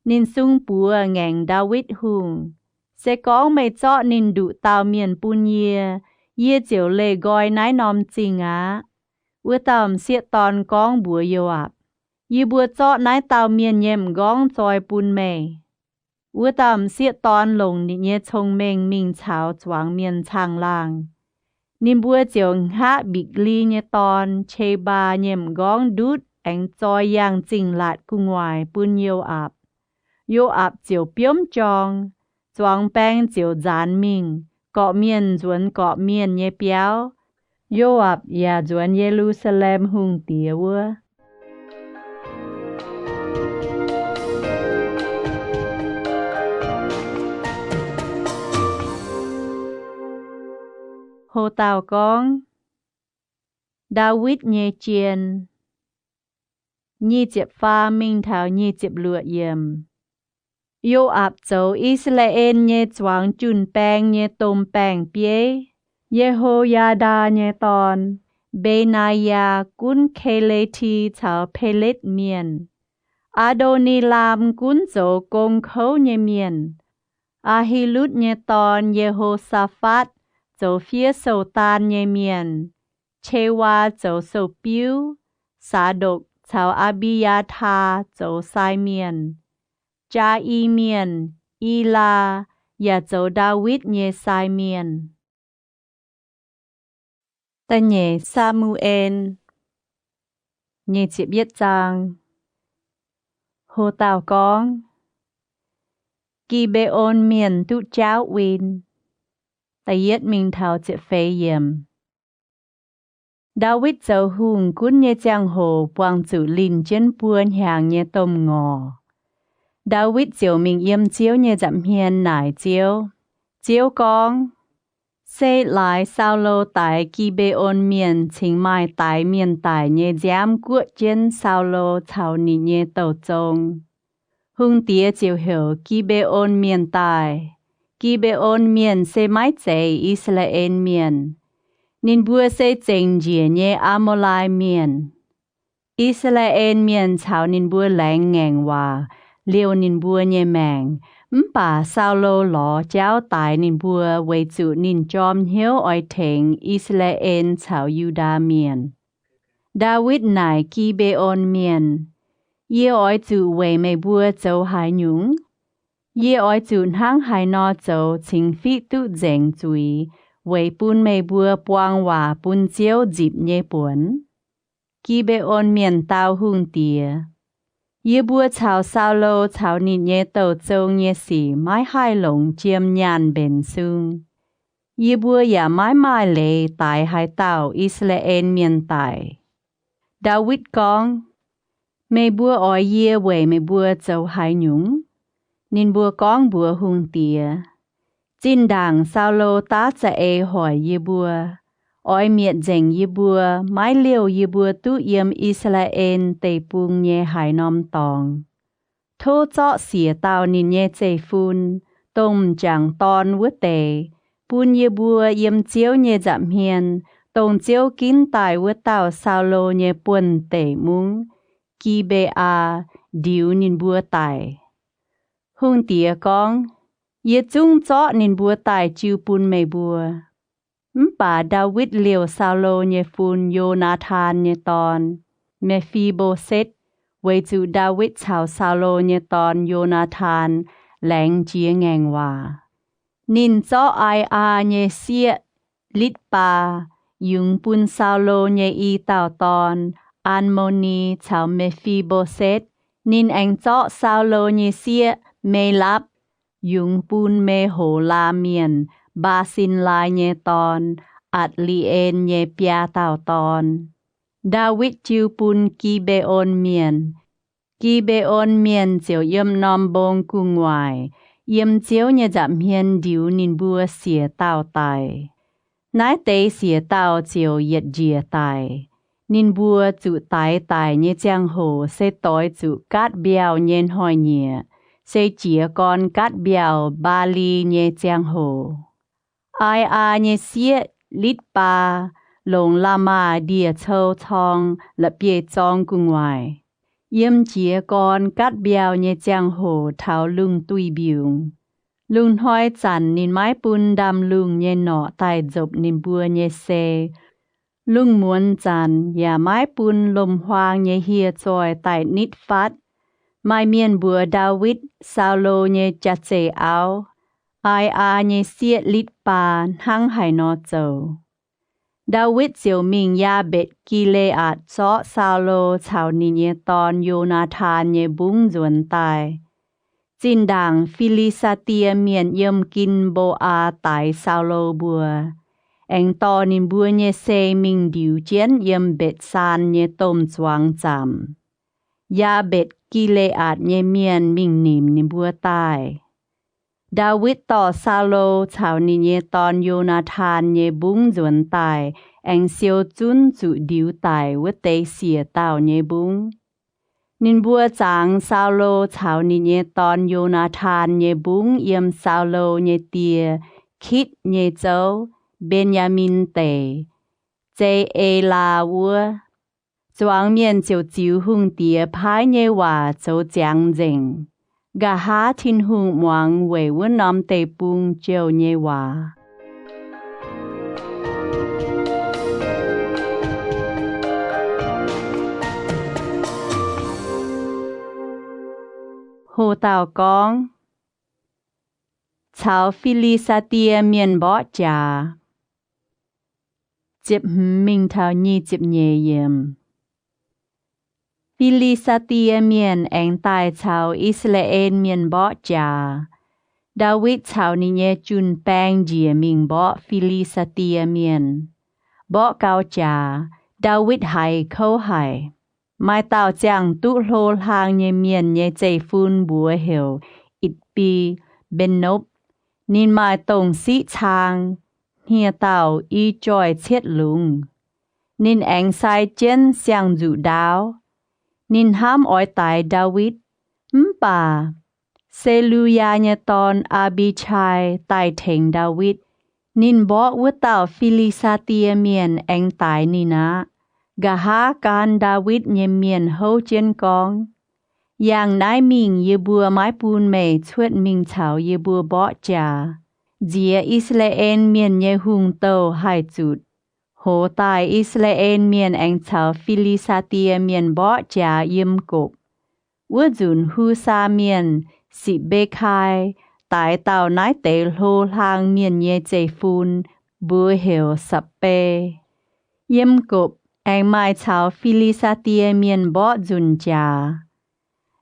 Ninh sung buoz ngaengc Ndaawitv Hungh, Se gorngv meih zorqv ninh nduqc dauh mienh bun yie, yie ziouc leih nqoi naaiv norm zingh aqv. Wuov dauh m'sieqv dorn gorngv mbuox Yo^aapc, Yie mbuo zorqv naaiv dauh mienh nyei m'nqorngv zoi bun meih. Wuov dauh m'sieqv dorn longc ninh nyei cong-mengh mingh caux zuangx mienh caangh laangh. Ninh mbuo ziouc hngaqv Mbikc^li nyei dorn, Qe^mbaa, nyei m'nqorngv ndutv aengx zoi yangh zingh laatc gu'nguaaic bun Yo^aapc. Yo^aapc ziouc biomv jorng, zuangx baeng ziouc nzaanx mingh, gorqv-mienh nzuonx gorqv-mienh nyei biauv. Yo^aapc yaac nzuonx Ye^lu^saa^lem Hungh Diex wuov. Ho dauh gorngv, Ndaawitv nyei Jien. Nyic ziepc faam mingh taux nyic ziepc luoqc yiemc. Yo^aapc zoux I^saa^laa^en nyei zuangx jun-baeng nyei domh baeng-bieiv, Ye^ho^yaa^ndaa nyei dorn, Mbe^naa^yaa, gunv Ke^le^ti caux Peletv Mienh. Aa^ndo^ni^laam gunv zoux gong kouv nyei mienh. Aa^hi^lutv nyei dorn, Ye^ho^saa^fatv, zoux fiev sou-daan nyei mienh. Qe^waa zoux sou-biuv. Saa^ndokc caux Aa^mbi^yaa^taa zoux sai mienh. Jaa^i Mienh, Ilaa, yaac zoux Ndaawitv nyei sai mienh. Da'nyeic Saa^mu^en, nyic ziepc yietv zaang. Ho dauh gorngv, Gi^mbe^on Mienh duqv jaauv win. Da'yietv mingh taux ziepc feix yiemc. Ndaawitv zoux hungh gunv nyei ziangh hoc buangh zuqc linh jienv buo hnyangx nyei domh ngorc. Ndaawitv ziouc mingh yiem Ziouv nyei nza'hmien naaic Ziouv. Ziouv gorngv, Se laaix Saulo daix Gi^mbe^on Mienh cingx maaih daix mienh daic nyei nziaamv guoqv jienv Saulo caux ninh nyei douh zong. Hungh diex ziouc heuc Gi^mbe^on Mienh daaih. Gi^mbe^on Mienh se maiv zeiz I^saa^laa^en Mienh. Ninh mbuo se zengc njiec nyei Aa^mo^lai Mienh. I^saa^laa^en Mienh caux ninh mbuo laengz ngaengc waac, liouh ninh mbuo nyei maengc. Mv baac Saulo lorz jauv daix ninh mbuo weic zuqc ninh jorm hnyouv oix tengx I^saa^laa^en caux Yu^ndaa Mienh. Ndaawitv naaic Gi^mbe^on Mienh, Yie oix zuqc weic meih mbuo zoux haaix nyungc? Yie oix zuqc hnangv haaix nor zoux cingx fiqv duqv nzengc zuiz weic bun meih mbuo buang waac bun Ziouv nzipc nyei buonc? Gi^mbe^on Mienh dau hungh diex, Yie mbuo caux Saulo caux ninh nyei douh zong nyei sic maiv haih longc jiem nyaanh mbenc sung. Yie mbuo yaac maiv maaih leiz daix haaix dauh I^saa^laa^en Mienh daic. Ndaawitv gorngv, Meih mbuo oix yie weic meih mbuo zoux haaix nyungc? Ninh mbuo gorngv mbuox hungh diex, Zinh ndaangc Saulo daav za'eix hoic yie mbuo, oix mietc nzengc yie mbuo, maiv liouh yie mbuo duqv yiem I^saa^laa^en Deic-Bung nyei haaix norm dorngx. Tov zorqv siec dauh ninh nyei zeiv-fun, dongh m'jangc dorn wuov deix, bun yie mbuo yiem Ziouv nyei nza'hmien, dongh Ziouv ginv daaih wuov dauh Saulo nyei buonh deic mungv, Gi^mbe^aa, ndiux ninh mbuo daic. Hungh diex gorngv, Yie zungv zorqv ninh mbuo daaih jiu bun meih mbuo. Mv baac Ndaawitv liouh Saulo nyei fun, Yo^naa^tan nyei dorn, Me^fi^mbo^setv, weic zuqc Ndaawitv caux Saulo nyei dorn, Yo^naa^tan, laengz jiex ngaengc waac. Ninh zorqv Ai^aa nyei sieqv, Litv^baa, yungz bun Saulo nyei i dauh dorn, An^mo^ni, caux Me^fi^mbo^setv. Ninh aengx zorqv Saulo nyei sieqv, Me^lapv, yungz bun Me^ho^laa Mienh, Mbaa^sin^lai nyei dorn, Atc^li^en nyei biaa dauh dorn. Ndaawitv jiu bun Gi^mbe^on Mienh. Gi^mbe^on Mienh ziouc yiem norm mbong gu'nguaaic, yiem Ziouv nyei nza'hmien ndiux ninh mbuo siec dauh daic. Naaiv deix siec dauh ziouc yietc njiec daic. Ninh mbuo zuqc daix daic nyei ziangh hoc se doix zuqc gaatv mbiauh nyei hnoi-nyieqc, se jiez gorn gaatv mbiauh Mbaa^li nyei ziangh hoc. Ai^aa nyei sieqv Litv^baa longc Laamaa ndie-cou corng la'bieiv-zorng gu'nguaaic, yiem jiez gorn gaatv mbiauh nyei ziangh hoc taux lungh duih mbiungc. Lungh hnoi zanc ninh maiv bun ndaamv-lungh nyei norqc daaih nzopc ninh mbuo nyei sei. Lungh muonz zanc yaac maiv bun lomc-huaang nyei hieh zoih daaih nitv fatv. Maaih mienh mbuox Ndaawitv, Saulo nyei jaax-zeih auv, Ai^aa nyei sieqv Litv^baa, hnangv haaix nor zoux. Ndaawitv ziouc mingh Yaa^mbetc Gi^le^aatc zorqv Saulo caux ninh nyei dorn, Yo^naa^tan, nyei mbungv nzuonx daaih. Zinh ndaangc Fi^li^saa^die Mienh yiem Gin^mbo^aa daix Saulo mbuo, aengx dorh ninh mbuo nyei sei mingh ndiux jienv yiem Mbetc^saan nyei domh zuangx zaamc. Yaa^mbetc Gi^le^aatc nyei mienh mingh nimc ninh mbuo daaih. Ndaawitv dorh Saulo caux ninh nyei dorn, Yo^naa^tan, nyei mbungv nzuonx daaih, aengx siou zunv zuqc ndiux daic wuov deix siec dauh nyei mbungv. Ninh mbuo zangx Saulo caux ninh nyei dorn, Yo^naa^tan, nyei mbungv yiem Saulo nyei die, Kitv nyei zouv, Mben^yaa^min Deic, Zei^e^laa wuov. Zuangx mienh ziouc ziux hungh diex paaiv nyei waac zoux ziangx nzengc. Nqa'haav Tin-Hungh muangx weic wuov norm deic-bung jouh nyei waac. Ho dauh gorngv, Caux Fi^li^saa^die Mienh mborqv jaax. Ziepc hmz mingh taux nyic ziepc nyeic yiemc. Fi^li^saa^die Mienh aengx daaih caux I^saa^laa^en Mienh mborqv jaax. Ndaawitv caux ninh nyei jun-baeng njiec mingh mborqv Fi^li^saa^die Mienh. Mborqv gau jaax, Ndaawitv haiz kouv haic. Maaih dauh ziangh duqv hlo hlaang nyei mienh nyei zeiv-fun mbuox heuc Itc^bi^mbe^nopv. Ninh maaih dongh siqv cang, hniev-daauh i joih cietv lungz. Ninh aengx sai jienv siang-nzuqc ndaauv. Ninh hnamv oix daix Ndaawitv. Mv baac Se^lu^yaa nyei dorn, Aa^mbi^qai, daaih tengx Ndaawitv. Ninh mborqv wuov dauh Fi^li^saa^die Mienh aengx daix ninh aqv. Nqa'haav gan Ndaawitv nyei mienh houv jienv gorngv, Yangh naaiv mingh yie mbuo maiv bun meih cuotv mingh caux yie mbuo mborqv jaax. Nziex I^saa^laa^en Mienh nyei hungh douh haih zutc. Hoz daaih I^saa^laa^en Mienh aengx caux Fi^li^saa^die Mienh mborqv jaax yiem gopc. Wuov nzunc Husaa Mienh, Sipc^mbe^kai, daix dauh naaiv deix hlo hlaang mienh nyei zeiv-fun, mbuox heuc Sapv^be. Yiem gopc aengx maaih caux Fi^li^saa^die Mienh mborqv nzunc jaax.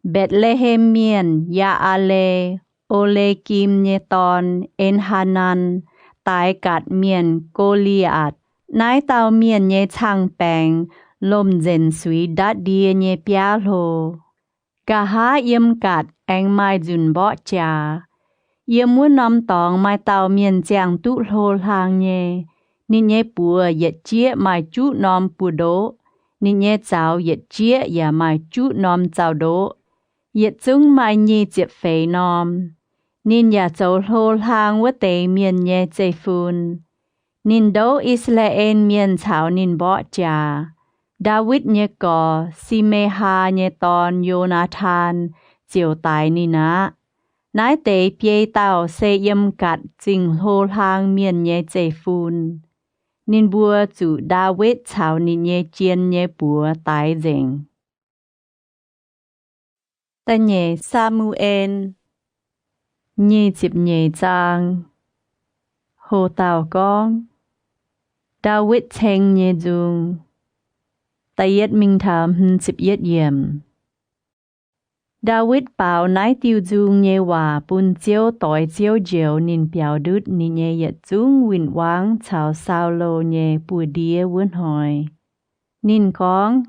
Mbetc^le^hem Mienh, Yaa^aa^le, O^le^gim nyei dorn, En^haa^nan, daix Gatc Mienh, Go^li^atc. Naaiv dauh mienh nyei cang-baengx lomh nzenc suix nda'maauh ndie nyei biaav hlo. Nqa'haav yiem Gatc aengx maaih nzunc mborqv jaax. Yiem wuov norm dorngx maaih dauh mienh ziangh duqv hlo hlaang nyei. Ninh nyei buoz yietc jieqv maaih juqv norm buoz-ndoqv. Ninh nyei zaux yietc jieqv yaac maaih juqv norm zaux-ndoqv. Yietc zungv maaih nyic ziepc feix norm. Ninh yaac zoux hlo hlaang wuov deix mienh nyei zeiv-fun. Ninh ndouv I^saa^laa^en Mienh caux ninh mborqv jaax. Ndaawitv nyei gorx, Si^me^haa nyei dorn, Yo^naa^tan, ziouc daix ninh aqv. Naaiv deix biei dauh se yiem Gatc zingh hlo hlaang mienh nyei zeiv-fun. Ninh mbuo zuqc Ndaawitv caux ninh nyei jien nyei buoz daix nzengc. Da'nyeic Saa^mu^en, nyic ziepc nyeic zaang. Ho dauh gorngv, Ndaawitv Ceng Nyei Nzung. Da'yietv mingh taux hmz ziepc yietv yiemc. Ndaawitv baaux naaiv diuh nzung nyei waac bun Ziouv doix Ziouv njoux ninh biaux ndutv ninh nyei yietc zungv win-wangv caux Saulo nyei buoz-ndiev wuov hnoi. Ninh gorngv,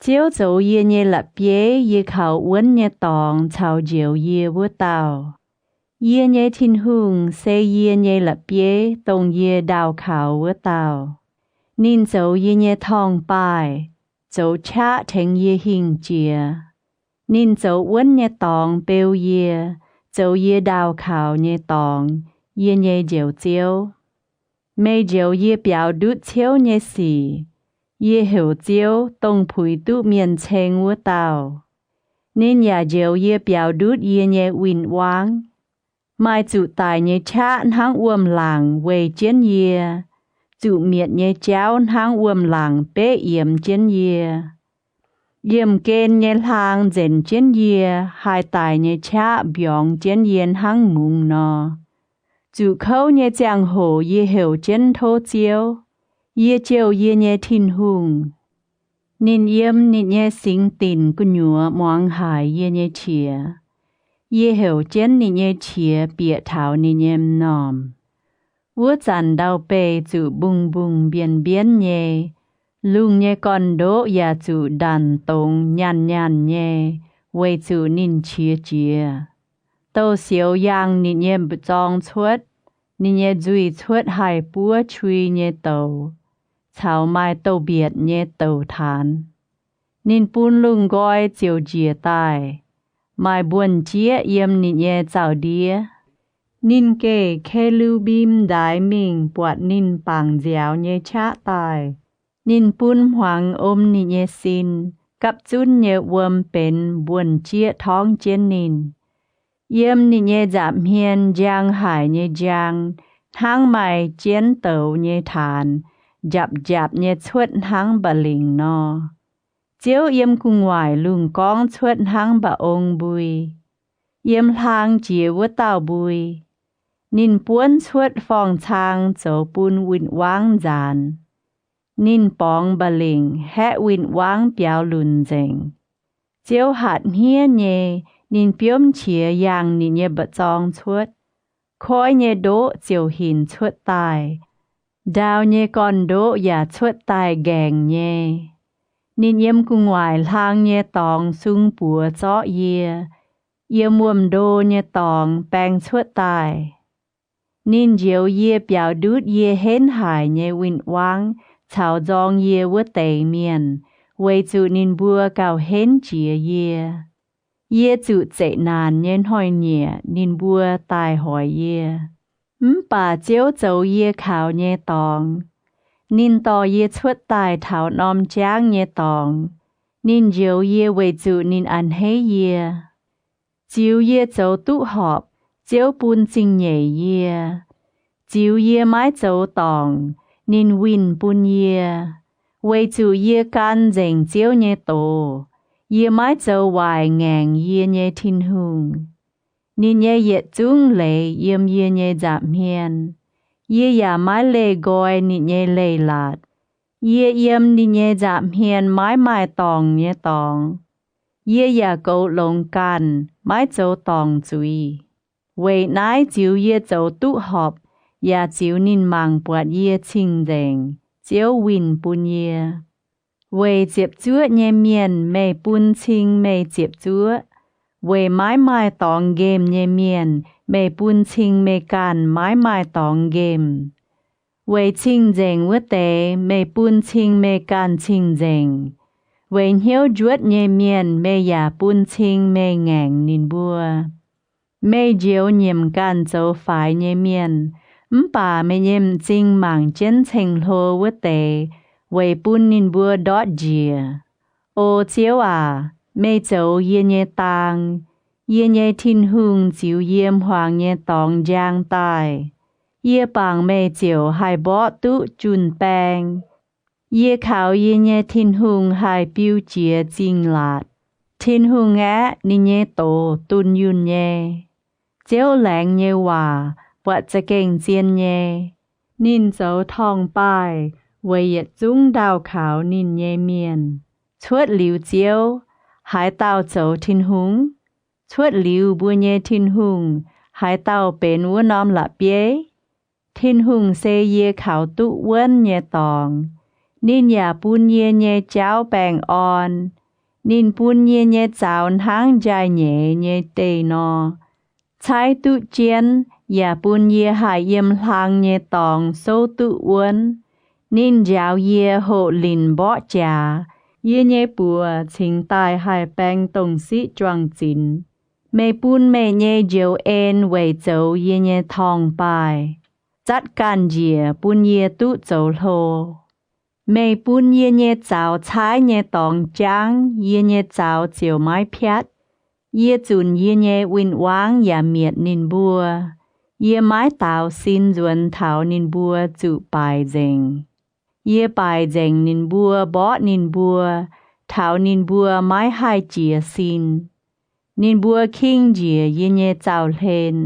Ziouv zoux yie nyei la'bieiv, yie kaux wuonv nyei dorngx caux njoux yie wuov dauh. Yie nyei Tin-Hungh se yie nyei la'bieiv, dongh yie ndaauh kaux wuov dauh. Ninh zoux yie nyei torngv-baaih, zoux qaqv tengx yie hingh jiex. Ninh zoux wuonv nyei dorngx beu yie, zoux yie ndaauh kaux nyei dorngx, yie nyei Njoux Ziouv. Meih njoux yie biaux ndutv ciouv nyei sic. Yie heuc Ziouv, dongh puix duqv mienh ceng wuov dauh. Ninh yaac njoux yie biaux ndutv yie nyei win-wangv. Maaih zuqc daic nyei qaqv hnangv wuom-laangc weic jienv yie, zuqc mietc nyei jauv hnangv wuom-laangc beqv yiemx jienv yie. Yiemh gen nyei hlaang nzenc jienv yie, haih daic nyei qaqv mbiorngz jienv yie hnangv mungz nor. Zuqc kouv nyei ziangh hoc yie heuc jienv tov Ziouv. Yie jouh yie nyei Tin-Hungh. Ninh yiem ninh nyei singx dinc gu'nyuoz muangx haic yie nyei qiex. Yie heuc jienv ninh nyei qiex bieqc taux ninh nyei m'normh. Wuov zanc ndau-beih zuqc mbungh-mbungh mbienx mbienv nyei, lungh nyei gorn-ndoqv yaac zuqc ndanc dongz nyaanh nyaanh nyei, weic zuqc ninh qiex jiez. Douh sioux yangh ninh nyei mba'zorng cuotv, ninh nyei nzuih cuotv haih buov qui nyei douz, caux maaih douz-mbietc nyei douz-taanx. Ninh bun lungh nqoi ziouc njiec daaih. Maaih mbuonx-jieqv yiem ninh nyei zaux-ndiev. Ninh gec ke^lu^mbim ndaaix mingh buatc ninh bangc nziaaux nyei qaqv daaih. Ninh bun hmuangx om ninh nyei sin, gapv zunv nyei wuom benx mbuonx-jieqv torngv jienv ninh. Yiem ninh nyei nza'hmien njang haic nyei njang, hnangv maaih jienv douz nyei taanx, njapc njapc nyei cuotv hnangv mba'lingc nor. Ziouv yiem gu'nguaaic lungh gorngv cuotv hnangv mba'ong mbui, yiem hlaang jiex wuov dauh mbui. Ninh buonv cuotv forng-cang zoux bun win-wangv nzaanx. Ninh borngz mba'lingc haeqv win-wangv biaux lunc nzengc. Ziouv hatc hniev nyei, ninh biomv qiex yangh ninh nyei mba'zorng cuotv. Koiv nyei ndoqv ziouc hinc cuotv daaih. Ndau nyei gorn-ndoqv yaac cuotv daaih nqaengc nyei. Ninh yiem gu'nguaaic hlaang nyei dorngx sung buoz zorqv yie, yiem wuom-ndo nyei dorngx baeng cuotv daaih. Ninh njoux yie biaux ndutv yie henv haic nyei win-wangv caux nzorng yie wuov deix mienh, weic zuqc ninh mbuo gauh henv jiex yie. Yie zuqc zeqc naanc nyei hnoi-nyieqc ninh mbuo daaih hoic yie. Mv baac Ziouv zoux yie kaux nyei dorngx. Ninh dorh yie cuotv daaih taux norm jangv nyei dorngx. Ninh njoux yie weic zuqc ninh a'hneiv yie. Ziux yie zoux duqv horpc, Ziouv bun zingh nyeic yie. Ziux yie maiv zoux dorngc, ninh winh bun yie. Weic zuqc yie gan nzengc Ziouv nyei doz, yie maiv zoux waaic ngaengc yie nyei Tin-Hungh. Ninh nyei yietc zungv leiz yiem yie nyei nza'hmien. Yie yaac maiv leih nqoi ninh nyei leiz-latc. Yie yiem ninh nyei nza'hmien maiv maaih dorngc nyei dorngx. Yie yaac goux longx ganh, maiv zoux dorngc zuiz. Weic naaiv ziux yie zoux duqv horpc, yaac ziux ninh mangc buatc yie cing-nzengc, Ziouv winh bun yie. Weic ziepc zuoqv nyei mienh meih bun cing meih ziepc zuoqv. Weic maiv maaih dorngx nqemh nyei mienh meih bun cing meih ganh maiv maaih dorngx nqemh. Weic cing-nzengc wuov deix meih bun cing meih ganh cing-nzengc. Weic hnyouv njuotv nyei mienh meih yaac bun cing meih ngaengc ninh mbuo. Meih njoux nyiemc ganh zoux faix nyei mienh, mv baac meih nyei m'zing mangc jienv ceng-hlo wuov deix weic bun ninh mbuo ndortv njiec. O Ziouv aac, meih zoux yie nyei dang. Yie nyei Tin-Hungh ziux yie hmuangx nyei dorngx njang daaih. Yie bangc meih ziouc haih mborqv duqv jun-baeng. Yie kaux yie nyei Tin-Hungh haih biu jiex zingh laatc. Tin-Hungh aeqv, ninh nyei doz dunh yunh nyei. Ziouv laengz nyei waac buatc za'gengh zien nyei. Ninh zoux torngv-baaih weic yietc zungv ndaauh kaux ninh nyei mienh. Cuotv liuz Ziouv, haaix dauh zoux Tin-Hungh? Cuotv liuz mbuo nyei Tin-Hungh, haaix dauh benx wuov norm la'bieiv? Tin-Hungh se yie kaux duqv wuonv nyei dorngx. Ninh yaac bun yie nyei jauv baengh orn. Ninh bun yie nyei zaux hnangv njaih nyeiz nyei deih nor, caaiv duqv jienv, yaac bun yie haih yiem hlang nyei dorngx souv duqv wuonv. Ninh njaaux yie hoqc linc mborqv jaax. Yie nyei buoz cingx daaih haih baeng dongh siqv juang zinx. Meih bun meih nyei njoux en weic zoux yie nyei torngv-baaih, zatv ganh njiec bun yie duqv zoux hlo. Meih bun yie nyei zaux caaiv nyei dorngx jangv, yie nyei zaux ziouc maiv piatv. Yie zunc yie nyei win-wangv yaac mietc ninh mbuo. Yie maiv daaux sin nzuonx taux ninh mbuo zuqc baaic nzengc. Yie baaic nzengc ninh mbuo, mborqv ninh mbuo, taux ninh mbuo maiv haih jiez sin. Ninh mbuo king njiec yie nyei zaux-hlen.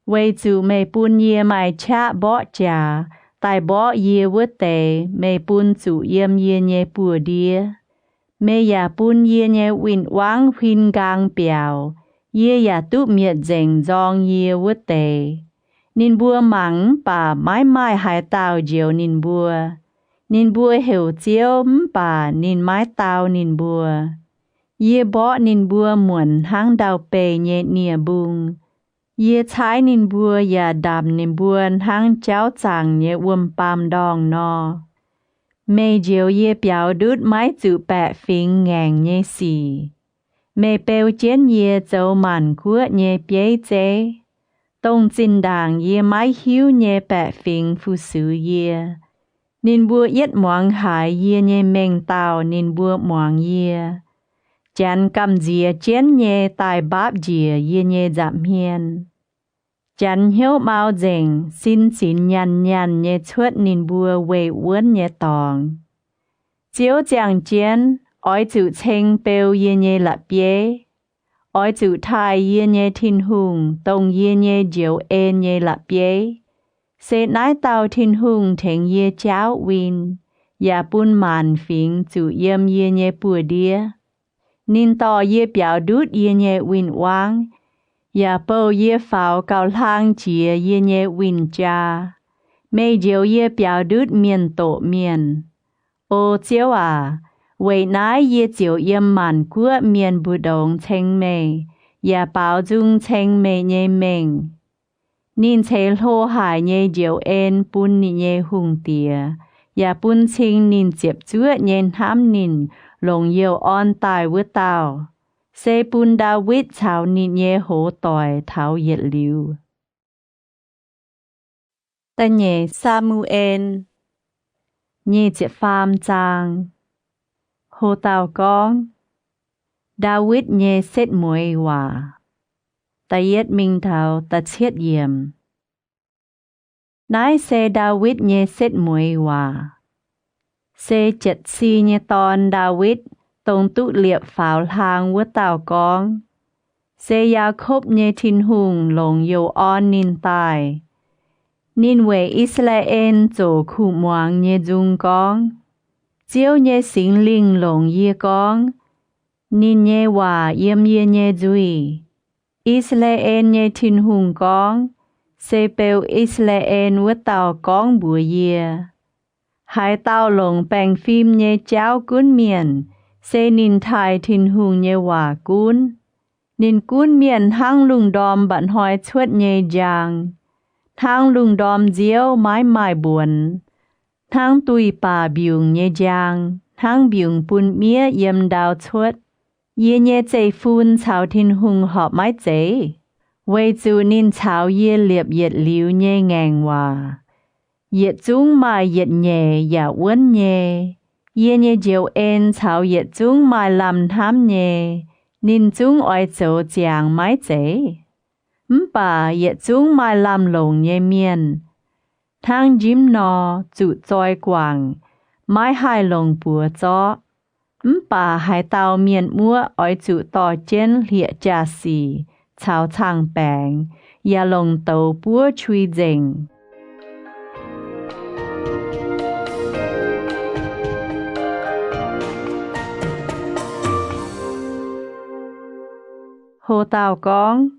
Weic zuqc meih bun yie maaih qaqv mborqv jaax daaih mborqv yie wuov deix, meih bun zuqc yiem yie nyei buoz-ndiev. Meih yaac bun yie nyei win-wangv huin nqaang biaux, yie yaac duqv mietc nzengc nzorng yie wuov deix. Ninh mbuo mangc mv baac maiv maaih haaix dauh njoux ninh mbuo. Ninh mbuo heuc Ziouv mv baac ninh maiv dau ninh mbuo. Yie mborqv ninh mbuo muonc hnangv ndau-beih nyei nie-mbung. Yie caaiv ninh mbuo yaac ndamc ninh mbuo hnangv jauv zaangc nyei wuom-baamh ndorngh nor. Meih njoux yie biaux ndutv maiv zuqc baeqc fingx ngaengc nyei sic. Meih beu jienv yie zoux maanc guoqv nyei bieiv zeiv. Dongh zinh ndaangc yie maiv hiuv nyei baeqc fingx fu-sux yie. Ninh mbuo yietv muangx haiz yie nyei mengh dauh ninh mbuo muangx yie. Janx gamh nziex jienv nyei daaih mbaapv njiec yie nyei nza'hmien. Janx hnyouv mau nzengc, sin zinx nyaanh nyaanh nyei cuotv ninh mbuo weih wuonv nyei dorngx. Ziouv ziangh jienv, oix zuqc ceng beu yie nyei la'bieiv. Oix zuqc taaih yie nyei Tin-Hungh, dongh yie nyei njoux en nyei la'bieiv. Se naaiv dauh Tin-Hungh tengx yie jaauv win, yaac bun maanc fingx zuqc yiem yie nyei buoz-ndiev. Ninh dorh yie biaux ndutv yie nyei win-wangv, yaac bouh yie faaux gauh hlang jiex yie nyei win-jaa. Meih njoux yie biaux ndutv mienh doqc mienh. O Ziouv aac, weic naaiv yie ziouc yiem maanc guoqv mienh mbu'ndongx ceng meih, yaac baaux nzung ceng meih nyei mengh. Ninh ceix hlo haic nyei njoux en bun ninh nyei hungh diex, yaac bun cing ninh ziepc zuoqv nyei hnamv ninh longc youh orn daaih wuov dauh, se bun Ndaawitv caux ninh nyei hoz doic taux yietc liuz. Da'nyeic Saa^mu^en, nyic ziepc faam zaang. Ho dauh gorngv, Ndaawitv nyei setv mueiz waac. Da'yietv mingh taux da'cietv yiemc. Naaiv se Ndaawitv nyei setv mueiz waac. Se Jatc^si nyei dorn, Ndaawitv, dongh duqv liepc faaux hlaang wuov dauh gorngv. Se Yaakopv nyei Tin-Hungh longc youh orn ninh daaih. Ninh weic I^saa^laa^en zoqc kuv muangx nyei nzung gorngv. Ziouv nyei Singx Lingh longc yie gorngv. Ninh nyei waac yiem yie nyei nzuih. I^saa^laa^en nyei Tin-Hungh gorngv, se beu I^saa^laa^en wuov dauh gorngv mbuox yie. Haaix dauh longc baengh fim nyei jauv gunv mienh, se ninh taaih Tin-Hungh nyei waac gunv. Ninh gunv mienh hnangv lungh ndorm mba'hnoi cuotv nyei njang, hnangv lungh ndorm nziouv maiv maaih mbuonx, hnangv duih baac mbiungc nyei njang, hnangv mbiungc bun miev yiem ndau cuotv. Yie nyei zeiv-fun caux Tin-Hungh horpc maiv zeiz, weic zuqc ninh caux yie liepc yietc liuz nyei ngaengc waac. Yietc zungv maaih yietc nyeic yaac wuonv nyei. Yie nyei njoux en caux yietc zungv maaih lamh hnamv nyei, ninh zungv oix zoux ziangx maiv zeiz? Mv baac yietc zungv maaih lamh longc nyei mienh, hnangv njimv nor, zuqc zoi guangc, maiv haih longc buoz zorqv. Mv baac haaix dauh mienh muoqv oix zuqc dorh jienv hlieqv-jaa-sic caux caangh-baengx, yaac longc douz buov qui nzengc. Hlo dauh gorngv,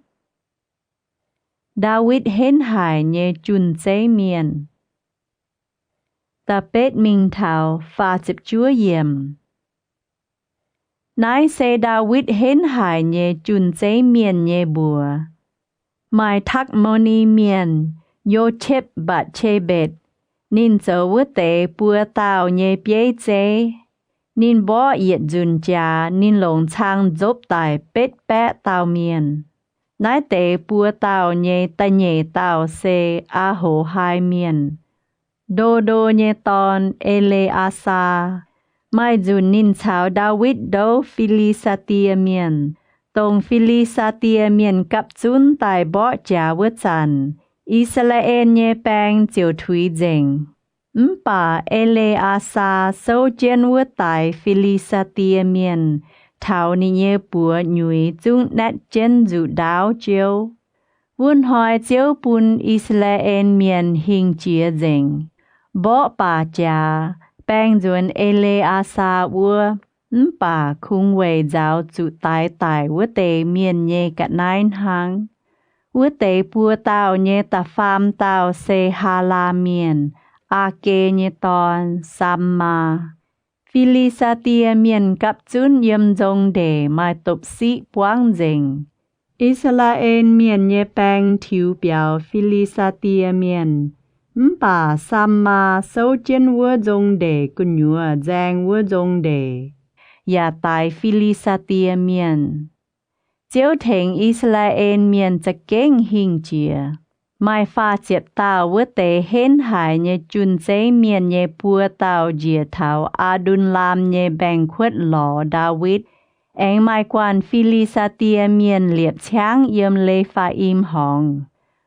Ndaawitv Henv Haic Nyei Jun-Zeiv Mienh. Da'betv mingh taux faah ziepc juov yiemc. Naaiv se Ndaawitv henv haic nyei jun-zeiv mienh nyei mbuox. Maaih Takv^mo^ni Mienh, Yo^qepv Mbatc^qe^mbetc. Ninh zoux wuov deix buo dauh nyei bieiv zeiv. Ninh mborqv yietc nzunc jaax, ninh longc cang nzopv daic betv baeqv dauh mienh. Naaiv deix buo dauh nyei da'nyeic dauh se Aa^ho^hai Mienh, Ndo^ndo nyei dorn, E^le^aa^saa. Maaih nzunc ninh caux Ndaawitv ndouv Fi^li^saa^die Mienh. Dongh Fi^li^saa^die Mienh gapv zunv daaih mborqv jaax wuov zanc, I^saa^laa^en nyei baeng ziouc tuix nzengc. Mv baac E^le^aa^saa souv jienv wuov daix Fi^li^saa^die Mienh taux ninh nyei buoz nyuix zungv naetv jienv nzuqc ndaauv jouv. Wuov hnoi Ziouv bun I^saa^laa^en Mienh hingh jiex nzengc, mborqv baac jaax, baeng nzuonx E^le^aa^saa wuov. Mv baac kungx weic nzaaux zuqc daix daic wuov deix mienh nyei ga'naaiv hnangv. Wuov deix buo dauh nyei da'faam dauh se Haalaa Mienh, Aa^ge nyei dorn, Saamaa. Fi^li^saa^die Mienh gapv zunv yiem nzong ndeic maaih dopc-siqv buangv nzengc. I^saa^laa^en Mienh nyei baeng tiux biaux Fi^li^saa^die Mienh. Mv baac Saamaa souv jienv wuov nzong ndeic gu'nyuoz nzaeng wuov nzong ndeic, yaac daix Fi^li^saa^die Mienh. Ziouv tengx I^saa^laa^en Mienh za'gengh hingh jiex. Maaih faah ziepc dauh wuov deix henv haic nyei jun-zeiv mienh nyei buo dauh njiec taux Aa^ndun^laam nyei mbaengx-kuotv lorz Ndaawitv. Aengx maaih guanh Fi^li^saa^die Mienh liepc ciangv yiem Le^faa^im Horngz.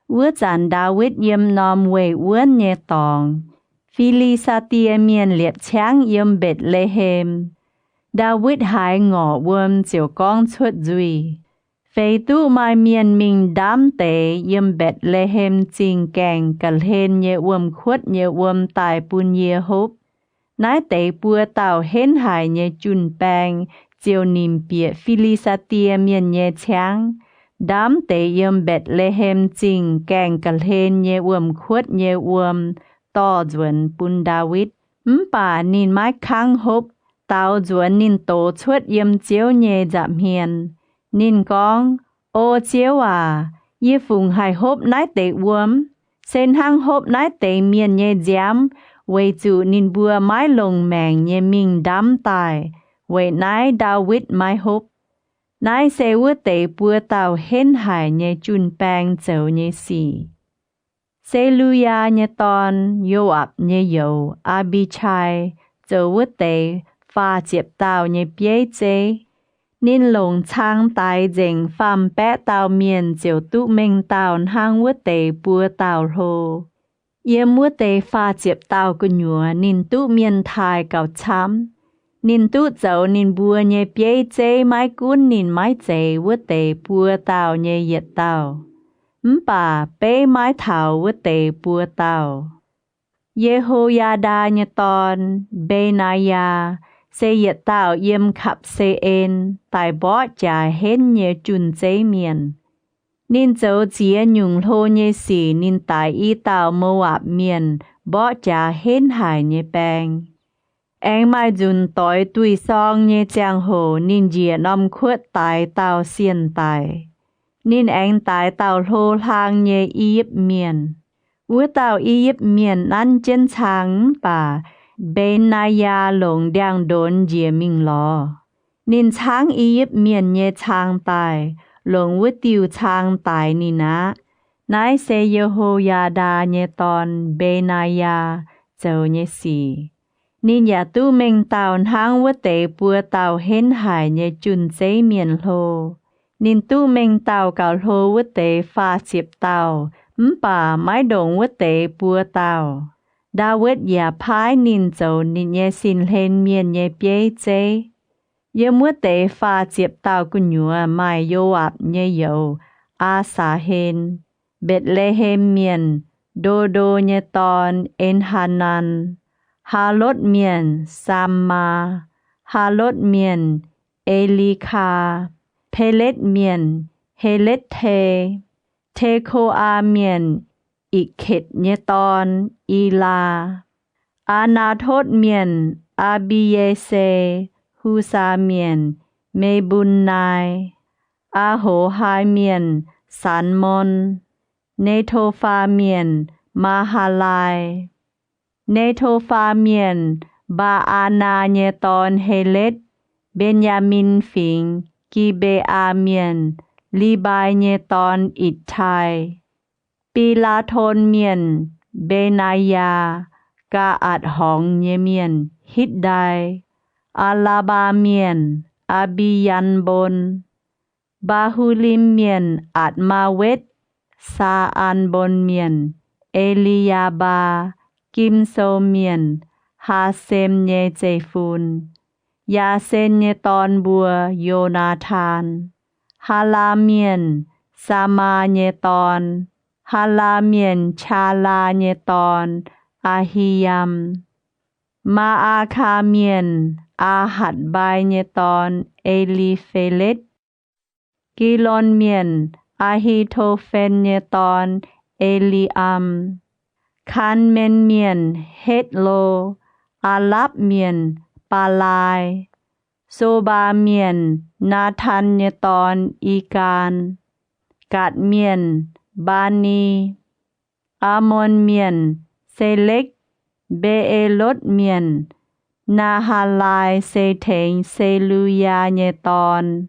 Wuov zanc Ndaawitv yiem norm weih wuonv nyei dorngx. Fi^li^saa^die Mienh liepc ciangv yiem Mbetc^le^hem. Ndaawitv haiz ngorc wuom ziouc gorngv cuotv nzuih. Feix duqv maaih mienh mingh ndamv deix yiem Mbetc^le^hem Zingh Gaengh ga'hlen nyei wuom-kuotv nyei wuom daaih bun yie hopv. Naaiv deix buo dauh henv haic nyei jun-baeng ziouc nimc bieqc Fi^li^saa^die Mienh nyei ciangv, ndamv deix yiem Mbetc^le^hem Zingh Gaengh ga'hlen nyei wuom-kuotv nyei wuom dorh nzuonx bun Ndaawitv. Mv baac ninh maiv kangv hopv. Daaux nzuonx ninh dox cuotv yiem Ziouv nyei nza'hmien. Ninh gorngv, O Ziouv aac, yie fungc haih hopv naaiv deix wuom? Se hnangv hopv naaiv deix mienh nyei nziaamv, weic zuqc ninh mbuo maiv longc maengc nyei mingh ndamv daaih. Weic naaiv Ndaawitv maiv hopv. Naaiv se wuov deix buo dauh henv haic nyei jun-baeng zoux nyei sic. Se^lu^yaa nyei dorn, Yo^aapc nyei youz, Aa^mbi^qai, zoux wuov deix faah ziepc dauh nyei bieiv zeiv. Ninh longc cang daix nzengc faam-baeqv dauh mienh ziouc duqv mengh dauh hnangv wuov deix buo dauh hlo. Yiem wuov deix faah ziepc dauh gu'nyuoz ninh duqv mienh taaih gauh camv. Ninh duqv zoux ninh mbuo nyei bieiv zeiv maiv gunv ninh maiv zeiz wuov deix buo dauh nyei yietc dauh, mv baac beiv maiv taux wuov deix buo dauh. Ye^ho^yaa^ndaa nyei dorn, Mbe^naa^yaa, se yietc dauh yiem Kapv^se^en daaih mborqv jaax henv nyei jun-zeiv mienh. Ninh zoux ziex nyungc hlo nyei sic. Ninh daix i dauh Mo^apc Mienh mborqv jaax henv haic nyei baeng. Aengx maaih nzunc doix duih sorng nyei ziangh hoc ninh njiec norm kuotv daix dauh sienh daic. Ninh aengx daix dauh hlo hlaang nyei I^yipv Mienh. Wuov dauh I^yipv Mienh nanv jienv cang, mv baac Mbe^naa^yaa longc ndiangx-ndonx njiec mingh lorz. Ninh caangv I^yipv Mienh nyei cang daaih, longc wuov diuh cang daix ninh aqv. Naaiv se Ye^ho^yaa^ndaa nyei dorn, Mbe^naa^yaa, zoux nyei sic. Ninh yaac duqv mengh dauh hnangv wuov deix buo dauh henv haic nyei jun-zeiv mienh hlo. Ninh duqv mengh dauh gauh hlo wuov deix faah ziepc dauh, mv baac maiv ndongc wuov deix buo dauh. Ndaawitv yaac paaiv ninh zoux ninh nyei sin-hlen mienh nyei bieiv zeiv. Yiem wuov deix faah ziepc dauh gu'nyuoz maaih Yo^aapc nyei youz, Aa^saax^hen, Mbetc^le^hem Mienh, Ndo^ndo nyei dorn, En^haa^nan, Haalotv Mienh, Saamaa, Haalotv Mienh, E^li^kaa, Heletv Mienh, Heletv Te, Teko^aa Mienh, Ikc^ketc nyei dorn, Ilaa, Aa^naa^totv Mienh, Aa^mbi^ye^se, Husaa Mienh, Me^mbun^nai, Aa^ho^hai Mienh, Sanx^mon, Ne^to^faa Mienh, Maa^haa^lai, Ne^to^faa Mienh, Mbaa^aa^naa nyei dorn, Heletv, Mben^yaa^min Fingx, Gi^mbe^aa Mienh, Libai nyei dorn, Itc^tai, Bi^laa^ton Mienh, Mbe^naa^yaa, Gaa^atc Horngz nyei Mienh, Hitv^ndai, Aa^laa^mbaa Mienh, Aa^mbi^yan^mbon, Mbaa^hu^lim Mienh, Atc^maa^wetv, Saa^an^mbon Mienh, E^li^yaa^mbaa, Gim^sou Mienh, Haa^sem nyei zeiv-fun, Yaasen nyei dorn mbuo, Yo^naa^taan, Haalaa Mienh, Saamaa nyei dorn, Haalaa Mienh, Qaalaa nyei dorn, Aa^hi^yaam, Maa^aa^kaa Mienh, Aa^hatc^mbai nyei dorn, E^li^fe^letv, Gilon Mienh, Aa^hi^to^fen nyei dorn, E^li^am, Kaan^men Mienh, Hetv^lo, Aa^lapv Mienh, Baalai, Sobaa Mienh, Naatan nyei dorn, Igaan, Gatc Mienh, Mbaani, Aamon Mienh, Selekv, Mbe^e^lotv Mienh, Naa^haa^lai, se tengx Se^lu^yaa nyei dorn,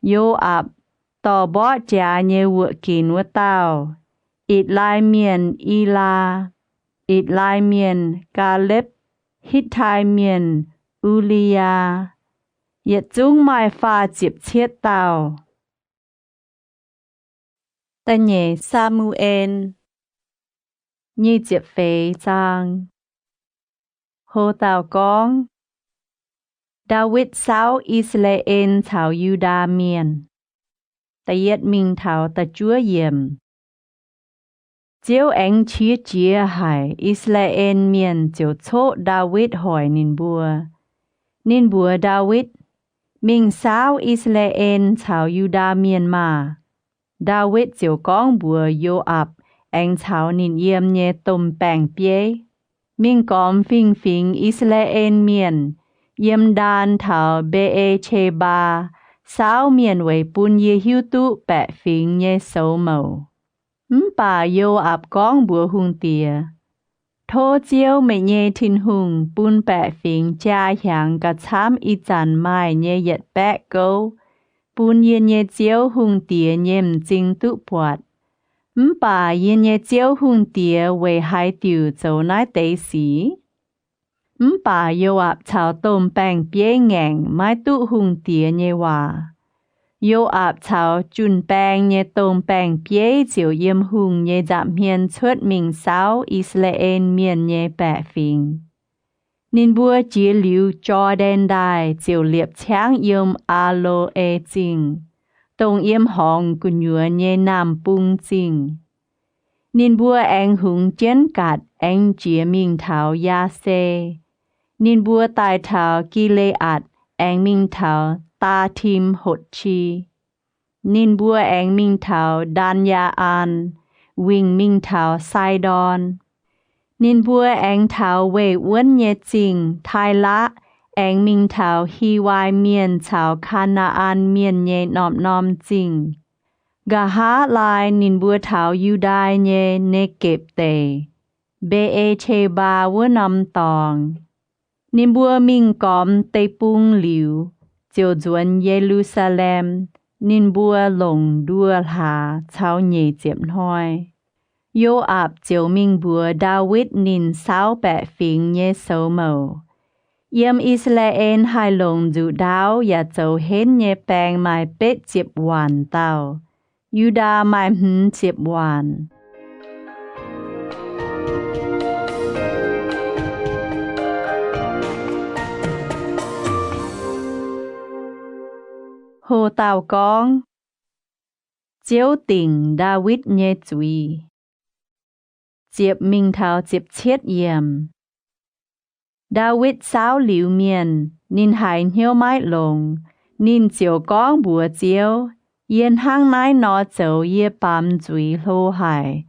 Yo^aapc, dorh mborqv jaax nyei wuoqc ginc wuov dauh, Itc^lai Mienh, Ilaa, Itc^lai Mienh, Gaalepv, Hitv^tai Mienh, U^li^yaa, yietc zungv maaih faah ziepc cietv dauh. Da'nyeic Saa^mu^en, nyic ziepc feix zaang. Ho dauh gorngv, Ndaawitv Saauv I^saa^laa^en Caux Yu^ndaa Mienh. Da'yietv mingh taux da'juov yiemc. Ziouv aengx qiex jiez haic, I^saa^laa^en Mienh ziouc coqv Ndaawitv hoic ninh mbuo. Ninh mbuox Ndaawitv, Mingh saauv I^saa^laa^en caux Yu^ndaa Mienh maah! Ndaawitv ziouc gorngv mbuox Yo^aapc aengx caux ninh yiem nyei domh baeng-bieiv, Mingh gormx fingx-fingx I^saa^laa^en Mienh, yiem Ndaan taux Mbe^e^qe^mbaa, saauv mienh weic bun yie hiuv duqv baeqc fingx nyei soux mouc. Mv baac Yo^aapc gorngv mbuox hungh diex, Tov Ziouv, meih nyei Tin-Hungh, bun baeqc fingx jaa hiaangx gauh camv ih zanc maaih nyei yietc baeqv gouv bun yie nyei ziouv hungh diex nyei m'zing duqv buatc. Mv baac yie nyei ziouv hungh diex weic haaix diuc zoux naaiv deix sic? Mv baac Yo^aapc caux domh baeng-bieiv ngaengc maiv duqv hungh diex nyei waac. Yo^aapc caux jun-baeng nyei domh baeng-bieiv ziouc yiem hungh nyei nza'hmien cuotv mingh saauv I^saa^laa^en Mienh nyei baeqc fingx. Ninh mbuo jiex liuz Jor^ndaen Ndaaih ziouc liepc ciangv yiem Aa^lo^e Zingh, dongh yiem horngz gu'nyuoz nyei naamh bung zingh. Ninh mbuo aengx hungx jienv Gaatc aengx jiex mingh taux Yaa^se. Ninh mbuo daaih taux Gi^le^aatc aengx mingh taux Daa^tim Hotc^qi. Ninh mbuo aengx mingh taux Ndaa^yaa^an, wingc mingh taux Sai^ndorn. Ninh mbuo aengx taux weih wuonv nyei zingh, Taailaqv, aengx mingh taux Hiwai Mienh caux Kaa^naa^an Mienh nyei norm-norm zingh. Nqa'haav laai ninh mbuo taux Yu^ndai nyei Ne^gepc Deic, Mbe^e^qe^mbaa wuov norm dorngx. Ninh mbuo mingh gormx deic-bung liuz, ziouc nzuonx Ye^lu^saa^lem. Ninh mbuo longc nduoh hlaax caux nyeic ziepc hnoi. Yo^aapc ziouc mingh mbuox Ndaawitv ninh saauv baeqc fingx nyei soux mouc. Yiem I^saa^laa^en haih longc nzuqc ndaauv yaac zoux henv nyei baeng maaih betv ziepc waanc dauh, Yu^ndaa maaih hmz ziepc waanc. Hox dauh gorngv, Ziouv dingc Ndaawitv nyei zuiz. Ziepc mingh taux ziepc cietv yiemc. Ndaawitv saauv liuz mienh, ninh haiz hnyouv maiv longx, Ninh ziouc gorngv mbuox Ziouv, Yie hnangv naaiv nor zoux yie baamz zuiz hlo haic.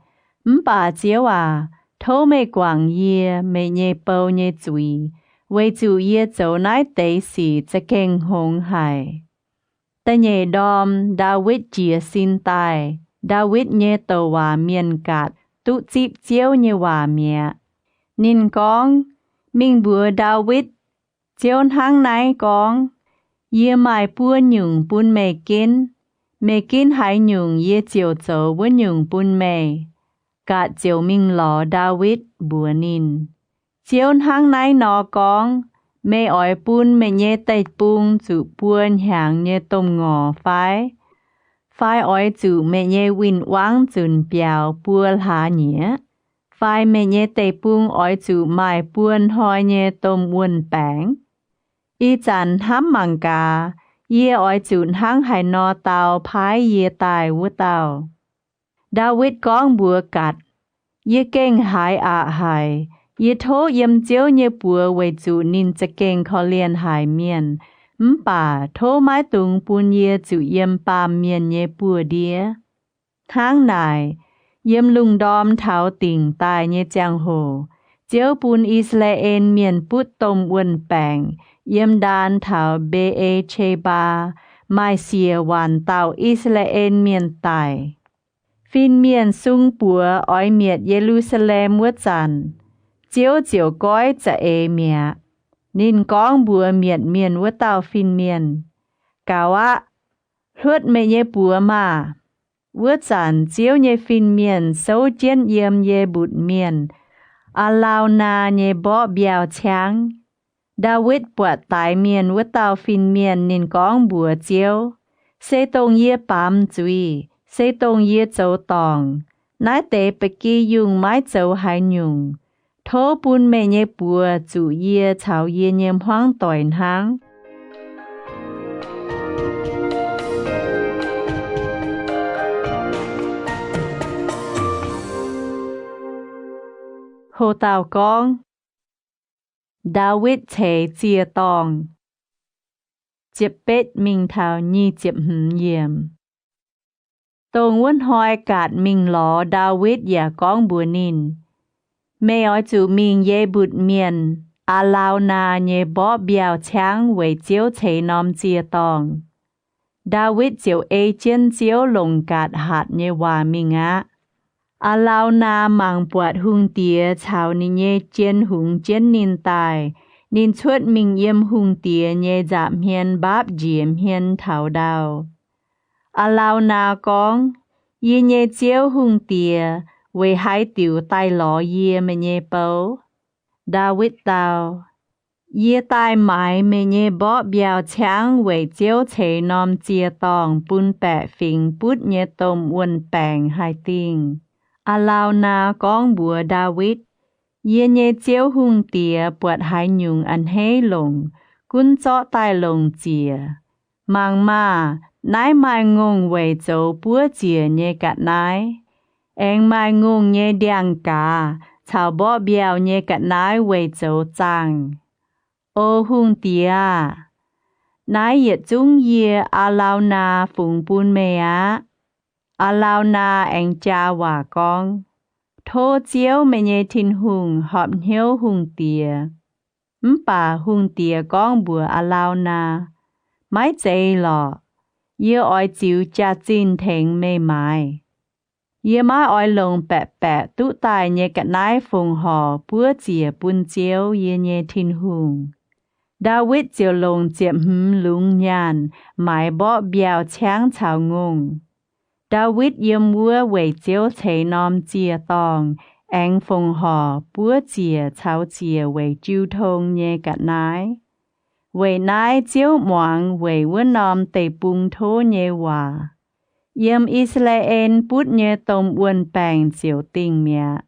Mv baac Ziouv aac, tov meih guangc yie, meih nyei bou, nyei zuiz, weic zuqc yie zoux naaiv deix sic za'gengh hngongx haic. Da'nyeic ndorm Ndaawitv jiez sin daaih, Ndaawitv nyei douc waac mienh Gaatc duqv zipv Ziouv nyei waac mi'aqv. Ninh gorngv, Mingh mbuox Ndaawitv, Ziouv hnangv naaiv gorngv, Yie maaih buo nyungc bun meih ginv. Meih ginv haaix nyungc, yie ziouc zoux wuov nyungc bun meih. Gaatc ziouc mingh lorz Ndaawitv mbuox ninh, Ziouv hnangv naaiv nor gorngv, Meih oix bun meih nyei deic-bung zuqc buo hnyangx nyei domh ngorc fai? Fai oix zuqc meih nyei win-wangv zunc biaux buo hlaax nyieqc? Fai meih nyei deic-bung oix zuqc maaih buo hnoi nyei domh wuon-baengc? Ih zanc hnamv mangc gaax, yie oix zuqc hnangv haaix nor dau paaiv yie daaih wuov dauh. Ndaawitv gorngv mbuox Gaatc, Yie gengh haiz aqc haic. Yie tov yiem Ziouv nyei buoz weic zuqc ninh za'gengh korv-lienh haic mienh. Mv baac tov maiv dungx bun yie zuqc yiem baamh mienh nyei buoz-ndiev. Hnangv naaic, yiem lungh ndorm taux dingc daaih nyei ziangh hoc, Ziouv bun I^saa^laa^en Mienh butv domh wuon-baengc yiem ndaan taux Mbe^e^qe^mbaa, maaih siec waanc dauh I^saa^laa^en Mienh daic. Fin-mienh sung buoz oix mietc Ye^lu^saa^lem wuov zanc, Ziouv ziouc goiv za'eix mi'aqv. Ninh gorngv mbuox mietc mienh wuov dauh fin-mienh, Gaux aqv. Hluotv meih nyei buoz maah! Wuov zanc Ziouv nyei fin-mienh souv jienv yiem Ye^mbutc Mienh, Aa^lau^naa, nyei mborqv mbiauh ciangv. Ndaawitv buatc daix mienh wuov dauh fin-mienh, ninh gorngv mbuox Ziouv, Se dongh yie baamz zuiz, se dongh yie zoux dorngc, naaiv deix ba'gi yungh maiv zoux haaix nyungc. Tov bun meih nyei buoz zuqc yie caux yie nyei hmuangv doic hnangv. Ho dauh gorngv, Ndaawitv Ceix Ziec-Dorngh. Ziepc betv mingh taux nyic ziepc hmz yiemc. Dongh wuov hnoi Gaatc mingh lorz Ndaawitv yaac gorngv mbuox ninh, Meih oix zuqc mingh Ye^mbutc Mienh, Aa^lau^naa, nyei mborqv mbiauh ciangv weic Ziouv ceix norm ziec-dorngh. Ndaawitv ziouc ei jienv Ziouv longc Gaatc hatc nyei waac mingh aqv. Aa^lau^naa mangc buatc hungh diex caux ninh nyei jien hungx jienv ninh daaih, ninh cuotv mingh yiem hungh diex nyei nza'hmien mbaapv njiec hmien taux ndau. Aa^lau^naa gorngv, Yie nyei ziouv hungh diex, weic haaix diuc daaih lorz yie, meih nyei bou? Ndaawitv dau, Yie daaih maaiz meih nyei mborqv mbiauh ciangv weic Ziouv ceix norm ziec-dorngh bun baeqc fingx butv nyei domh wuon-baengc haih dingh. Aa^lau^naa gorngv mbuox Ndaawitv, Yie nyei ziouv hungh diex buatc haaix nyungc a'hneiv longc, gunv zorqv daaih longc ziec. Mangc maah! Naaiv maaih ngongh weic zoux buov ziec nyei ga'naaiv, aengx maaih ngongh nyei ndiangx-gaaz caux mborqv mbiauh nyei ga'naaiv weic zoux zaangh. O hungh diex aah! Naaiv yietc zungv yie, Aa^lau^naa, fungx bun meih aqv. Aa^lau^naa aengx jaa waac gorngv, Tov Ziouv, meih nyei Tin-Hungh, horpc hnyouv hungh diex. Mv baac hungh diex gorngv mbuox Aa^lau^naa, Maiv zeiz lorqc. Yie oix ziux jaax-zinh tengx meih maaiz. Yie maiv oix longc baeqc baeqc duqv daaih nyei ga'naaiv fongc horc buov ziec bun Ziouv, yie nyei Tin-Hungh. Ndaawitv ziouc longc ziepc hmz lungz nyaanh maaiz mborqv mbiauh ciangv caux ngongh. Ndaawitv yiem wuov weic Ziouv ceix norm ziec-dorngh aengx fongc horc buov ziec caux ziec weic jiu tong nyei ga'naaiv. Weic naaiv Ziouv muangx weic wuov norm deic-bung tov nyei waac. Yiem I^saa^laa^en butv nyei domh wuon-baengc ziouc dingh mi'aqv.